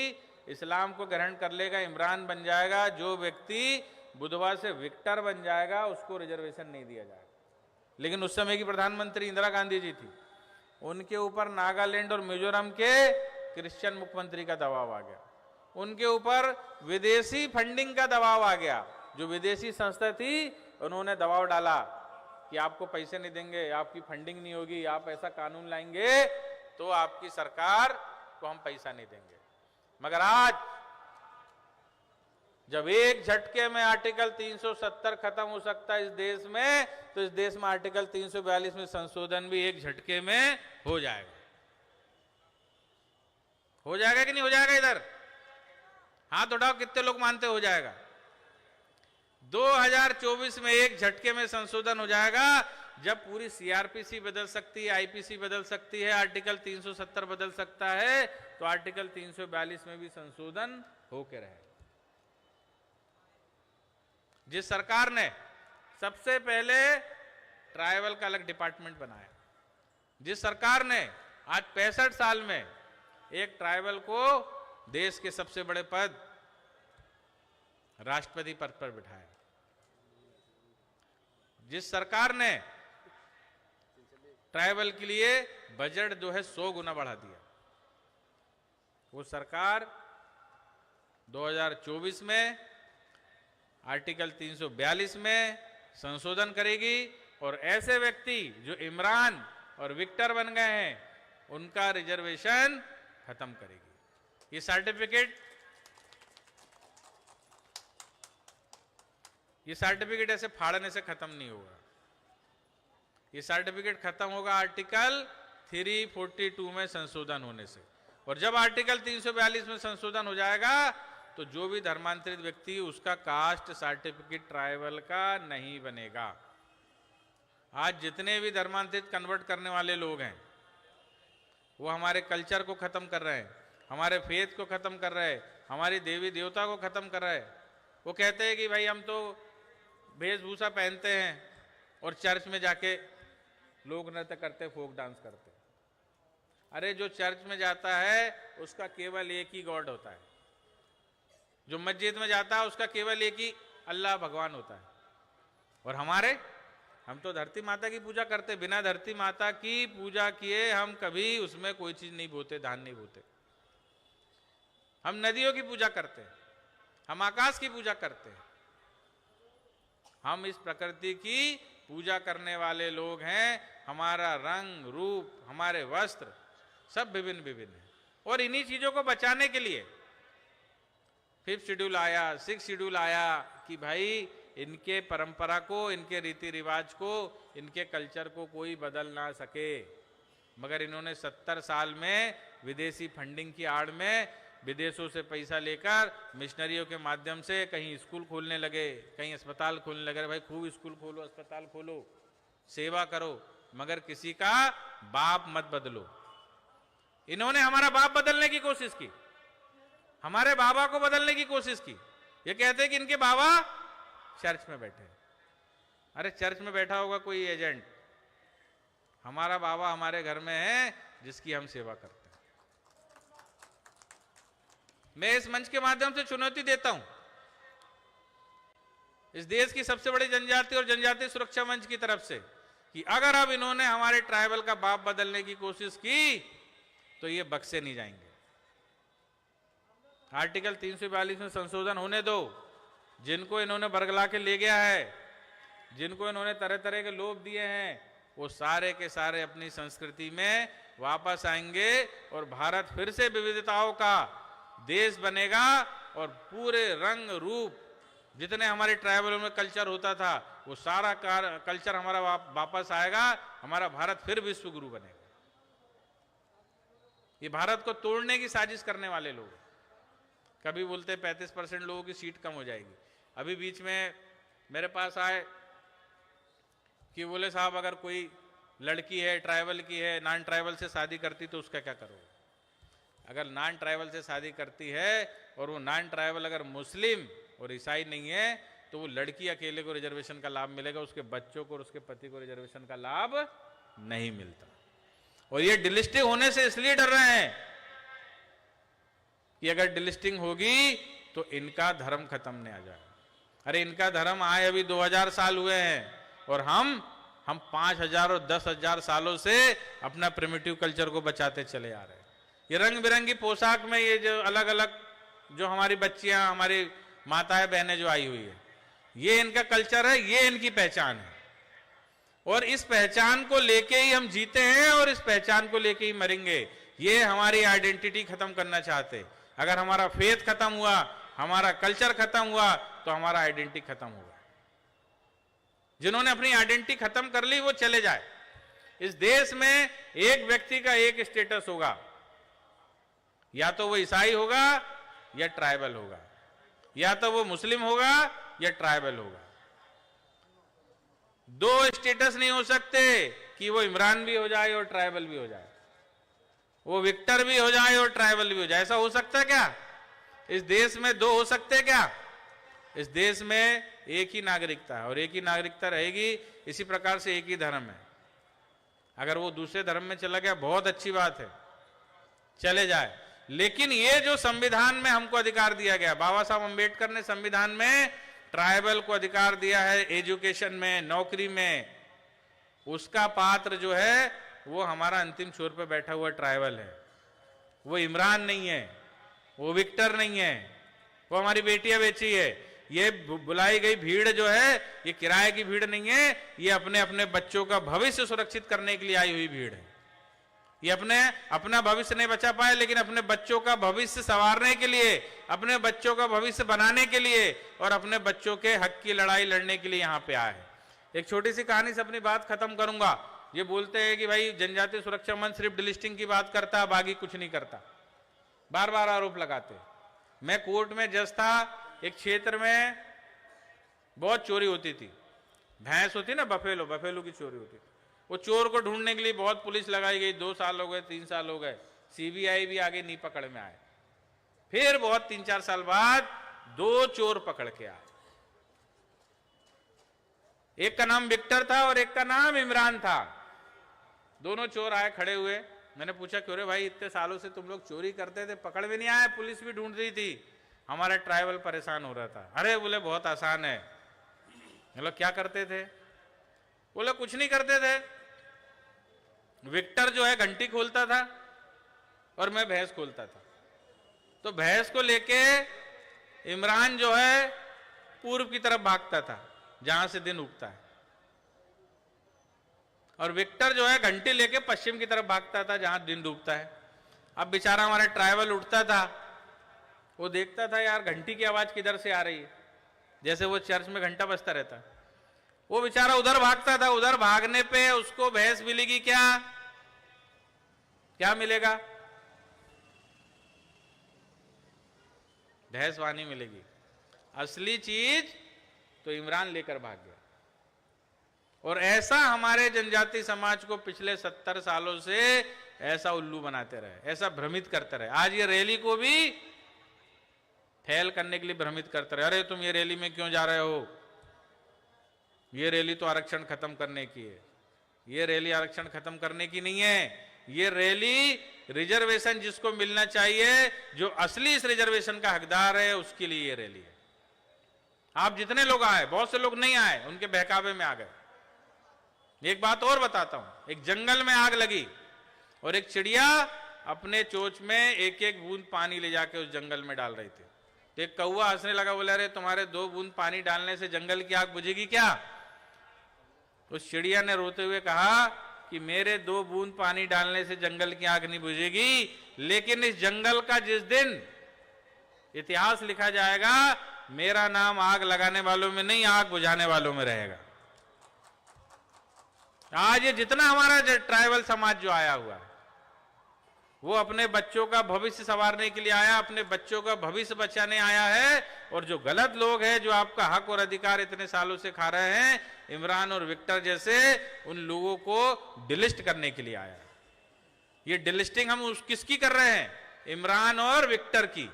इस्लाम को ग्रहण कर लेगा, इमरान बन जाएगा, जो व्यक्ति बुधवा से विक्टर बन जाएगा, उसको रिजर्वेशन नहीं दिया जाएगा। लेकिन उस समय की प्रधानमंत्री इंदिरा गांधी जी थी, उनके ऊपर नागालैंड और मिजोरम के क्रिश्चियन मुख्यमंत्री का दबाव आ गया, उनके ऊपर विदेशी फंडिंग का दबाव आ गया। जो विदेशी संस्था थी, उन्होंने दबाव डाला कि आपको पैसे नहीं देंगे, आपकी फंडिंग नहीं होगी, आप ऐसा कानून लाएंगे तो आपकी सरकार को हम पैसा नहीं देंगे। मगर आज जब एक झटके में आर्टिकल तीन सौ सत्तर खत्म हो सकता है इस देश में, तो इस देश में आर्टिकल तीन सौ बयालीस में संशोधन भी एक झटके में हो जाएगा। हो जाएगा कि नहीं हो जाएगा? इधर हाथ उठाओ, कितने लोग मानते हो जाएगा? दो हज़ार चौबीस में एक झटके में संशोधन हो जाएगा। जब पूरी सीआरपीसी बदल सकती है, आईपीसी बदल सकती है, आर्टिकल तीन सौ सत्तर बदल सकता है, तो आर्टिकल तीन सौ बयालीस में भी संशोधन होके रहेगा। जिस सरकार ने सबसे पहले ट्राइबल का अलग डिपार्टमेंट बनाया, जिस सरकार ने आज पैंसठ साल में एक ट्राइबल को देश के सबसे बड़े पद, राष्ट्रपति पद पर बिठाया, जिस सरकार ने ट्राइबल के लिए बजट जो है सौ गुना बढ़ा दिया, वो सरकार दो हज़ार चौबीस में आर्टिकल तीन सौ बयालीस में संशोधन करेगी और ऐसे व्यक्ति जो इमरान और विक्टर बन गए हैं, उनका रिजर्वेशन खत्म करेगी। ये सर्टिफिकेट, ये सर्टिफिकेट ऐसे फाड़ने से खत्म नहीं होगा। ये सर्टिफिकेट खत्म होगा आर्टिकल थ्री फोर्टी टू में संशोधन होने से। और जब आर्टिकल तीन सौ बयालीस में संशोधन हो जाएगा, तो जो भी धर्मांतरित व्यक्ति, उसका कास्ट सर्टिफिकेट ट्राइबल का नहीं बनेगा। आज जितने भी धर्मांतरित, कन्वर्ट करने वाले लोग हैं, वो हमारे कल्चर को खत्म कर रहे हैं, हमारे फेथ को खत्म कर रहे हैं, हमारी देवी देवता को खत्म कर रहे हैं। वो कहते हैं कि भाई, हम तो वेशभूषा पहनते हैं और चर्च में जाके लोक नृत्य करते, फोक डांस करते। अरे, जो चर्च में जाता है, उसका केवल एक ही गॉड होता है। जो मस्जिद में जाता है, उसका केवल एक ही अल्लाह भगवान होता है। और हमारे, हम तो धरती माता की पूजा करते, बिना धरती माता की पूजा किए हम कभी उसमें कोई चीज नहीं बोते, धान नहीं बोते। हम नदियों की पूजा करते हैं, हम आकाश की पूजा करते हैं। हम इस प्रकृति की पूजा करने वाले लोग हैं। हमारा रंग रूप, हमारे वस्त्र, सब विभिन्न विभिन्न है। और इन्हीं चीजों को बचाने के लिए फिफ्थ शेड्यूल आया, सिक्स शेड्यूल आया कि भाई, इनके परंपरा को, इनके रीति रिवाज को, इनके कल्चर को कोई बदल ना सके। मगर इन्होंने सत्तर साल में विदेशी फंडिंग की आड़ में विदेशों से पैसा लेकर मिशनरियों के माध्यम से कहीं स्कूल खोलने लगे, कहीं अस्पताल खोलने लगे। अरे भाई, खूब स्कूल खोलो, अस्पताल खोलो, सेवा करो, मगर किसी का बाप मत बदलो। इन्होंने हमारा बाप बदलने की कोशिश की, हमारे बाबा को बदलने की कोशिश की। ये कहते हैं कि इनके बाबा चर्च में बैठे हैं। अरे, चर्च में बैठा होगा कोई एजेंट, हमारा बाबा हमारे घर में है, जिसकी हम सेवा करते हैं। मैं इस मंच के माध्यम से चुनौती देता हूं इस देश की सबसे बड़ी जनजाति और जनजाति सुरक्षा मंच की तरफ से कि अगर अब इन्होंने हमारे ट्राइबल का बाप बदलने की कोशिश की, तो ये बख्शे नहीं जाएंगे। आर्टिकल तीन सौ बयालीस में संशोधन होने दो। जिनको इन्होंने बरगला के ले गया है, जिनको इन्होंने तरह तरह के लोभ दिए हैं, वो सारे के सारे अपनी संस्कृति में वापस आएंगे और भारत फिर से विविधताओं का देश बनेगा और पूरे रंग रूप, जितने हमारे ट्राइबल में कल्चर होता था, वो सारा कार-, कल्चर हमारा वाप-, वापस आएगा। हमारा भारत फिर विश्व गुरु बनेगा। ये भारत को तोड़ने की साजिश करने वाले लोग। कभी बोलते हैं पैंतीस परसेंट लोगों की सीट कम हो जाएगी। अभी बीच में मेरे पास आए कि बोले, "साहब, अगर कोई लड़की है, ट्राइबल की है, नॉन ट्राइबल से शादी करती तो उसका क्या करोगे?" अगर नॉन ट्राइबल से शादी करती है और वो नॉन ट्राइबल अगर मुस्लिम और ईसाई नहीं है, तो वो लड़की अकेले को रिजर्वेशन का लाभ मिलेगा, उसके बच्चों को और उसके पति को रिजर्वेशन का लाभ नहीं मिलता। और ये डिलिस्टिंग होने से इसलिए डर रहे हैं कि अगर डिलिस्टिंग होगी तो इनका धर्म खत्म नहीं आ जाए। अरे, इनका धर्म आए अभी दो हज़ार साल हुए हैं और हम हम पाँच हज़ार और दस हज़ार सालों से अपना प्रिमिटिव कल्चर को बचाते चले आ रहे हैं। ये रंग बिरंगी पोशाक में ये जो अलग अलग, जो हमारी बच्चियां, हमारी माताएं बहनें जो आई हुई है, ये इनका कल्चर है, ये इनकी पहचान है। और इस पहचान को लेके ही हम जीते हैं और इस पहचान को लेके ही मरेंगे। ये हमारी आइडेंटिटी खत्म करना चाहते। अगर हमारा फेथ खत्म हुआ, हमारा कल्चर खत्म हुआ, तो हमारा आइडेंटिटी खत्म होगा। जिन्होंने अपनी आइडेंटिटी खत्म कर ली, वो चले जाए। इस देश में एक व्यक्ति का एक स्टेटस होगा, या तो वो ईसाई होगा, या ट्राइबल होगा, या तो वो मुस्लिम होगा, या ट्राइबल होगा। दो स्टेटस नहीं हो सकते कि वो इमरान भी हो जाए और ट्राइबल भी हो जाए, वो विक्टर भी हो जाए और ट्राइबल भी हो जाए। ऐसा हो सकता है क्या? इस देश में दो हो सकते हैं क्या? इस देश में एक ही नागरिकता है और एक ही नागरिकता रहेगी। इसी प्रकार से एक ही धर्म है। अगर वो दूसरे धर्म में चला गया, बहुत अच्छी बात है, चले जाए, लेकिन ये जो संविधान में हमको अधिकार दिया गया, बाबा साहब अंबेडकर ने संविधान में ट्राइबल को अधिकार दिया है एजुकेशन में, नौकरी में, उसका पात्र जो है वो हमारा अंतिम छोर पे बैठा हुआ ट्राइबल है। वो इमरान नहीं है, वो विक्टर नहीं है, वो हमारी बेटियां बेची है। ये बु-, बुलाई गई भीड़ जो है, ये किराए की भीड़ नहीं है, ये अपने अपने बच्चों का भविष्य सुरक्षित करने के लिए आई हुई भीड़ है। ये अपने अपना भविष्य नहीं बचा पाए, लेकिन अपने बच्चों का भविष्य संवारने के लिए, अपने बच्चों का भविष्य बनाने के लिए और अपने बच्चों के हक की लड़ाई लड़ने के लिए यहाँ पे आए हैं। एक छोटी सी कहानी से अपनी बात खत्म करूंगा। ये बोलते हैं कि भाई, जनजातीय सुरक्षा मंच सिर्फ डिलिस्टिंग की बात करता है, बाकी कुछ नहीं करता, बार बार आरोप लगाते हैं। मैं कोर्ट में जज था, एक क्षेत्र में बहुत चोरी होती थी, भैंस होती ना, बफेलो, बफेलो की चोरी होती थी। वो चोर को ढूंढने के लिए बहुत पुलिस लगाई गई, दो साल हो गए, तीन साल हो गए, सीबीआई भी आगे नहीं पकड़ में आए। फिर बहुत तीन चार साल बाद दो चोर पकड़ के आए। एक का नाम विक्टर था और एक का नाम इमरान था। दोनों चोर आए, खड़े हुए। मैंने पूछा, "क्यों रे भाई, इतने सालों से तुम लोग चोरी करते थे, पकड़ में नहीं आए, पुलिस भी ढूंढ रही थी, हमारा ट्राइबल परेशान हो रहा था।" "अरे," बोले, "बहुत आसान है।" बोला, "क्या करते थे?" बोले, "कुछ नहीं करते थे, विक्टर जो है घंटी खोलता था और मैं भैंस खोलता था।" तो भैंस को लेके इमरान जो है पूर्व की तरफ भागता था, जहां से दिन उगता है, और विक्टर जो है घंटी लेके पश्चिम की तरफ भागता था, जहां दिन डूबता है। अब बेचारा हमारा ट्राइबल उठता था, वो देखता था, "यार, घंटी की आवाज किधर से आ रही है?" जैसे वो चर्च में घंटा बजता रहता, वो बेचारा उधर भागता था। उधर भागने पे उसको भैंस मिलेगी क्या? क्या मिलेगा? भैंस वहां नहीं मिलेगी। असली चीज तो इमरान लेकर भाग गया। और ऐसा हमारे जनजाति समाज को पिछले सत्तर सालों से ऐसा उल्लू बनाते रहे, ऐसा भ्रमित करते रहे। आज ये रैली को भी फेल करने के लिए भ्रमित करते रहे। "अरे, तुम ये रैली में क्यों जा रहे हो? ये रैली तो आरक्षण खत्म करने की है।" ये रैली आरक्षण खत्म करने की नहीं है। ये रैली रिजर्वेशन जिसको मिलना चाहिए, जो असली इस रिजर्वेशन का हकदार है, उसके लिए ये रैली है। आप जितने लोग आए, बहुत से लोग नहीं आए, उनके बहकावे में आ गए। एक बात और बताता हूं, एक जंगल में आग लगी और एक चिड़िया अपने चोंच में एक एक बूंद पानी ले जाके उस जंगल में डाल रही थी। तो एक कौवा हंसने लगा, बोला, "अरे, तुम्हारे दो बूंद पानी डालने से जंगल की आग बुझेगी क्या?" उस चिड़िया ने रोते हुए कहा कि मेरे दो बूंद पानी डालने से जंगल की आग नहीं बुझेगी, लेकिन इस जंगल का जिस दिन इतिहास लिखा जाएगा, मेरा नाम आग लगाने वालों में नहीं, आग बुझाने वालों में रहेगा। आज ये जितना हमारा जो ट्राइबल समाज जो आया हुआ है, वो अपने बच्चों का भविष्य संवारने के लिए आया, अपने बच्चों का भविष्य बचाने आया है। और जो गलत लोग हैं, जो आपका हक और अधिकार इतने सालों से खा रहे हैं, इमरान और विक्टर जैसे, उन लोगों को डिलिस्ट करने के लिए आया है। ये डिलिस्टिंग हम उस, किसकी कर रहे हैं? इमरान और विक्टर की।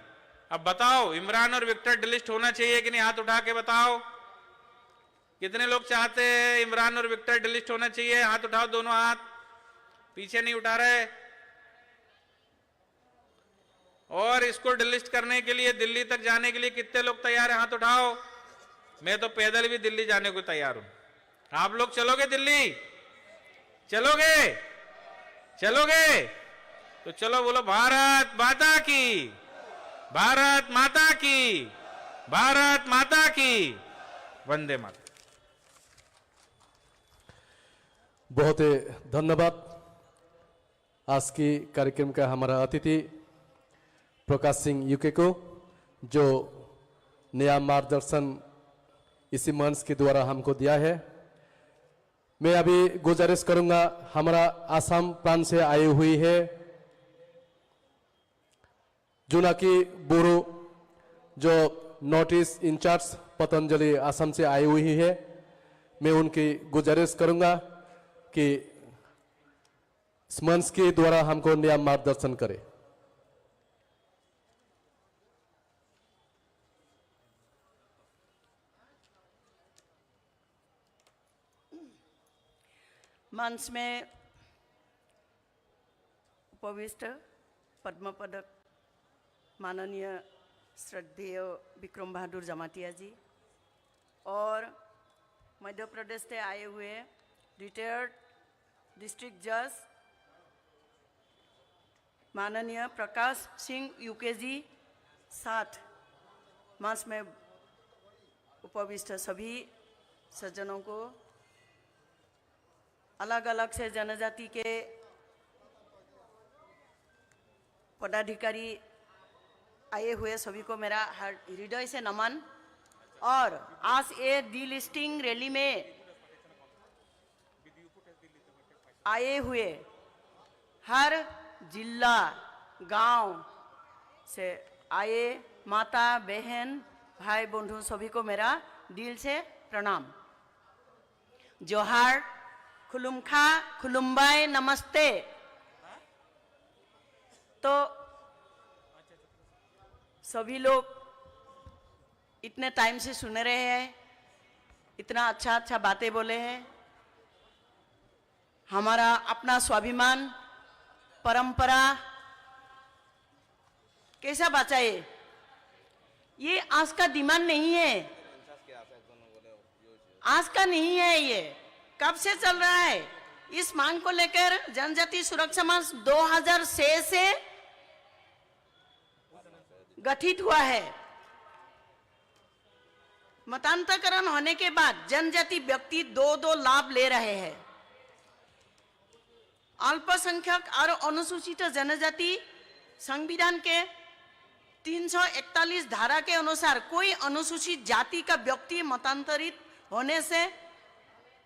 अब बताओ, इमरान और विक्टर डिलिस्ट होना चाहिए कि नहीं? हाथ उठा के बताओ। कितने लोग चाहते हैं इमरान और विक्टर डिलिस्ट होना चाहिए? हाथ उठाओ, दोनों हाथ। पीछे नहीं उठा रहे। और इसको डिलिस्ट करने के लिए, दिल्ली तक जाने के लिए कितने लोग तैयार हैं? हाथ उठाओ। मैं तो पैदल भी दिल्ली जाने को तैयार हूं। आप लोग चलोगे दिल्ली? चलोगे? चलोगे? तो चलो बोलो, भारत माता की, भारत माता की, भारत माता की। वंदे मातरम। बहुत ही धन्यवाद आज की कार्यक्रम का हमारा अतिथि प्रकाश सिंह यूके को, जो नया मार्गदर्शन इसी मंच के द्वारा हमको दिया है। मैं अभी गुजारिश करूंगा, हमारा आसाम प्रांत से आई हुई है जूनाकी बोरो, जो नॉर्थ ईस्ट इंचार्ज पतंजलि आसाम से आई हुई है। मैं उनकी गुजारिश करूंगा कि इस मंच के द्वारा हमको नया मार्गदर्शन करें। मंच में उपविष्ट पद्म पदक माननीय श्रद्धेय विक्रम बहादुर जमातिया जी और मध्य प्रदेश से आए हुए रिटायर्ड डिस्ट्रिक्ट जज माननीय प्रकाश सिंह यूके जी, साथ मंच में उपविष्ट सभी सज्जनों को अलग-अलग से जनजाति के पदाधिकारी आए हुए सभी को मेरा हर हृदय से नमन। और आज ये डिलिस्टिंग रैली में आए हुए हर जिला, गांव से आए माता, बहन, भाई, बंधु सभी को मेरा दिल से प्रणाम। जोहार, खुलुमखा, खुलुमबाय, नमस्ते। तो सभी लोग इतने टाइम से सुन रहे हैं, इतना अच्छा अच्छा बातें बोले हैं। हमारा अपना स्वाभिमान, परंपरा कैसा बचाए, ये आज का डिमांड नहीं है, आज का नहीं है, ये कब से चल रहा है। इस मांग को लेकर जनजाति सुरक्षा मंच दो हज़ार छह से गठित हुआ है। मतांतरकरण होने के बाद जनजाति व्यक्ति दो दो लाभ ले रहे हैं। अल्पसंख्यक और अनुसूचित जनजाति संविधान के तीन सौ इकतालीस धारा के अनुसार कोई अनुसूचित जाति का व्यक्ति मतांतरित होने से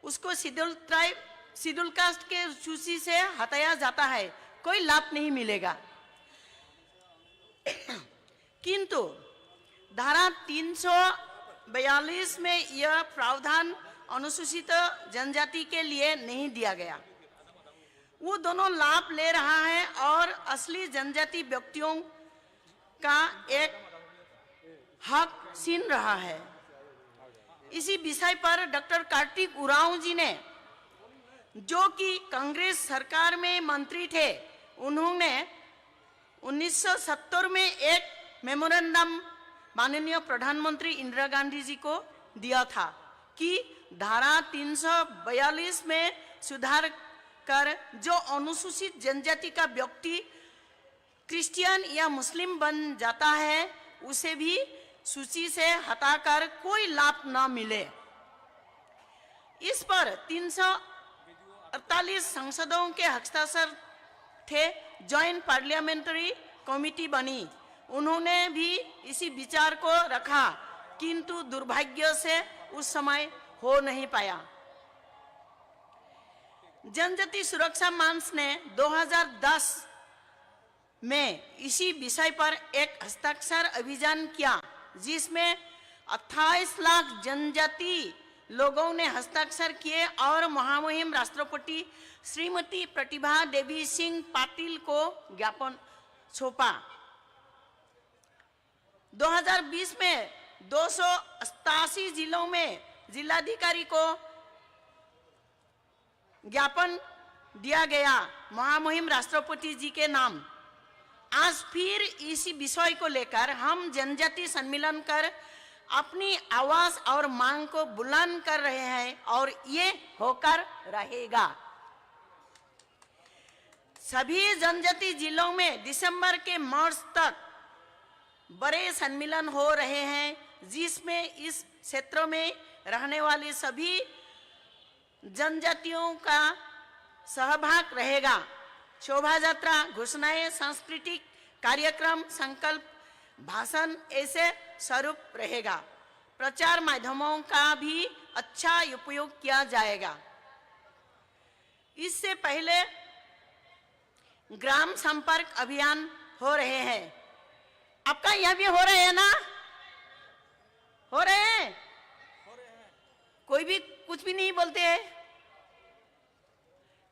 उसको शेड्यूल ट्राइब, शेड्यूल कास्ट के सूची से हटाया जाता है, कोई लाभ नहीं मिलेगा। किंतु धारा तीन सौ बयालीस में यह प्रावधान अनुसूचित जनजाति के लिए नहीं दिया गया। वो दोनों लाभ ले रहा है और असली जनजाति व्यक्तियों का एक हक छीन रहा है। इसी विषय पर डॉक्टर कार्तिक उरांव जी ने, जो कि कांग्रेस सरकार में मंत्री थे, उन्होंने उन्नीस सौ सत्तर में एक मेमोरेंडम माननीय प्रधानमंत्री इंदिरा गांधी जी को दिया था कि धारा तीन सौ बयालीस में सुधार कर जो अनुसूचित जनजाति का व्यक्ति क्रिश्चियन या मुस्लिम बन जाता है, उसे भी सूची से हटाकर कोई लाभ न मिले। इस पर तीन सौ अड़तालीस सांसदों के हस्ताक्षर थे। जॉइंट पार्लियामेंट्री कमेटी बनी, उन्होंने भी इसी विचार को रखा, किंतु दुर्भाग्य से उस समय हो नहीं पाया। जनजाति सुरक्षा मंच ने दो हज़ार दस में इसी विषय पर एक हस्ताक्षर अभियान किया, जिसमें अट्ठाईस लाख जनजाति लोगों ने हस्ताक्षर किए और महामहिम राष्ट्रपति श्रीमती प्रतिभा देवी सिंह पाटिल को ज्ञापन सौंपा। दो हज़ार बीस में दो सौ सतासी जिलों में जिलाधिकारी को ज्ञापन दिया गया महामहिम राष्ट्रपति जी के नाम। आज फिर इसी विषय को लेकर हम जनजाति सम्मेलन कर अपनी आवाज और मांग को बुलंद कर रहे हैं और ये होकर रहेगा। सभी जनजाति जिलों में दिसंबर के मार्च तक बड़े सम्मेलन हो रहे हैं, जिसमें इस क्षेत्र में रहने वाले सभी जनजातियों का सहभाग रहेगा। शोभा यात्रा, घोषणाएं, सांस्कृतिक कार्यक्रम, संकल्प, भाषण ऐसे स्वरूप रहेगा। प्रचार माध्यमों का भी अच्छा उपयोग किया जाएगा। इससे पहले ग्राम संपर्क अभियान हो रहे हैं। आपका यहाँ भी हो रहे हैं ना? हो रहे हैं? कोई भी कुछ भी नहीं बोलते हैं।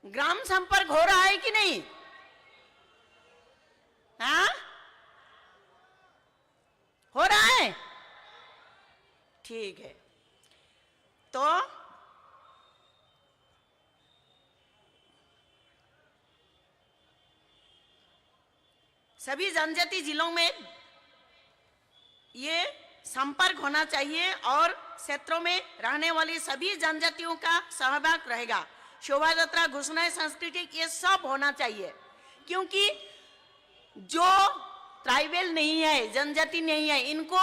ग्राम संपर्क हो रहा है कि नहीं? हाँ, हो रहा है। ठीक है, तो सभी जनजाति जिलों में ये संपर्क होना चाहिए और क्षेत्रों में रहने वाली सभी जनजातियों का सहभाग रहेगा। शोभा यात्रा, घोषणाएं, सांस्कृतिक, ये सब होना चाहिए, क्योंकि जो ट्राइबल नहीं है, जनजाति नहीं है, इनको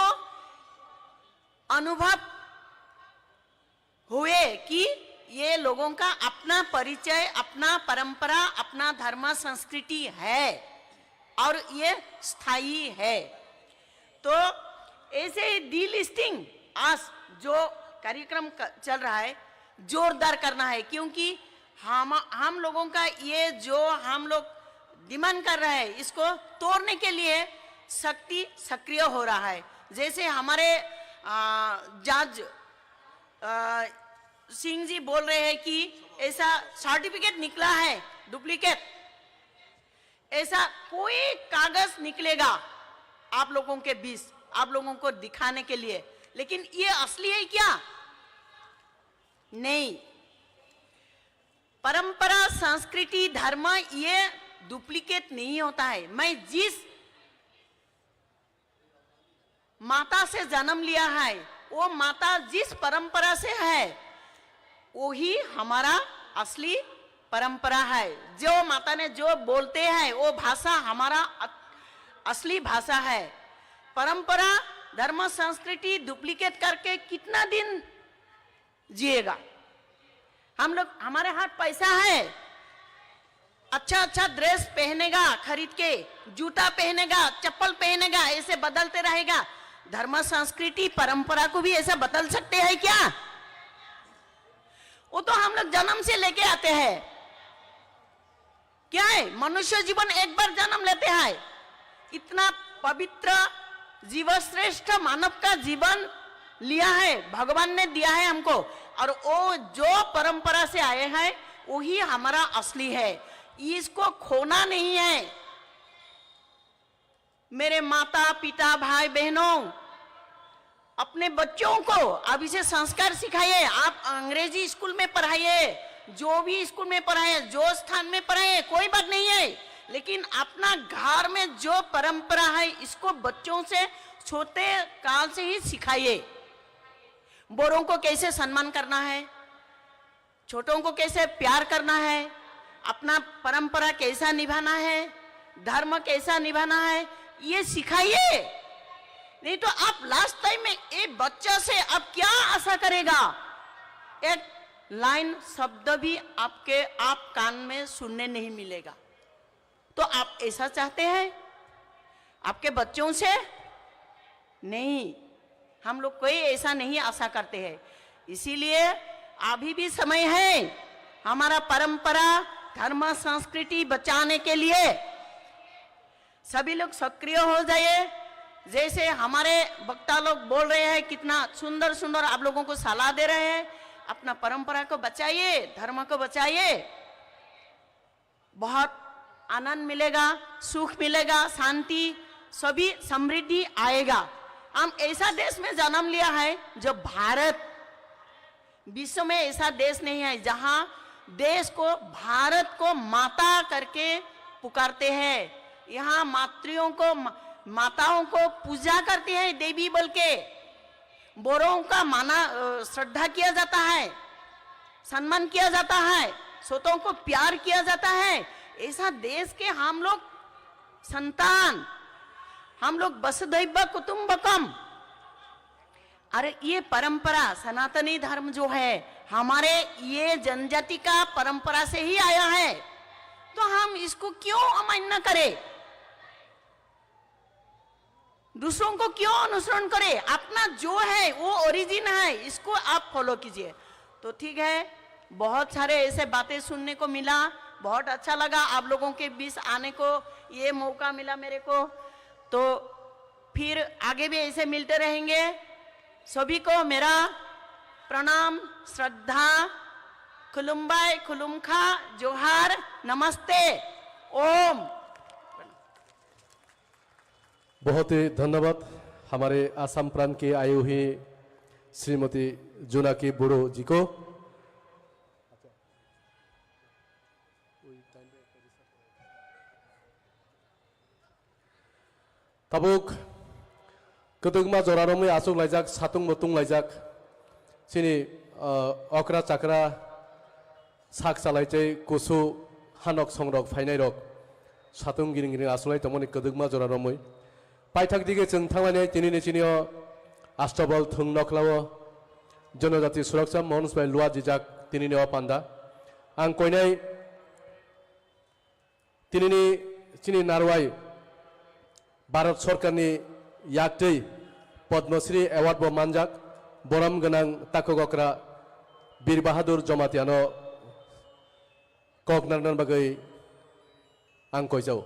अनुभव हुए कि ये लोगों का अपना परिचय, अपना परंपरा, अपना धर्म संस्कृति है और ये स्थायी है। तो ऐसे ही डीलिस्टिंग आज जो कार्यक्रम क-, चल रहा है, जोरदार करना है, क्योंकि हम, हम लोगों का ये जो हम लोग डिमांड कर रहे हैं, इसको तोड़ने के लिए शक्ति सक्रिय हो रहा है। जैसे हमारे, आ, जज, आ, सिंह जी बोल रहे हैं कि ऐसा सर्टिफिकेट निकला है डुप्लीकेट, ऐसा कोई कागज निकलेगा आप लोगों के बीच, आप लोगों को दिखाने के लिए, लेकिन ये असली है क्या? नहीं। परंपरा, संस्कृति, धर्म ये डुप्लीकेट नहीं होता है। मैं जिस माता से जन्म लिया है, वो माता जिस परंपरा से है, वही हमारा असली परंपरा है। जो माता ने जो बोलते हैं, वो भाषा हमारा अ-, असली भाषा है। परंपरा, धर्म, संस्कृति डुप्लीकेट करके कितना दिन जिएगा? हम लोग, हमारे हाथ पैसा है, अच्छा अच्छा ड्रेस पहनेगा खरीद के, जूता पहनेगा, चप्पल पहनेगा, ऐसे बदलते रहेगा। धर्म, संस्कृति, परंपरा को भी ऐसा बदल सकते हैं क्या? वो तो हम लोग जन्म से लेके आते हैं। क्या है, मनुष्य जीवन एक बार जन्म लेते हैं, इतना पवित्र जीवश्रेष्ठ मानव का जीवन लिया है, भगवान ने दिया है हमको, और वो जो परंपरा से आए हैं, वही हमारा असली है, इसको खोना नहीं है। मेरे माता, पिता, भाई, बहनों, अपने बच्चों को अभी से संस्कार सिखाइए। आप अंग्रेजी स्कूल में पढ़ाइए, जो भी स्कूल में पढ़ाइए, जो स्थान में पढ़ाइए, कोई बात नहीं है, लेकिन अपना घर में जो परंपरा है, इसको बच्चों से छोटे काल से ही सिखाइए। बड़ों को कैसे सम्मान करना है, छोटों को कैसे प्यार करना है, अपना परंपरा कैसा निभाना है, धर्म कैसा निभाना है, ये सिखाइए। नहीं तो आप लास्ट टाइम में एक बच्चा से आप क्या आशा करेगा? एक लाइन शब्द भी आपके, आप कान में सुनने नहीं मिलेगा। तो आप ऐसा चाहते हैं आपके बच्चों से? नहीं, हम लोग कोई ऐसा नहीं आशा करते हैं। इसीलिए अभी भी समय है हमारा परंपरा, धर्म, संस्कृति बचाने के लिए। सभी लोग सक्रिय हो जाइए। जैसे हमारे वक्ता लोग बोल रहे हैं, कितना सुंदर सुंदर आप लोगों को सलाह दे रहे हैं। अपना परंपरा को बचाइए, धर्म को बचाइए। बहुत आनंद मिलेगा, सुख मिलेगा, शांति, सभी समृद्धि आएगा। हम ऐसा देश में जन्म लिया है जो भारत, विश्व में ऐसा देश नहीं है जहाँ देश को, भारत को माता करके पुकारते हैं। यहाँ मातृयों को, मा-, माताओं को पूजा करते हैं देवी बोल के। बड़ों का माना, अ, श्रद्धा किया जाता है, सम्मान किया जाता है, छोटों को प्यार किया जाता है। ऐसा देश के हम लोग संतान, हम लोग वसुधैव कुटुंबकम। अरे, ये परंपरा, सनातनी धर्म जो है, हमारे ये जनजाति का परंपरा से ही आया है, तो हम इसको क्यों अमान्य करें? दूसरों को क्यों अनुसरण करें? अपना जो है, वो ओरिजिन है, इसको आप फॉलो कीजिए। तो ठीक है, बहुत सारे ऐसे बातें सुनने को मिला, बहुत अच्छा लगा आप लोगों के बीच आने को, ये मौका मिला मेरे को। तो फिर आगे भी ऐसे मिलते रहेंगे। सभी को मेरा प्रणाम, श्रद्धा, खुलुमबाई, खुलुमखा, जोहार, नमस्ते, ओम। बहुत ही धन्यवाद हमारे आसाम प्रांत के आई हुई श्रीमती जोनाकी बोड़ो जी को। Tabuk kwdwkma jora romwi achuk laijak, satung bo tung laijak. Chini, ah, okra chakra sak chalai tei kusu hanok songrok phainai rok satung giring giring achulai tongmani kwdwkma jora romwi. Paithak dige chwng thanglainai tinini chini o Astabal thwng noklao Jonojati Suraksha Mons bai lua jijak tinini o panda. Ang koinai Tinini chini narwai Bharat Sorkarni yaktwi Padma Shri Award bo manjak borom gwnang takhuk okra Bir Bahadur Jomatiano kok narwkna bagwi ang koijao.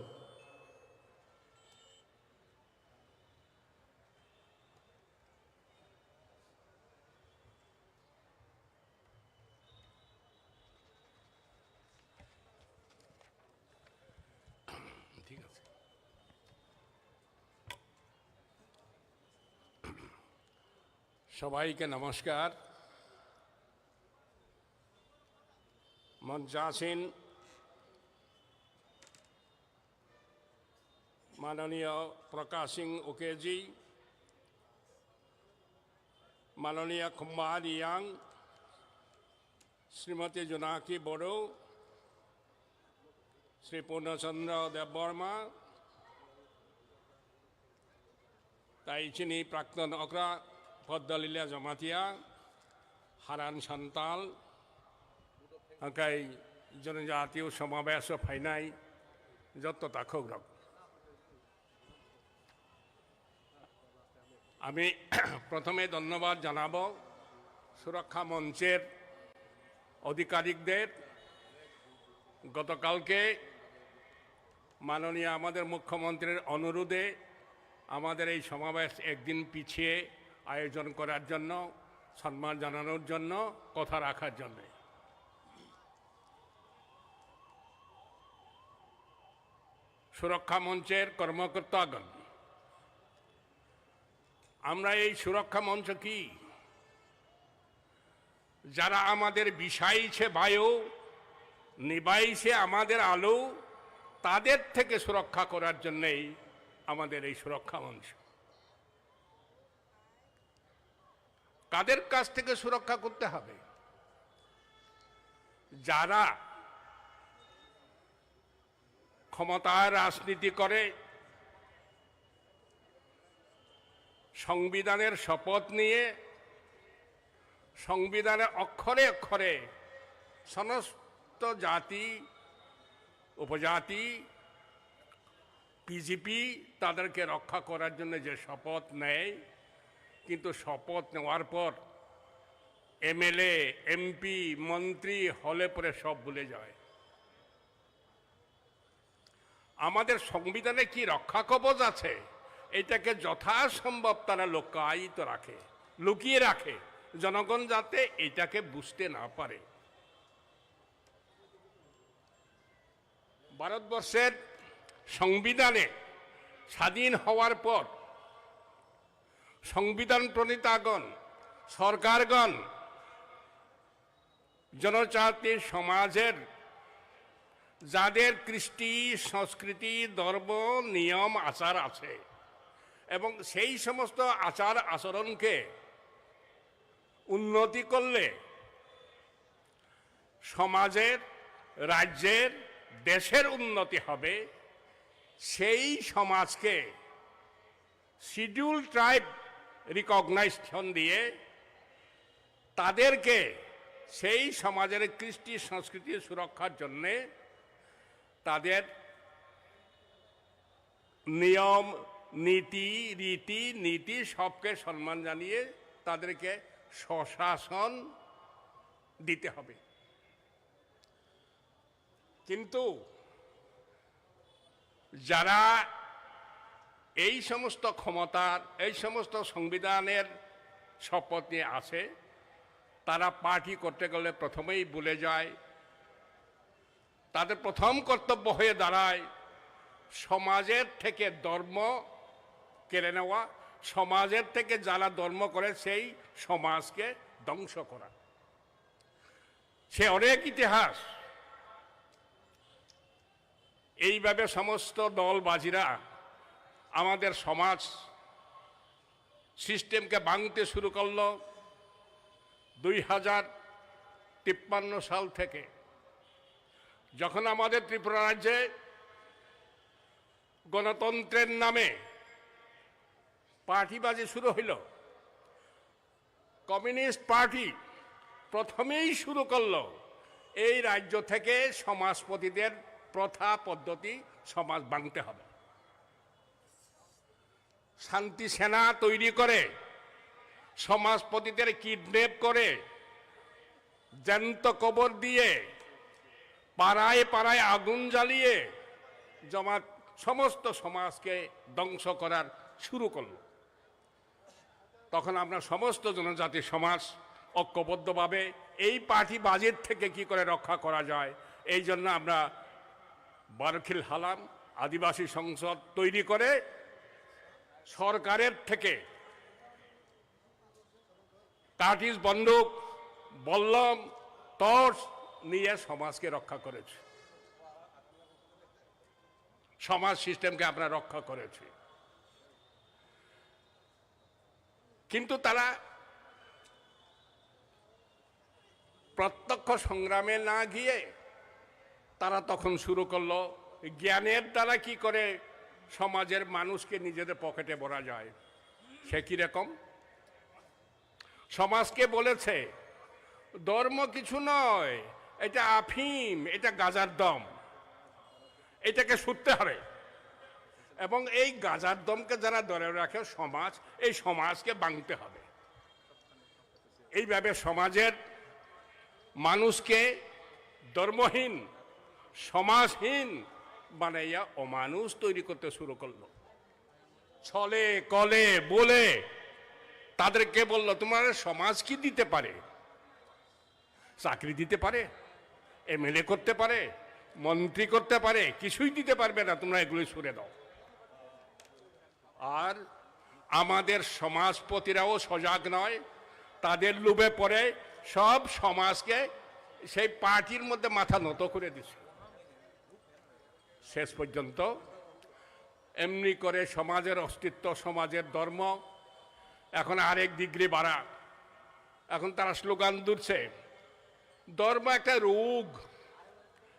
ঠিক আছে। সবাইকে নমস্কার। মঞ্চাসীন মাননীয় প্রকাশ সিং উকেজি, মাননীয় খুম্বা রিয়াং, শ্রীমতী জোনাকি বড়ো, শ্রী পূর্ণচন্দ্র Debbarma, tai chini prakton okra Poddolila Jamatia, Haran Santal, angkai jonojatiyo somabeso phainai jotto takhukrok. আমি প্রথমে ধন্যবাদ জানাবো সুরক্ষা মঞ্চের আধিকারিকদের। গতকালকে মাননীয় আমাদের মুখ্যমন্ত্রীর অনুরোধে আমাদের এই সমাবেশ একদিন পিছিয়ে আয়োজন করার জন্য, সম্মান জানানোর জন্য, কথা রাখার জন্য। সুরক্ষা মঞ্চের কর্মকর্তাগণ, আমরা এই সুরক্ষা মঞ্চ কি? যারা আমাদের বিষাইছে বায়ু, নিবাইছে আমাদের আলো, তাদের থেকে সুরক্ষা করার জন্যই আমাদের এই সুরক্ষা মঞ্চ। কাদের কাছ থেকে সুরক্ষা করতে হবে? যারা ক্ষমতার রাজনীতি করে, সংবিধানের শপথ নিয়ে, সংবিধানের অক্ষরে অক্ষরে সমস্ত জাতি, উপজাতি, পিজিপি তাদেরকে রক্ষা করার জন্য যে শপথ নেয়, কিন্তু শপথ নেওয়ার পর এমএলএ, এমপি, মন্ত্রী হলে পরে সব ভুলে যায়। আমাদের সংবিধানে কি রক্ষা কবচ আছে, এটাকে যথাসম্ভব তারা লুকায়িত রাখে, লুকিয়ে রাখে, জনগণ যাতে এটাকে বুঝতে না পারে। ভারতবর্ষের সংবিধানে স্বাধীন হওয়ার পর সংবিধান প্রণেতাগণ, সরকারগণ জনজাতি সমাজের যাদের কৃষ্টি, সংস্কৃতি, ধর্ম, নিয়ম, আচার আছে এবং সেই সমস্ত আচার আচরণকে উন্নতি করলে সমাজের, রাজ্যের, দেশের উন্নতি হবে, সেই সমাজকে শিডিউল ট্রাইব রিকগনাইজেশন দিয়ে তাদেরকে সেই সমাজের কৃষ্টি সংস্কৃতি সুরক্ষার জন্যে তাদের নিয়ম, নীতি, রীতি, নীতি সবকে সম্মান জানিয়ে তাদেরকে স্বশাসন দিতে হবে। কিন্তু যারা এই সমস্ত ক্ষমতার, এই সমস্ত সংবিধানের শপথ নিয়ে আছে, তারা পার্টি করতে গেলে প্রথমেই ভুলে যায়। তাদের প্রথম কর্তব্য হয়ে দাঁড়ায় সমাজের থেকে ধর্ম কেড়ে নেওয়া, সমাজের থেকে যারা ধর্ম করে সেই সমাজকে ধ্বংস করা। সে অনেক ইতিহাস। এইভাবে সমস্ত দলবাজিরা আমাদের সমাজ সিস্টেমকে ভাঙতে শুরু করলো দুই হাজার তিপ্পান্ন সাল থেকে, যখন আমাদের ত্রিপুরা রাজ্যে গণতন্ত্রের নামে পার্টিবাজি শুরু হইল। কমিউনিস্ট পার্টি প্রথমেই শুরু করলো এই রাজ্য থেকে সমাজপতিদের প্রথা পদ্ধতি, সমাজ ভাঙতে হবে। শান্তি সেনা তৈরি করে সমাজপতিদের কিডন্যাপ করে জ্যান্ত কবর দিয়ে পাড়ায় পাড়ায় আগুন জ্বালিয়ে জমাত সমস্ত সমাজকে ধ্বংস করার শুরু করলো। তখন আমরা সমস্ত জনজাতি সমাজ ঐক্যবদ্ধভাবে এই পার্টিবাজির থেকে কি করে রক্ষা করা যায়, এই জন্য আমরা বারোখিল হালাম আদিবাসী সংসদ তৈরি করে সরকারের থেকে কার্টিজ বন্দুক, বল্লম, টর্চ নিয়ে সমাজকে রক্ষা করেছি, সমাজ সিস্টেমকে আমরা রক্ষা করেছি। কিন্তু তারা প্রত্যক্ষ সংগ্রামে না গিয়ে তারা তখন শুরু করলো জ্ঞানের দ্বারা কি করে সমাজের মানুষকে নিজেদের পকেটে ভরা যায়। সে কিরকম? সমাজকে বলেছে, "ধর্ম কিছু নয়, এটা আফিম, এটা গাজার দম, এটাকে ছুটতে হবে।" এবং এই গাজার দমকে যারা ধরে রাখে সমাজ, এই সমাজকে ভাঙতে হবে। এইভাবে সমাজের মানুষকে ধর্মহীন, সমাজহীন বানাইয়া অমানুষ তৈরি করতে শুরু করলো। ছলে কলে বলে তাদেরকে বলল, "তোমার সমাজ কি দিতে পারে? চাকরি দিতে পারে? এমএলএ করতে পারে? মন্ত্রী করতে পারে? কিছুই দিতে পারবে না, তোমরা এগুলি সরে দাও।" আর আমাদের সমাজপতিরাও সজাগ নয়, তাদের লোভে পড়ে সব সমাজকে সেই পার্টির মধ্যে মাথা নত করে দিছে। শেষ পর্যন্ত এমনি করে সমাজের অস্তিত্ব, সমাজের ধর্ম এখন আরেক ডিগ্রি বাড়া। এখন তারা স্লোগান তুলছে, "ধর্ম একটা রোগ,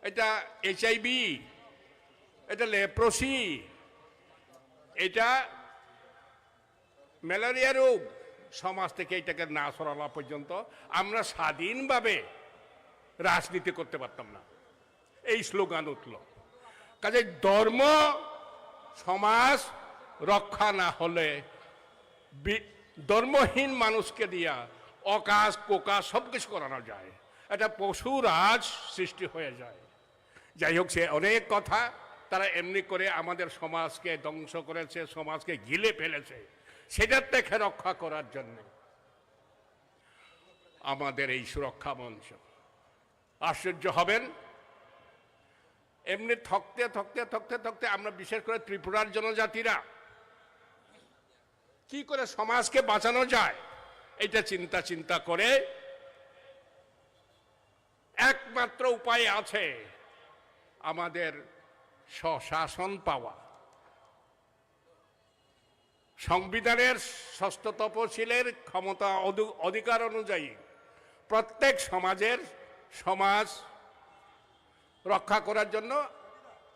এটা এইচআইভি, এটা লেপ্রোসি, এটা ম্যালেরিয়া রোগ।" সমাজ থেকে এটাকে না সরালা পর্যন্ত আমরা স্বাধীনভাবে রাজনীতি করতে পারতাম না। এই স্লোগান উঠল। কাজে ধর্ম সমাজ রক্ষা না হলে বি-, ধর্মহীন মানুষকে দিয়া অকাজ কোকাজ সব কিছু করানো যায়, এটা পশু রাজ সৃষ্টি হয়ে যায়। যাই হোক, সে অনেক কথা। তারা এমনি করে আমাদের সমাজকে ধ্বংস করেছে, সমাজকে গিলে ফেলেছে। সেটার থেকে রক্ষা করার জন্য আমাদের এই সুরক্ষা মঞ্চ। আশ্চর্য হবেন, এমনি থকতে থকতে থকতে থকতে আমরা, বিশেষ করে ত্রিপুরার জনজাতিরা, কি করে সমাজকে বাঁচানো যায়, এটা চিন্তা চিন্তা করে একমাত্র উপায় আছে আমাদের স্বশাসন পাওয়া। সংবিধানের ষষ্ঠ তপশিলের ক্ষমতা অধি-, অধিকার অনুযায়ী প্রত্যেক সমাজের, সমাজ রক্ষা করার জন্য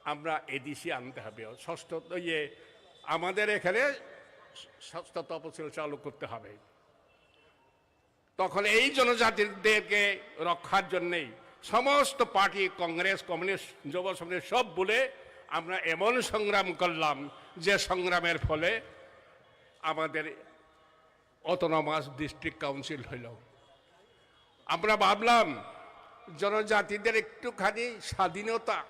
আমরা এডিসি আনতে হবে। ষষ্ঠ, ইয়ে, আমাদের এখানে ষষ্ঠ তপশিল চালু করতে হবে। তখন এই জনজাতিদেরকে রক্ষার জন্যেই সমস্ত পার্টি, কংগ্রেস, কমিউনিস্ট, যুব সমাজ সব বলে আমরা এমন সংগ্রাম করলাম, যে সংগ্রামের ফলে আমাদের অটোনমাস ডিস্ট্রিক্ট কাউন্সিল হইল। আমরা ভাবলাম, জনজাতিদের একটুখানি স্বাধীনতা,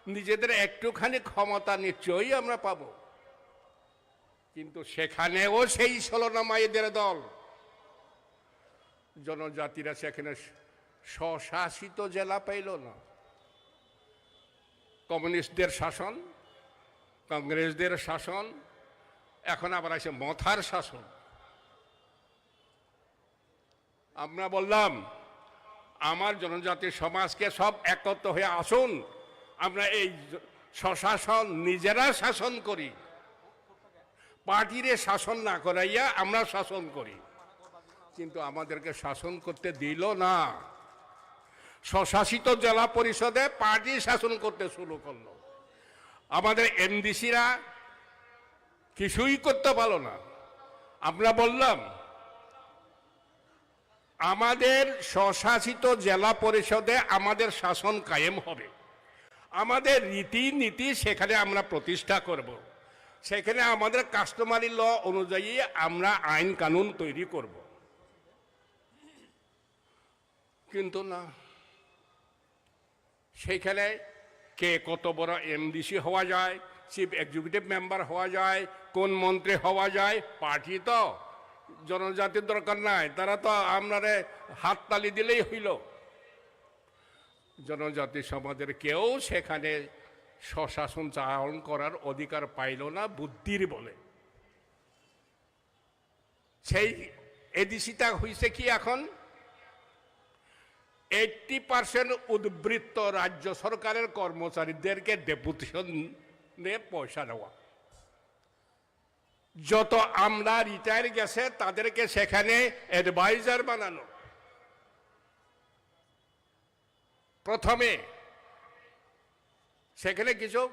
নিজেদের একটুখানি ক্ষমতা নিশ্চয়ই আমরা পাবো। কিন্তু সেখানেও সেই ছলনাময়ীদের দল, জনজাতিরা সেখানে স্বশাসিত জেলা পেল না। কমিউনিস্টদের শাসন, কংগ্রেসদের শাসন, এখন আবার আছে মথার শাসন। আমরা বললাম, আমার জনজাতি সমাজকে সব একত্র হয়ে আসুন, আমরা এই জ-, স্বশাসন নিজেরা শাসন করি, পার্টিরে শাসন না করাইয়া আমরা শাসন করি। কিন্তু আমাদেরকে শাসন করতে দিল না। স্বশাসিত জেলা পরিষদে পার্টি শাসন করতে শুরু করলো। আমাদের এমডিসিরা কিছুই করতে পারলো না। আমরা বললাম, আমাদের স্বশাসিত জেলা পরিষদে আমাদের শাসন কায়েম হবে, আমাদের রীতিনীতি সেখানে আমরা প্রতিষ্ঠা করব, সেখানে আমাদের কাস্টমারি ল অনুযায়ী আমরা আইন কানুন তৈরি করব। কিন্তু না, সেইখানে কে কত বড় এমডিসি হওয়া যায়, চিফ এক্সিকিউটিভ মেম্বার হওয়া যায়, কোন মন্ত্রী হওয়া যায়, পার্টি তো জনজাতির দরকার নাই, তারা তো আপনারে হাততালি দিলেই হইল। জনজাতি সমাজের কেউ সেখানে স্বশাসন চালন করার অধিকার পাইল না বুদ্ধির বলে। সেই এডিসিটা হইছে কি এখন? এইট্টি পার্সেন্ট উদ্বৃত্ত রাজ্য সরকারের কর্মচারীদেরকে ডেপুটেশনে পয়সা দেওয়া। যত আমলা রিটায়ার গেছে তাদেরকে সেখানে অ্যাডভাইজার বানানো। প্রথমে সেখানে কিছু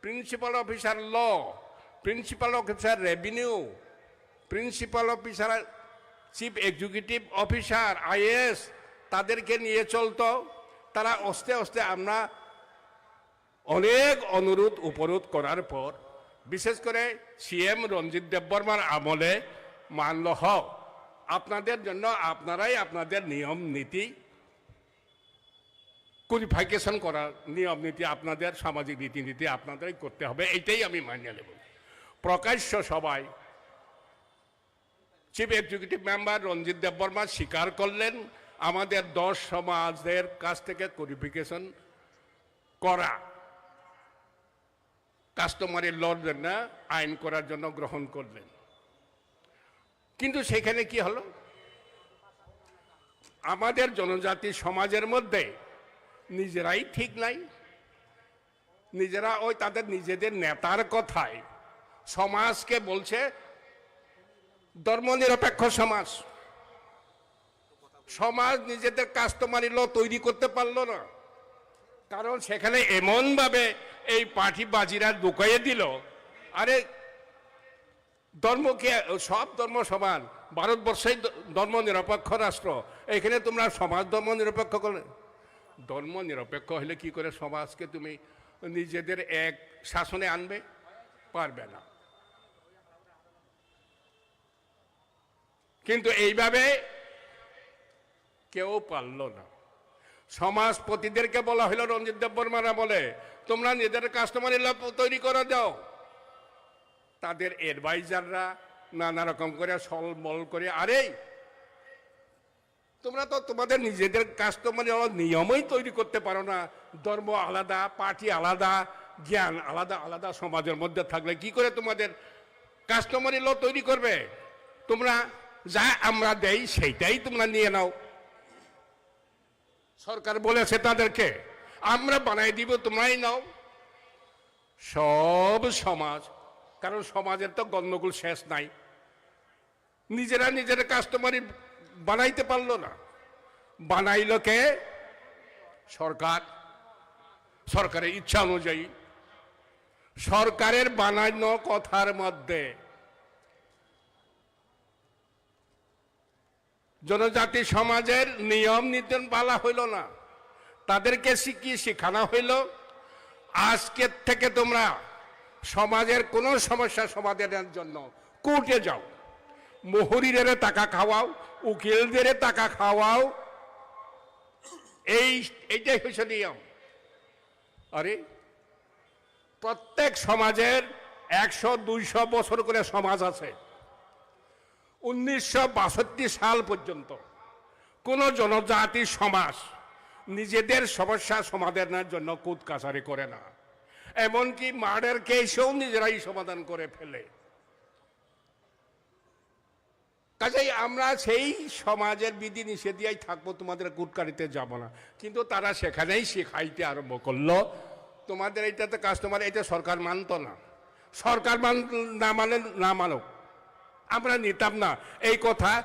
principal officer law, principal officer revenue, principal officer, chief executive officer, IAS, তাদেরকে নিয়ে চলতো। তারা আস্তে আস্তে আমরা অনেক অনুরোধ উপরোধ করার পর, বিশেষ করে সিএম রঞ্জিত দেববর্মার আমলে মানল, "হোক, আপনাদের জন্য আপনারাই আপনাদের নিয়ম নীতি কোডিফিকেশন করার নিয়ম নীতি আপনাদের, সামাজিক রীতিনীতি আপনাদেরই করতে হবে, এইটাই আমি মানিয়ে নেব।" প্রকাশ্য সভায় চিফ এক্সিকিউটিভ মেম্বার রঞ্জিত দেববর্মা স্বীকার করলেন, আমাদের দশ সমাজের কাছ থেকে কোডিফিকেশন করা, কাস্টমারি ল জন্য আইন করার জন্য গ্রহণ করলেন। কিন্তু সেখানে কি হলো? আমাদের জনজাতি সমাজের মধ্যে নিজেরাই ঠিক নাই, নিজেরা ওই তাদের নিজেদের নেতার কথায় সমাজকে বলছে ধর্মনিরপেক্ষ সমাজ। সমাজ নিজেদের কাস্টমারি ল তৈরি করতে পারলো না, কারণ সেখানে এমনভাবে এই পার্টি বাজিরা ঢুকাইয়ে দিল। আরে, ধর্ম কি সব ধর্ম সমান? ভারতবর্ষই দ-, ধর্ম নিরপেক্ষ রাষ্ট্র, এখানে তোমরা সমাজ ধর্ম নিরপেক্ষ করলে? ধর্ম নিরপেক্ষ হলে কি করে সমাজকে তুমি নিজেদের এক শাসনে আনবে? পারবে না। কিন্তু এইভাবে কেউ পারল না। সমাজপতিদেরকে বলা হলো রঞ্জিত দেববর্মার আমলে, "তোমরা নিজেদের কাস্টমারি ল তৈরি করে দাও।" তাদের অ্যাডভাইজাররা নানা রকম করে সলমল করে, "আরে, তোমরা তো তোমাদের নিজেদের কাস্টমারি ল নিয়মই তৈরি করতে পারো না, ধর্ম আলাদা, পার্টি আলাদা, জ্ঞান আলাদা, আলাদা সমাজের মধ্যে থাকলে কি করে তোমাদের কাস্টমারি ল তৈরি করবে? তোমরা যা আমরা দেই সেইটাই তোমরা নিয়ে নাও।" সরকার বলেছে তাদেরকে, "আমরা বানাই দিব, তোমরাই নাও।" সব সমাজ, কারণ সমাজের তো গণ্ডগোল শেষ নাই, নিজেরা নিজেরা কাস্টমারি বানাইতে পারলো না, বানাইলো কে? সরকার। সরকারের ইচ্ছা অনুযায়ী সরকারের বানানো কথার মধ্যে জনজাতি সমাজের নিয়ম নীতি পালা হইল না, তাদেরকে শিখিয়ে শেখানো হইল, "আজকের থেকে তোমরা সমাজের কোনো সমস্যা সমাধানের জন্য কোর্টে যাও, মহুরিরে টাকা খাওয়াও, উকিলদের টাকা খাওয়াও।" এই, এইটাই হচ্ছে নিয়ম। আরে, প্রত্যেক সমাজের একশো দুইশো বছর করে সমাজ আছে। উনিশশো বাষট্টি সাল পর্যন্ত কোনো জনজাতি সমাজ নিজেদের সমস্যা সমাধানের জন্য কোর্ট কাছারি করে না, এমনকি মার্ডার কেসও নিজেরাই সমাধান করে ফেলে। কাজেই আমরা সেই সমাজের বিধি নিষেধিয়াই থাকবো, তোমাদের কুটকারিতে যাব না। কিন্তু তারা সেখানেই শিখাইতে আরম্ভ করলো, "তোমাদের এটা তো কাস্টমার, এটা সরকার মানতো না, সরকার মান-, না মানে না মানো, আমরা নিতাম না।" এই কথা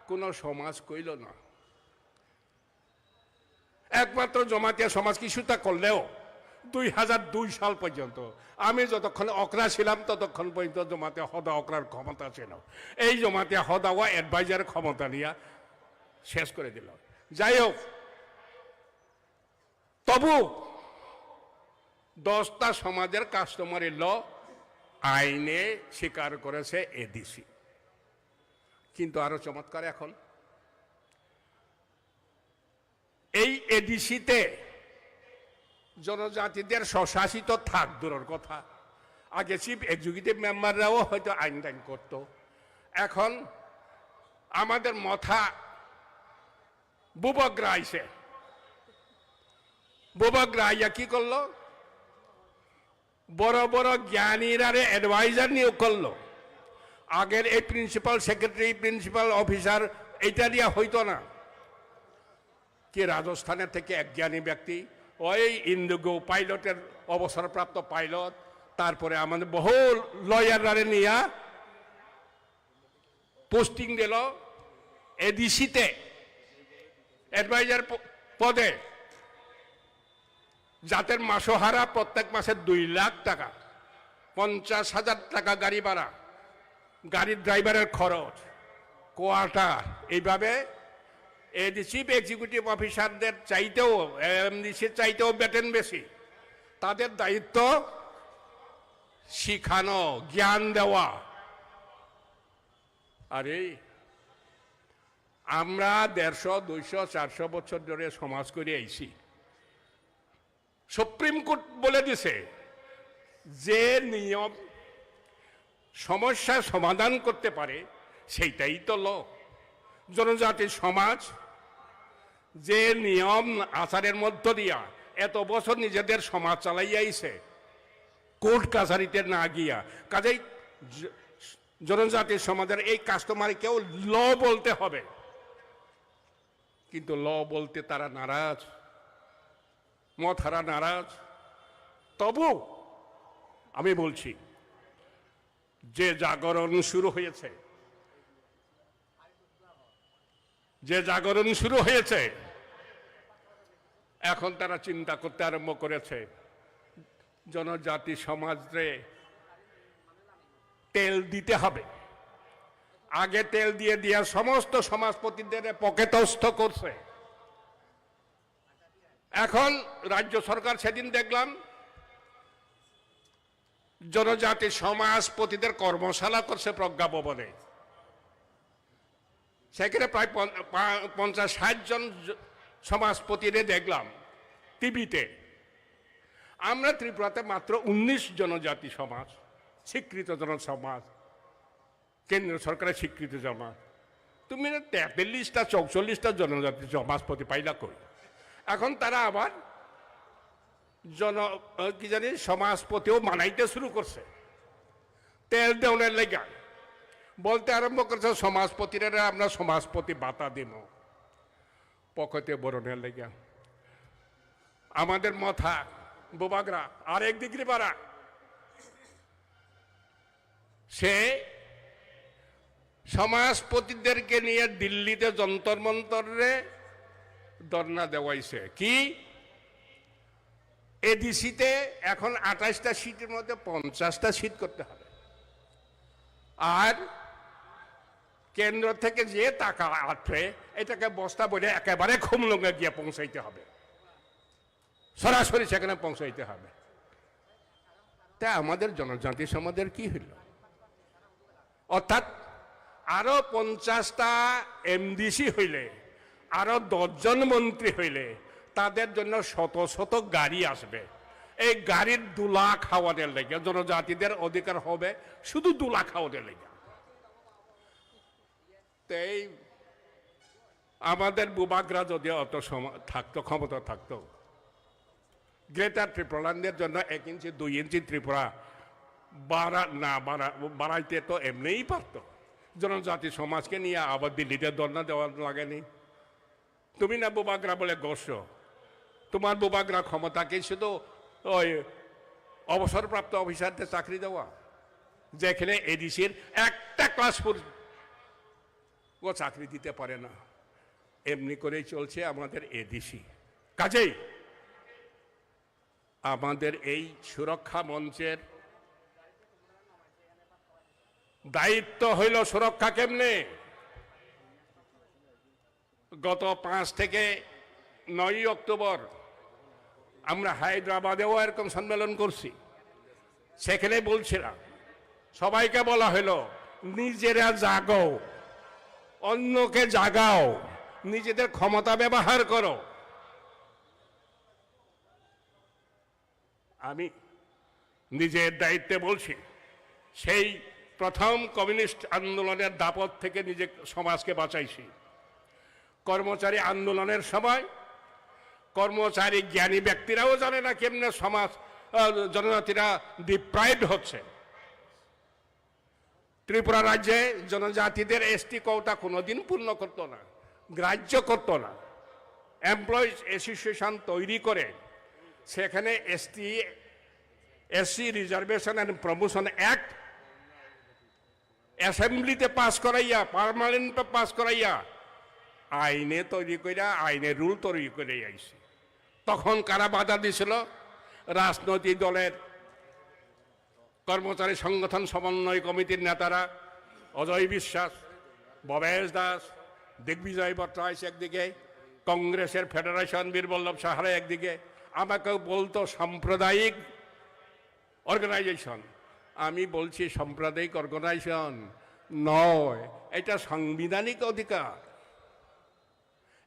কোনো সমাজ কইল না। একমাত্র জমাতিয়া সমাজ কিছুটা করলেও দুই হাজার দুই সাল পর্যন্ত, আমি যতক্ষণ অকরা ছিলাম ততক্ষণ পর্যন্ত জমাতিয়া হদা অকরার ক্ষমতা ছিল। এই জমাতিয়া হদা ও অ্যাডভাইজার ক্ষমতা নিয়ে শেষ করে দিল। যাই হোক, তবু দশটা সমাজের কাস্টমারি ল আইনে স্বীকার করেছে এডিসি। কিন্তু আরো চমৎকার, এখন এই এডিসিতে জনজাতিদের স্বশাসিত থাক দূরের কথা, আগে চিফ এক্সিকিউটিভ মেম্বাররাও হয়তো আইন টাইন করত। এখন আমাদের মথা বুবগ্রা আইছে, বুবগ্রা আইয়া কি করলো? বড় বড় জ্ঞানীরারে অ্যাডভাইজার নিয়োগ করলো। আগের এই প্রিন্সিপাল সেক্রেটারি, প্রিন্সিপাল অফিসার, এইটা দিয়া হইতো না। কি রাজস্থানের থেকে এক জ্ঞানী ব্যক্তি, ওই ইন্ডিগো পাইলটের অবসরপ্রাপ্ত পাইলট, তারপরে আমাদের বহু লয়াররারে নিয়া পোস্টিং দিল এডিসিতে, অ্যাডভাইজার প-, পদে। জাতের মাসোহারা প্রত্যেক মাসে দুই লাখ টাকা, পঞ্চাশ হাজার টাকা গাড়ি ভাড়া, গাড়ির ড্রাইভারের খরচ, কোয়ার্টার, এইভাবে এডি-, চিফ এক্সিকিউটিভ অফিসারদের চাইতেও, এমডিসির চাইতেও বেতন বেশি। তাদের দায়িত্ব শিখানো, জ্ঞান দেওয়া। আরে, আমরা দেড়শো, দুইশো, চারশো বছর ধরে সমাজ করে আইছি। সুপ্রিম কোর্ট বলে দিছে, যে নিয়ম সমস্যা সমাধান করতে পারে, সেইটাই তো ল। জনজাতি সমাজ যে নিয়ম আচারের মধ্য দিয়া এত বছর নিজেদের সমাজ চালাই আইছে, কোর্ট কাছারিতে না গিয়া, কাজেই জ-, জনজাতি সমাজের এই কাস্টমারিকেও ল বলতে হবে। কিন্তু ল বলতে তারা নারাজ, মথারা নারাজ। তবু আমি বলছি, যে জাগরণ শুরু হয়েছে, যে জাগরণ শুরু হয়েছে, এখন তারা চিন্তা করতে আরম্ভ করেছে, জনজাতি সমাজরে তেল দিতে হবে। আগে তেল দিয়ে দিয়ে সমস্ত সমাজপতিদের পকেটস্থ করছে। এখন রাজ্য সরকার, সেদিন দেখলাম, জনজাতি সমাজপতিদের কর্মশালা করছে প্রজ্ঞা ভবনে। সেখানে প্রায় পন-, পা-, পঞ্চাশ ষাট জন জ-, সমাজপতিরে দেখলাম টিভিতে, আমরা ত্রিপুরাতে মাত্র উনিশ জনজাতি সমাজ, স্বীকৃত জন সমাজ, কেন্দ্র সরকারের স্বীকৃত সমাজ। তুমি না তেতাল্লিশটা, চৌচল্লিশটা জনজাতি সমাজপতি পাইলা কই? এখন তারা আবার জন, আহ, কি জানি, সমাজপতিও বানাইতে শুরু করছে। তেল দেওনের লেগা বলতে আরম্ভ করছে, "সমাজপতিরা আমরা সমাজপতি ভাতা দিব।" পকেটে বরণের লেগা। আমাদের মথা, বুবাগ্রা, আরেক ডিগ্রি বাড়া। সে সমাজপতিদেরকে নিয়ে দিল্লিতে যন্তর মন্তরে ধর্ণা দেওয়াইছে। কি? এডিসিতে এখন আঠাশটা সিটের মধ্যে পঞ্চাশটা সিট করতে হবে। আর কেন্দ্র থেকে যে টাকা আসে, এটাকে বস্তা ভরে একেবারে খুমলুঙে গিয়ে পৌঁছাইতে হবে, সরাসরি সেখানে পৌঁছাইতে হবে। তা আমাদের জনজাতি সমাজের কি হইল? অর্থাৎ আরো পঞ্চাশটা এমডিসি হইলে, আরো দশজন মন্ত্রী হইলে, তাদের জন্য শত শত গাড়ি আসবে। এই গাড়ির ধুলা খাওয়ানোর লেগে জনজাতিদের অধিকার হবে শুধু ধুলা খাওয়ানোর লেগে। তো এই আমাদের বুবাগ্রা যদি অত সময় থাকতো, ক্ষমতা থাকতো, গ্রেটার ত্রিপুরাল্যান্ডের জন্য এক ইঞ্চি দুই ইঞ্চি ত্রিপুরা বাড়া না বাড়া বাড়াইতে তো এমনিই পারতো। জনজাতি সমাজকে নিয়ে আবার দিল্লিতে ধর্ণা দেওয়া লাগেনি। তুমি না বুবাগ্রা বলে গোষ্ঠ, তোমার বুবাগ্রা ক্ষমতা কি শুধু ওই অবসরপ্রাপ্ত অফিসারদের চাকরি দেওয়া, যেখানে এডিসির একটা ক্লাস ফোর ও চাকরি দিতে পারে না? এমনি করেই চলছে আমাদের এডিসি। কাজেই আমাদের এই সুরক্ষা মঞ্চের দায়িত্ব হইল সুরক্ষা কেমনে। গত পাঁচ থেকে নয়ই অক্টোবর আমরা হায়দ্রাবাদেও এরকম সম্মেলন করছি। সেখানে বলছিলাম, সবাইকে বলা হলো, নিজেরা জাগো, অন্যকে জাগাও, নিজেদের ক্ষমতা ব্যবহার করো। আমি নিজের দায়িত্বে বলছি, সেই প্রথম কমিউনিস্ট আন্দোলনের দাপট থেকে নিজে সমাজকে বাঁচাইছি। কর্মচারী আন্দোলনের সময় কর্মচারী জ্ঞানী ব্যক্তিরাও জানে না কেমনে সমাজ, আহ, জনজাতিরা ডিপ্রাইভড হচ্ছে। ত্রিপুরা রাজ্যে জনজাতিদের এসটি কোটা কোনোদিন পূর্ণ করতো না, গ্রাহ্য করতো না। এমপ্লয়িজ অ্যাসোসিয়েশন তৈরি করে সেখানে ST, SC reservation and promotion act অ্যাসেম্বলিতে পাস করাইয়া, পার্লামেন্টে পাস করাইয়া আইনে তৈরি করিয়া, আইনে রুল তৈরি করে আইছে। তখন কারা বাধা দিছিল? রাজনৈতিক দলের কর্মচারী সংগঠন সমন্বয় কমিটির নেতারা অজয় বিশ্বাস, ভবেশ দাস, দিগ্বিজয় ভট্টরাইস একদিকে, কংগ্রেসের ফেডারেশন বীরবল্লভ সাহারা একদিকে, আমাকে বলতো সাম্প্রদায়িক অর্গানাইজেশন। আমি বলছি সাম্প্রদায়িক অর্গানাইজেশন নয়, এটা সাংবিধানিক অধিকার।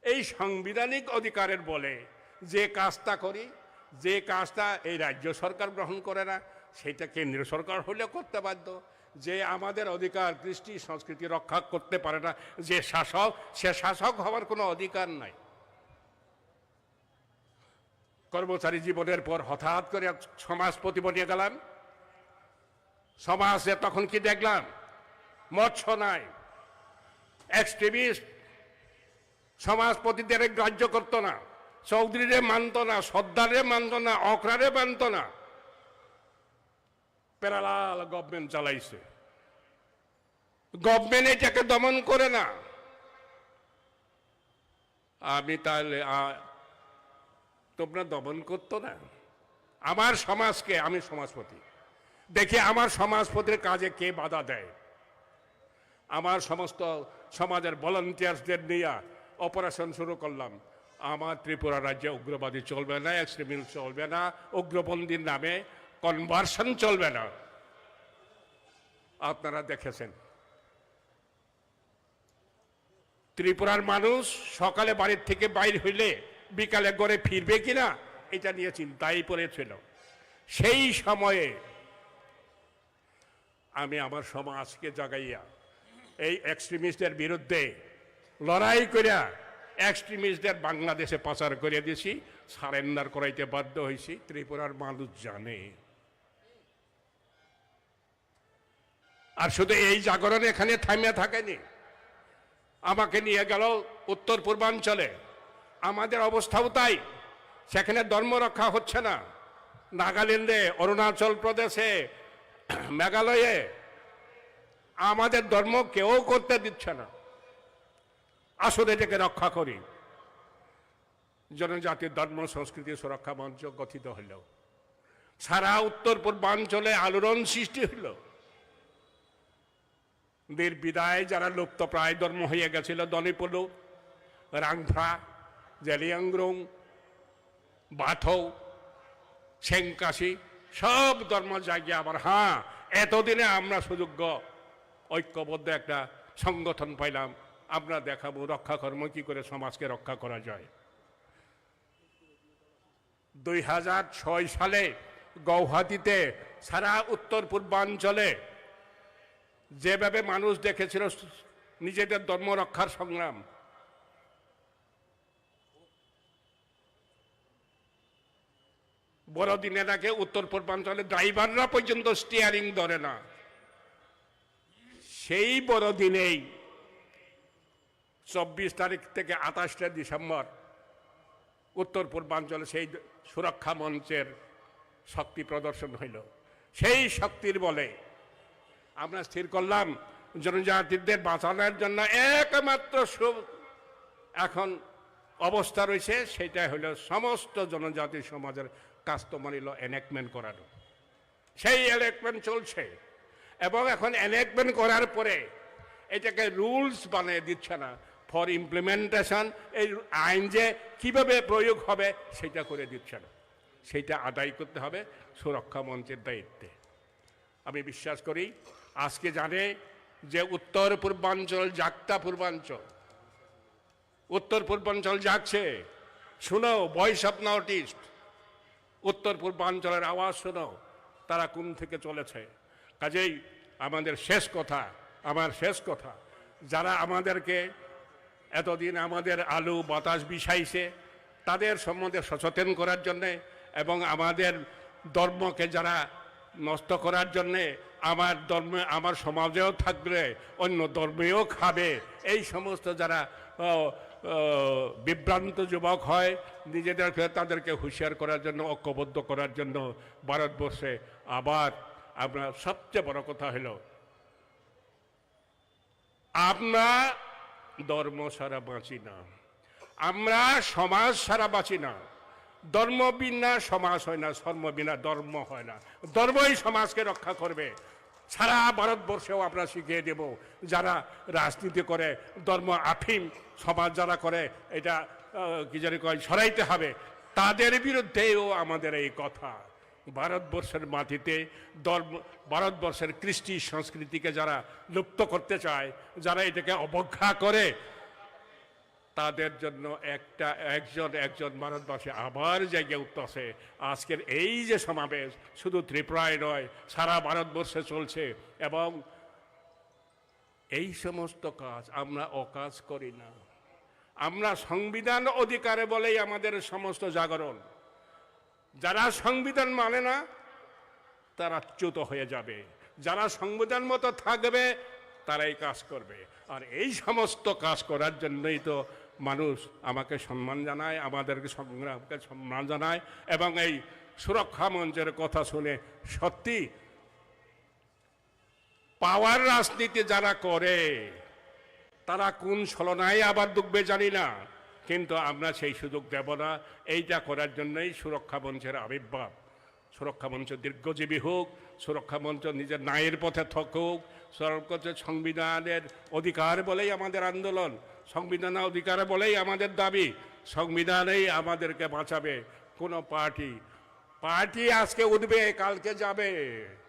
এই সাংবিধানিক অধিকারের বলে যে কাজটা করি, যে কাজটা এই রাজ্য সরকার গ্রহণ করে না, সেটা কেন্দ্রীয় সরকার হলে করতে বাধ্য। যে আমাদের অধিকার, কৃষ্টি সংস্কৃতি রক্ষা করতে পারে না যে শাসক, সে শাসক হওয়ার কোনো অধিকার নাই। কর্মচারী জীবনের পর হঠাৎ করে এক সমাজপতি বনিয়া গেলাম। সমাজে তখন কি দেখলাম? মৎস্য নাই, এক্সট্রিমিস্ট, সমাজপতিদের গ্রাহ্য করতো না, চৌধুরীরে মানতো না, সর্দাররে মানতো না, অকরারে মানতো না। প্যারালাল গভর্নমেন্ট চালাইছে। গভর্নমেন্ট এটাকে দমন করে না। আমি তাহলে, আ, তোমরা দমন করতো না? আমার সমাজকে, আমি সমাজপতি, দেখি আমার সমাজপতির কাজে কে বাধা দেয়। আমার সমস্ত সমাজের ভলান্টিয়ার্সদের নিয়ে অপারেশন শুরু করলাম। আমার ত্রিপুরা রাজ্যে উগ্রবাদী চলবে না, এক্সট্রিমিস্ট চলবে না, উগ্রপন্থীর নামে কনভার্সন চলবে না। আপনারা দেখেছেন। ত্রিপুরার মানুষ সকালে বাড়ির থেকে বাইর হইলে বিকালে ঘরে ফিরবে কিনা, এটা নিয়ে চিন্তায় পড়েছিল। সেই সময়ে আমি আমার সমাজকে জাগাইয়া এই এক্সট্রিমিস্টদের বিরুদ্ধে লড়াই করিয়া এক্সট্রিমিস্টদের বাংলাদেশে পাচার করে দিছি, সারেন্ডার করাইতে বাধ্য হয়েছি। ত্রিপুরার মানুষ জানে। আর শুধু এই জাগরণ এখানে থামিয়া থাকেনি, আমাকে নিয়ে গেল উত্তর পূর্বাঞ্চলে। আমাদের অবস্থাও তাই। সেখানে ধর্ম রক্ষা হচ্ছে না। নাগাল্যান্ডে, অরুণাচল প্রদেশে, মেঘালয়ে আমাদের ধর্ম কেউ করতে দিচ্ছে না। আসুন, এটাকে রক্ষা করি। জনজাতির ধর্ম সংস্কৃতি সুরক্ষা মঞ্চ গঠিত হইল। সারা উত্তর পূর্বাঞ্চলে আলোড়ন সৃষ্টি হইল। নির্বিধায় যারা লুপ্তপ্রায় ধর্ম হয়ে গেছিল, দনিপুলু, রাংফ্রা, জেলিয়াংরুং, বাথৌ, সেংকাশি, সব ধর্ম জাগিয়ে আবার, হ্যাঁ, এতদিনে আমরা সুযোগ্য ঐক্যবদ্ধ একটা সংগঠন পাইলাম, আমরা দেখাবো রক্ষা কর্ম কি করে সমাজকে রক্ষা করা যায়। দুই হাজার ছয় সালে গৌহাটিতে সারা উত্তর পূর্বাঞ্চলে যেভাবে মানুষ দেখেছিল নিজেদের ধর্ম রক্ষার সংগ্রাম, বড়দিনে নাকি উত্তর পূর্বাঞ্চলে ড্রাইভাররা পর্যন্ত স্টিয়ারিং ধরে না। সেই বড়দিনেই চব্বিশ তারিখ থেকে আঠাশে ডিসেম্বর উত্তর পূর্বাঞ্চলে সেই সুরক্ষা মঞ্চের শক্তি প্রদর্শন হইল। সেই শক্তির বলে আমরা স্থির করলাম, জনজাতিদের বাঁচানোর জন্য একমাত্র সু-, এখন অবস্থা রয়েছে, সেটা হলো সমস্ত জনজাতি সমাজের কাস্টমারি ল এনএক্টমেন্ট করানো। সেই এনএক্টমেন্ট চলছে, এবং এখন এনএক্টমেন্ট করার পরে এটাকে রুলস বানিয়ে দিচ্ছে না, ফর ইমপ্লিমেন্টেশন, এই আইন যে কিভাবে প্রয়োগ হবে সেটা করে দিচ্ছে না। সেটা আদায় করতে হবে সুরক্ষা মঞ্চের দায়িত্বে। আমি বিশ্বাস করি আজকে জানে যে উত্তর পূর্বাঞ্চল জাগতা পূর্বাঞ্চল, উত্তর পূর্বাঞ্চল জাগছে। শুনো, ভয়েস অফ নর্থ ইস্ট, উত্তর পূর্বাঞ্চলের আওয়াজ শুনো, তারা কোন থেকে চলেছে। কাজেই আমাদের শেষ কথা, আমার শেষ কথা, যারা আমাদেরকে এতদিন আমাদের আলো বাতাস বিষাইছে, তাদের সম্বন্ধে সচেতন করার জন্যে এবং আমাদের ধর্মকে যারা নষ্ট করার জন্যে, আমার ধর্মে, আমার সমাজেও থাকলে অন্য ধর্মেও খাবে, এই সমস্ত যারা, আহ, আহ, বিভ্রান্ত যুবক হয়, নিজেদেরকে, তাদেরকে হুঁশিয়ার করার জন্য, ঐক্যবদ্ধ করার জন্য ভারতবর্ষে আবার আমরা সবচেয়ে বড় কথা হলো আমরা ধর্ম ছাড়া বাঁচি না, আমরা সমাজ ছাড়া বাঁচি না। ধর্ম বিনা সমাজ হয় না, ধর্ম বিনা ধর্ম হয় না। ধর্মই সমাজকে রক্ষা করবে। সারা ভারতবর্ষেও আমরা শিখিয়ে দেব, যারা রাজনীতি করে ধর্ম আফিম সমাজ যারা করে, এটা, আহ, কি জানি কয়, সরাইতে হবে, তাদের বিরুদ্ধেও আমাদের এই কথা। ভারতবর্ষের মাটিতে ধর্ম, ভারতবর্ষের কৃষ্টি সংস্কৃতিকে যারা লুপ্ত করতে চায়, যারা এটাকে অবজ্ঞা করে, তাদের জন্য একটা, একজন একজন ভারতবাসী আবার জেগে উঠতেছে। আজকের এই যে সমাবেশ শুধু ত্রিপুরায় নয়, সারা ভারতবর্ষে চলছে। এবং এই সমস্ত কাজ আমরা অকাজ করি না। আমরা সংবিধান অধিকারে বলেই আমাদের সমস্ত জাগরণ। যারা সংবিধান মানে না, তারা চ্যুত হয়ে যাবে। যারা সংবিধান মতো থাকবে, তারাই কাজ করবে। আর এই সমস্ত কাজ করার জন্যই তো মানুষ আমাকে সম্মান জানায়, আমাদেরকে সংগ্রামকে সম্মান জানায়। এবং এই সুরক্ষা মঞ্চের কথা শুনে সত্যি পাওয়ার রাজনীতি যারা করে, তারা কোন ছলনায় আবার ডুববে জানি না, কিন্তু আমরা সেই সুযোগ দেব না। এইটা করার জন্যই সুরক্ষা মঞ্চের আবির্ভাব। সুরক্ষা মঞ্চ দীর্ঘজীবী হোক, সুরক্ষা মঞ্চ নিজের ন্যায়ের পথে থাকুক। সুরক্ষা মঞ্চ, সংবিধানের অধিকার বলেই আমাদের আন্দোলন, সংবিধানের অধিকার বলেই আমাদের দাবি, সংবিধানেই আমাদেরকে বাঁচাবে। কোনো পার্টি পার্টি আজকে উঠবে, কালকে যাবে,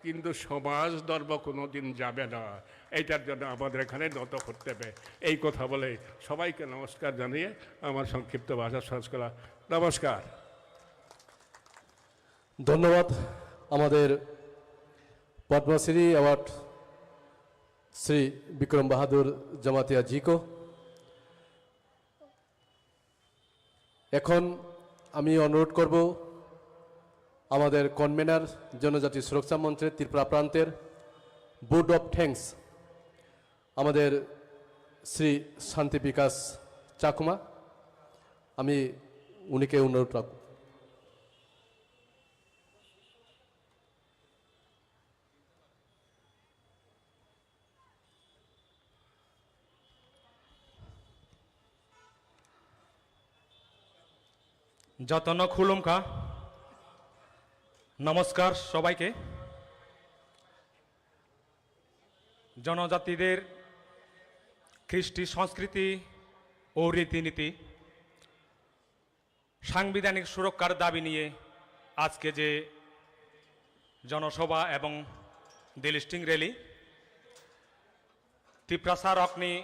কিন্তু সমাজ ধর্ম কোনোদিন যাবে না। এইটার জন্য আমাদের এখানে নত করতে হবে। এই কথা বলে সবাইকে নমস্কার জানিয়ে আমার সংক্ষিপ্ত ভাষা শেষ করা। নমস্কার। ধন্যবাদ আমাদের পদ্মশ্রী অ্যাওয়ার্ড শ্রী বিক্রম বাহাদুর জমাতিয়া জিকো। এখন আমি অনুরোধ করব আমাদের কনভেনার জনজাতি সুরক্ষা মঞ্চের ত্রিপুরা প্রান্তের ভোট অফ থ্যাঙ্কস আমাদের শ্রী শান্তি বিকাশ চাকমা, আমি উনিকে অনুরোধ রাখব। Jotono khulumkha, নমস্কার সবাইকে। জনজাতিদের কৃষ্টি সংস্কৃতি ও রীতিনীতি সাংবিধানিক সুরক্ষার দাবি নিয়ে আজকে যে জনসভা এবং দিলিস্টিং র্যালি, তিপ্রাসা রকনি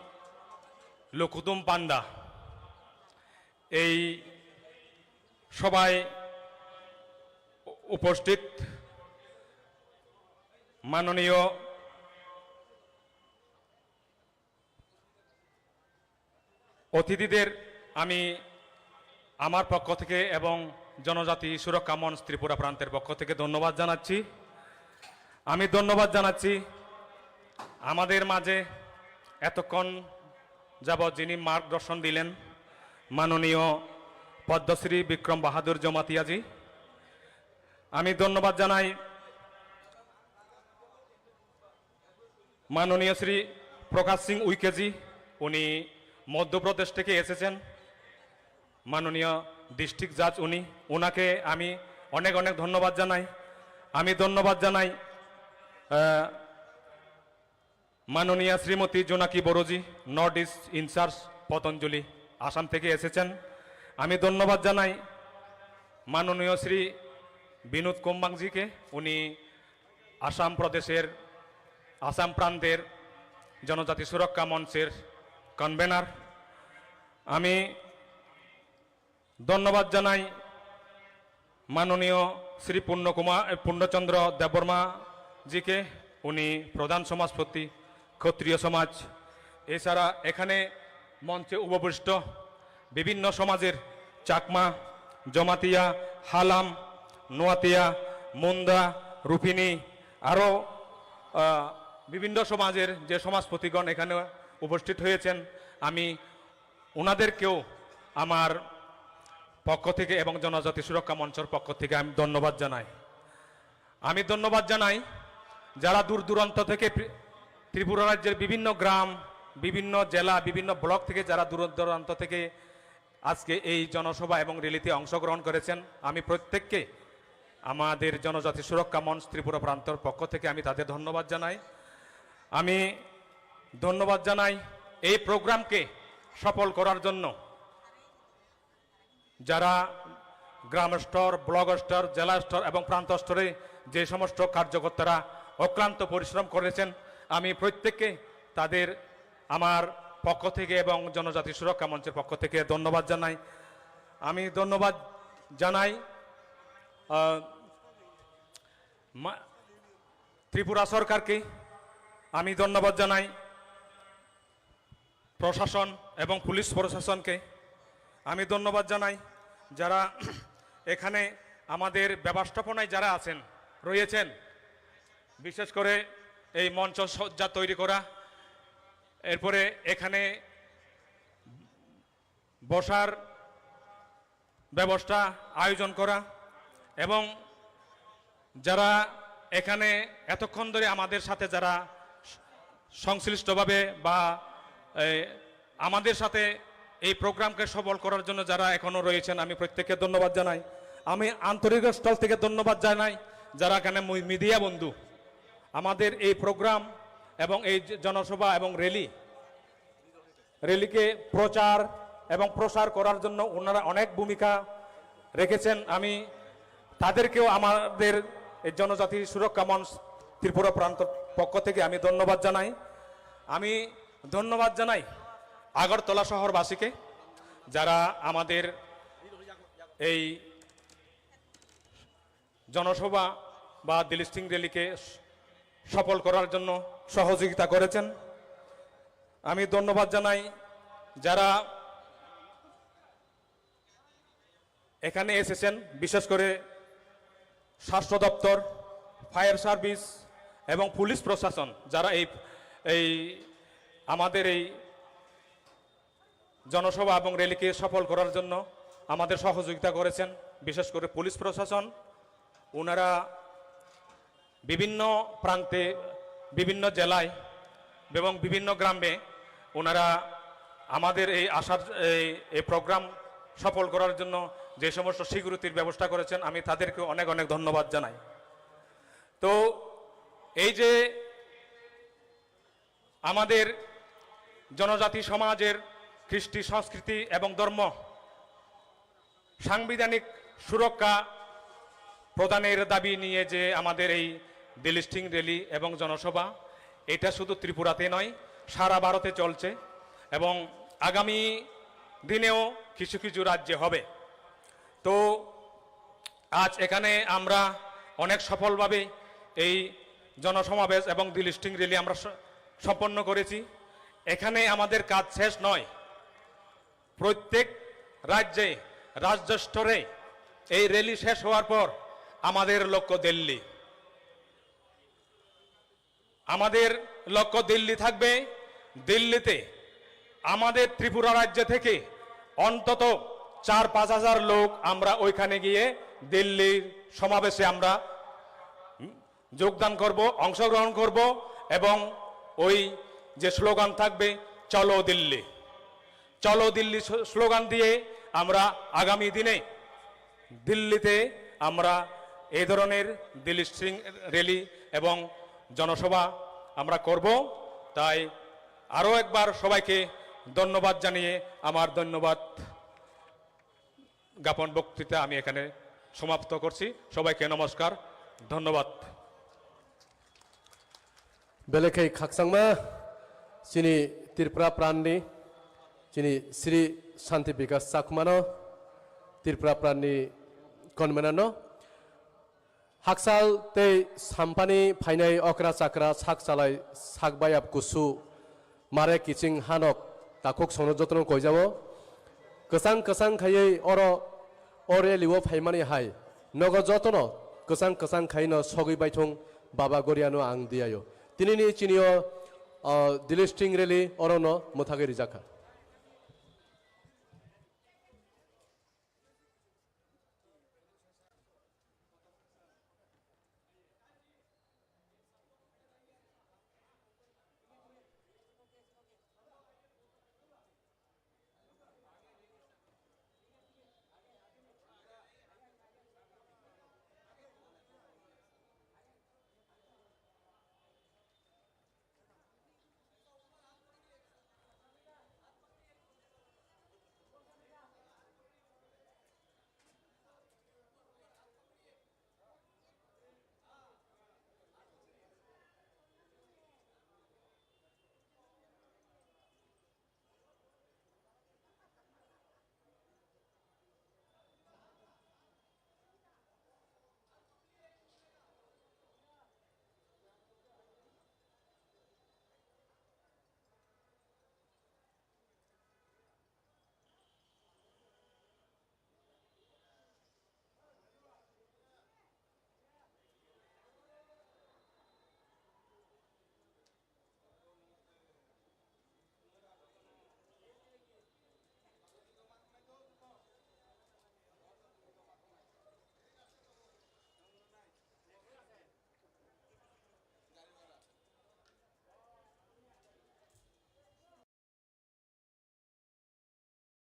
লুকুদুম পান্ডা এই সভায় উপস্থিত মাননীয় অতিথিদের আমি আমার পক্ষ থেকে এবং জনজাতি সুরক্ষা মঞ্চ ত্রিপুরা প্রান্তের পক্ষ থেকে ধন্যবাদ জানাচ্ছি। আমি ধন্যবাদ জানাচ্ছি আমাদের মাঝে এতক্ষণ যাবৎ যিনি মার্গদর্শন দিলেন, মাননীয় পদ্মশ্রী বিক্রম বাহাদুর জমাতিয়াজি। আমি ধন্যবাদ জানাই মাননীয় শ্রী প্রকাশ সিং উইকেজি, উনি মধ্যপ্রদেশ থেকে এসেছেন, মাননীয় ডিস্ট্রিক্ট জাজ উনি, ওনাকে আমি অনেক অনেক ধন্যবাদ জানাই। আমি ধন্যবাদ জানাই আহ, মাননীয়া শ্রীমতী জোনাকি বড়জি, নর্থ ইস্ট ইনচার্জ পতঞ্জলি, আসাম থেকে এসেছেন। আমি ধন্যবাদ জানাই মাননীয় শ্রী বিনোদ কুম্বাংজিকে, উনি আসাম প্রদেশের, আসাম প্রান্তের জনজাতি সুরক্ষা মঞ্চের কনভেনার। আমি ধন্যবাদ জানাই মাননীয় শ্রী পূর্ণকুমার, পূর্ণচন্দ্র দেববর্মা জিকে, উনি প্রধান সমাজপতি ক্ষত্রিয় সমাজ। এছাড়া এখানে মঞ্চে উপবিষ্ট বিভিন্ন সমাজের চাকমা, জমাতিয়া, হালাম, নোয়াতিয়া, মুন্দা, রুপিনী, আরও বিভিন্ন সমাজের যে সমাজপতিগণ এখানে উপস্থিত হয়েছেন, আমি ওনাদেরকেও আমার পক্ষ থেকে এবং জনজাতি সুরক্ষা মঞ্চের পক্ষ থেকে আমি ধন্যবাদ জানাই। আমি ধন্যবাদ জানাই যারা দূর দূরান্ত থেকে, ত্রিপুরা রাজ্যের বিভিন্ন গ্রাম, বিভিন্ন জেলা, বিভিন্ন ব্লক থেকে যারা দূর দূরান্ত থেকে আজকে এই জনসভা এবং র্যালিতে অংশগ্রহণ করেছেন। আমি প্রত্যেককে আমাদের জনজাতি সুরক্ষা মঞ্চ ত্রিপুরা প্রান্তর পক্ষ থেকে আমি তাদের ধন্যবাদ জানাই। আমি ধন্যবাদ জানাই এই প্রোগ্রামকে সফল করার জন্য যারা গ্রাম স্তর, ব্লক স্তর, জেলা স্তর এবং প্রান্ত স্তরে যে সমস্ত কার্যকর্তারা অক্লান্ত পরিশ্রম করেছেন, আমি প্রত্যেককে তাদের আমার পক্ষ থেকে এবং জনজাতি সুরক্ষা মঞ্চের পক্ষ থেকে ধন্যবাদ জানাই। আমি ধন্যবাদ জানাই আহ, মা- ত্রিপুরা সরকারকে, আমি ধন্যবাদ জানাই প্রশাসন এবং পুলিশ প্রশাসনকে। আমি ধন্যবাদ জানাই যারা এখানে আমাদের ব্যবস্থাপনায় যারা আছেন, রয়েছেন, বিশেষ করে এই মঞ্চ সজ্জা তৈরি করা, এরপরে এখানে বসার ব্যবস্থা আয়োজন করা এবং যারা এখানে এতক্ষণ ধরে আমাদের সাথে যারা সংশ্লিষ্টভাবে বা এই, আমাদের সাথে এই প্রোগ্রামকে সবল করার জন্য যারা এখনো রয়েছেন, আমি প্রত্যেককে ধন্যবাদ জানাই। আমি আন্তরিক স্থল থেকে ধন্যবাদ জানাই যারা এখানে মি- মিডিয়া বন্ধু, আমাদের এই প্রোগ্রাম এবং এই যে জনসভা এবং র্যালি র্যালিকে প্রচার এবং প্রসার করার জন্য ওনারা অনেক ভূমিকা রেখেছেন। আমি তাদেরকেও আমাদের এই জনজাতি সুরক্ষা মঞ্চ ত্রিপুরা প্রান্তর পক্ষ থেকে আমি ধন্যবাদ জানাই। আমি ধন্যবাদ জানাই আগরতলা শহরবাসীকে, যারা আমাদের এই জনসভা বা দিল্লি স্টিং র্যালিকে সফল করার জন্য সহযোগিতা করেছেন। আমি ধন্যবাদ জানাই যারা এখানে এসেছেন, বিশেষ করে স্বাস্থ্য দপ্তর, ফায়ার সার্ভিস এবং পুলিশ প্রশাসন, যারা এই এই আমাদের এই জনসভা এবং র্যালিকে সফল করার জন্য আমাদের সহযোগিতা করেছেন, বিশেষ করে পুলিশ প্রশাসন। ওনারা বিভিন্ন প্রান্তে, বিভিন্ন জেলায় এবং বিভিন্ন গ্রামে ওনারা আমাদের এই আসার এই এই প্রোগ্রাম সফল করার জন্য যে সমস্ত সিকিউরিটির ব্যবস্থা করেছেন, আমি তাদেরকে অনেক অনেক ধন্যবাদ জানাই। তো এই যে আমাদের জনজাতি সমাজের কৃষ্টি সংস্কৃতি এবং ধর্ম সাংবিধানিক সুরক্ষা প্রদানের দাবি নিয়ে যে আমাদের এই দিল্লি স্টিং র্যালি এবং জনসভা, এটা শুধু ত্রিপুরাতে নয়, সারা ভারতে চলছে এবং আগামী দিনেও কিছু কিছু রাজ্যে হবে। তো আজ এখানে আমরা অনেক সফলভাবে এই জনসমাবেশ এবং দিল্লি স্টিং র্যালি আমরা স- সম্পন্ন করেছি। এখানে আমাদের কাজ শেষ নয়। প্রত্যেক রাজ্যে, রাজ্য স্তরে এই র্যালি শেষ হওয়ার পর আমাদের লক্ষ্য দিল্লি। আমাদের লক্ষ্য দিল্লি থাকবে। দিল্লিতে আমাদের ত্রিপুরা রাজ্য থেকে অন্তত চার পাঁচ হাজার লোক আমরা ওইখানে গিয়ে দিল্লির সমাবেশে আমরা যোগদান করব, অংশগ্রহণ করব এবং ওই যে স্লোগান থাকবে, "চলো দিল্লি, চলো দিল্লি" স্লো- স্লোগান দিয়ে আমরা আগামী দিনে দিল্লিতে আমরা এই ধরনের দিল্লি স্টিং র্যালি এবং জনসভা আমরা করব। তাই আরও একবার সবাইকে ধন্যবাদ জানিয়ে আমার ধন্যবাদ জ্ঞাপন বক্তৃতা আমি এখানে সমাপ্ত করছি। সবাইকে নমস্কার, ধন্যবাদ। Belai khei khakchangma chini Tripura pranni chini Sri Shanti Bikas Chakmano, Tripura pranni convenerno. Haksal tei sampani phainai okra chakra sak chalai sak bayap kusu mare kiching hanok takhuk songno jotono koijao. Kwchang kwchang khaiwi oro o rally o phaimani hai nogo jotono kwchang kwchang khaino sogwi baithung Baba Goriano ang diyayo. Tinini chini o, o, Delhi Sting Rally orono mwthagwi rijak kha.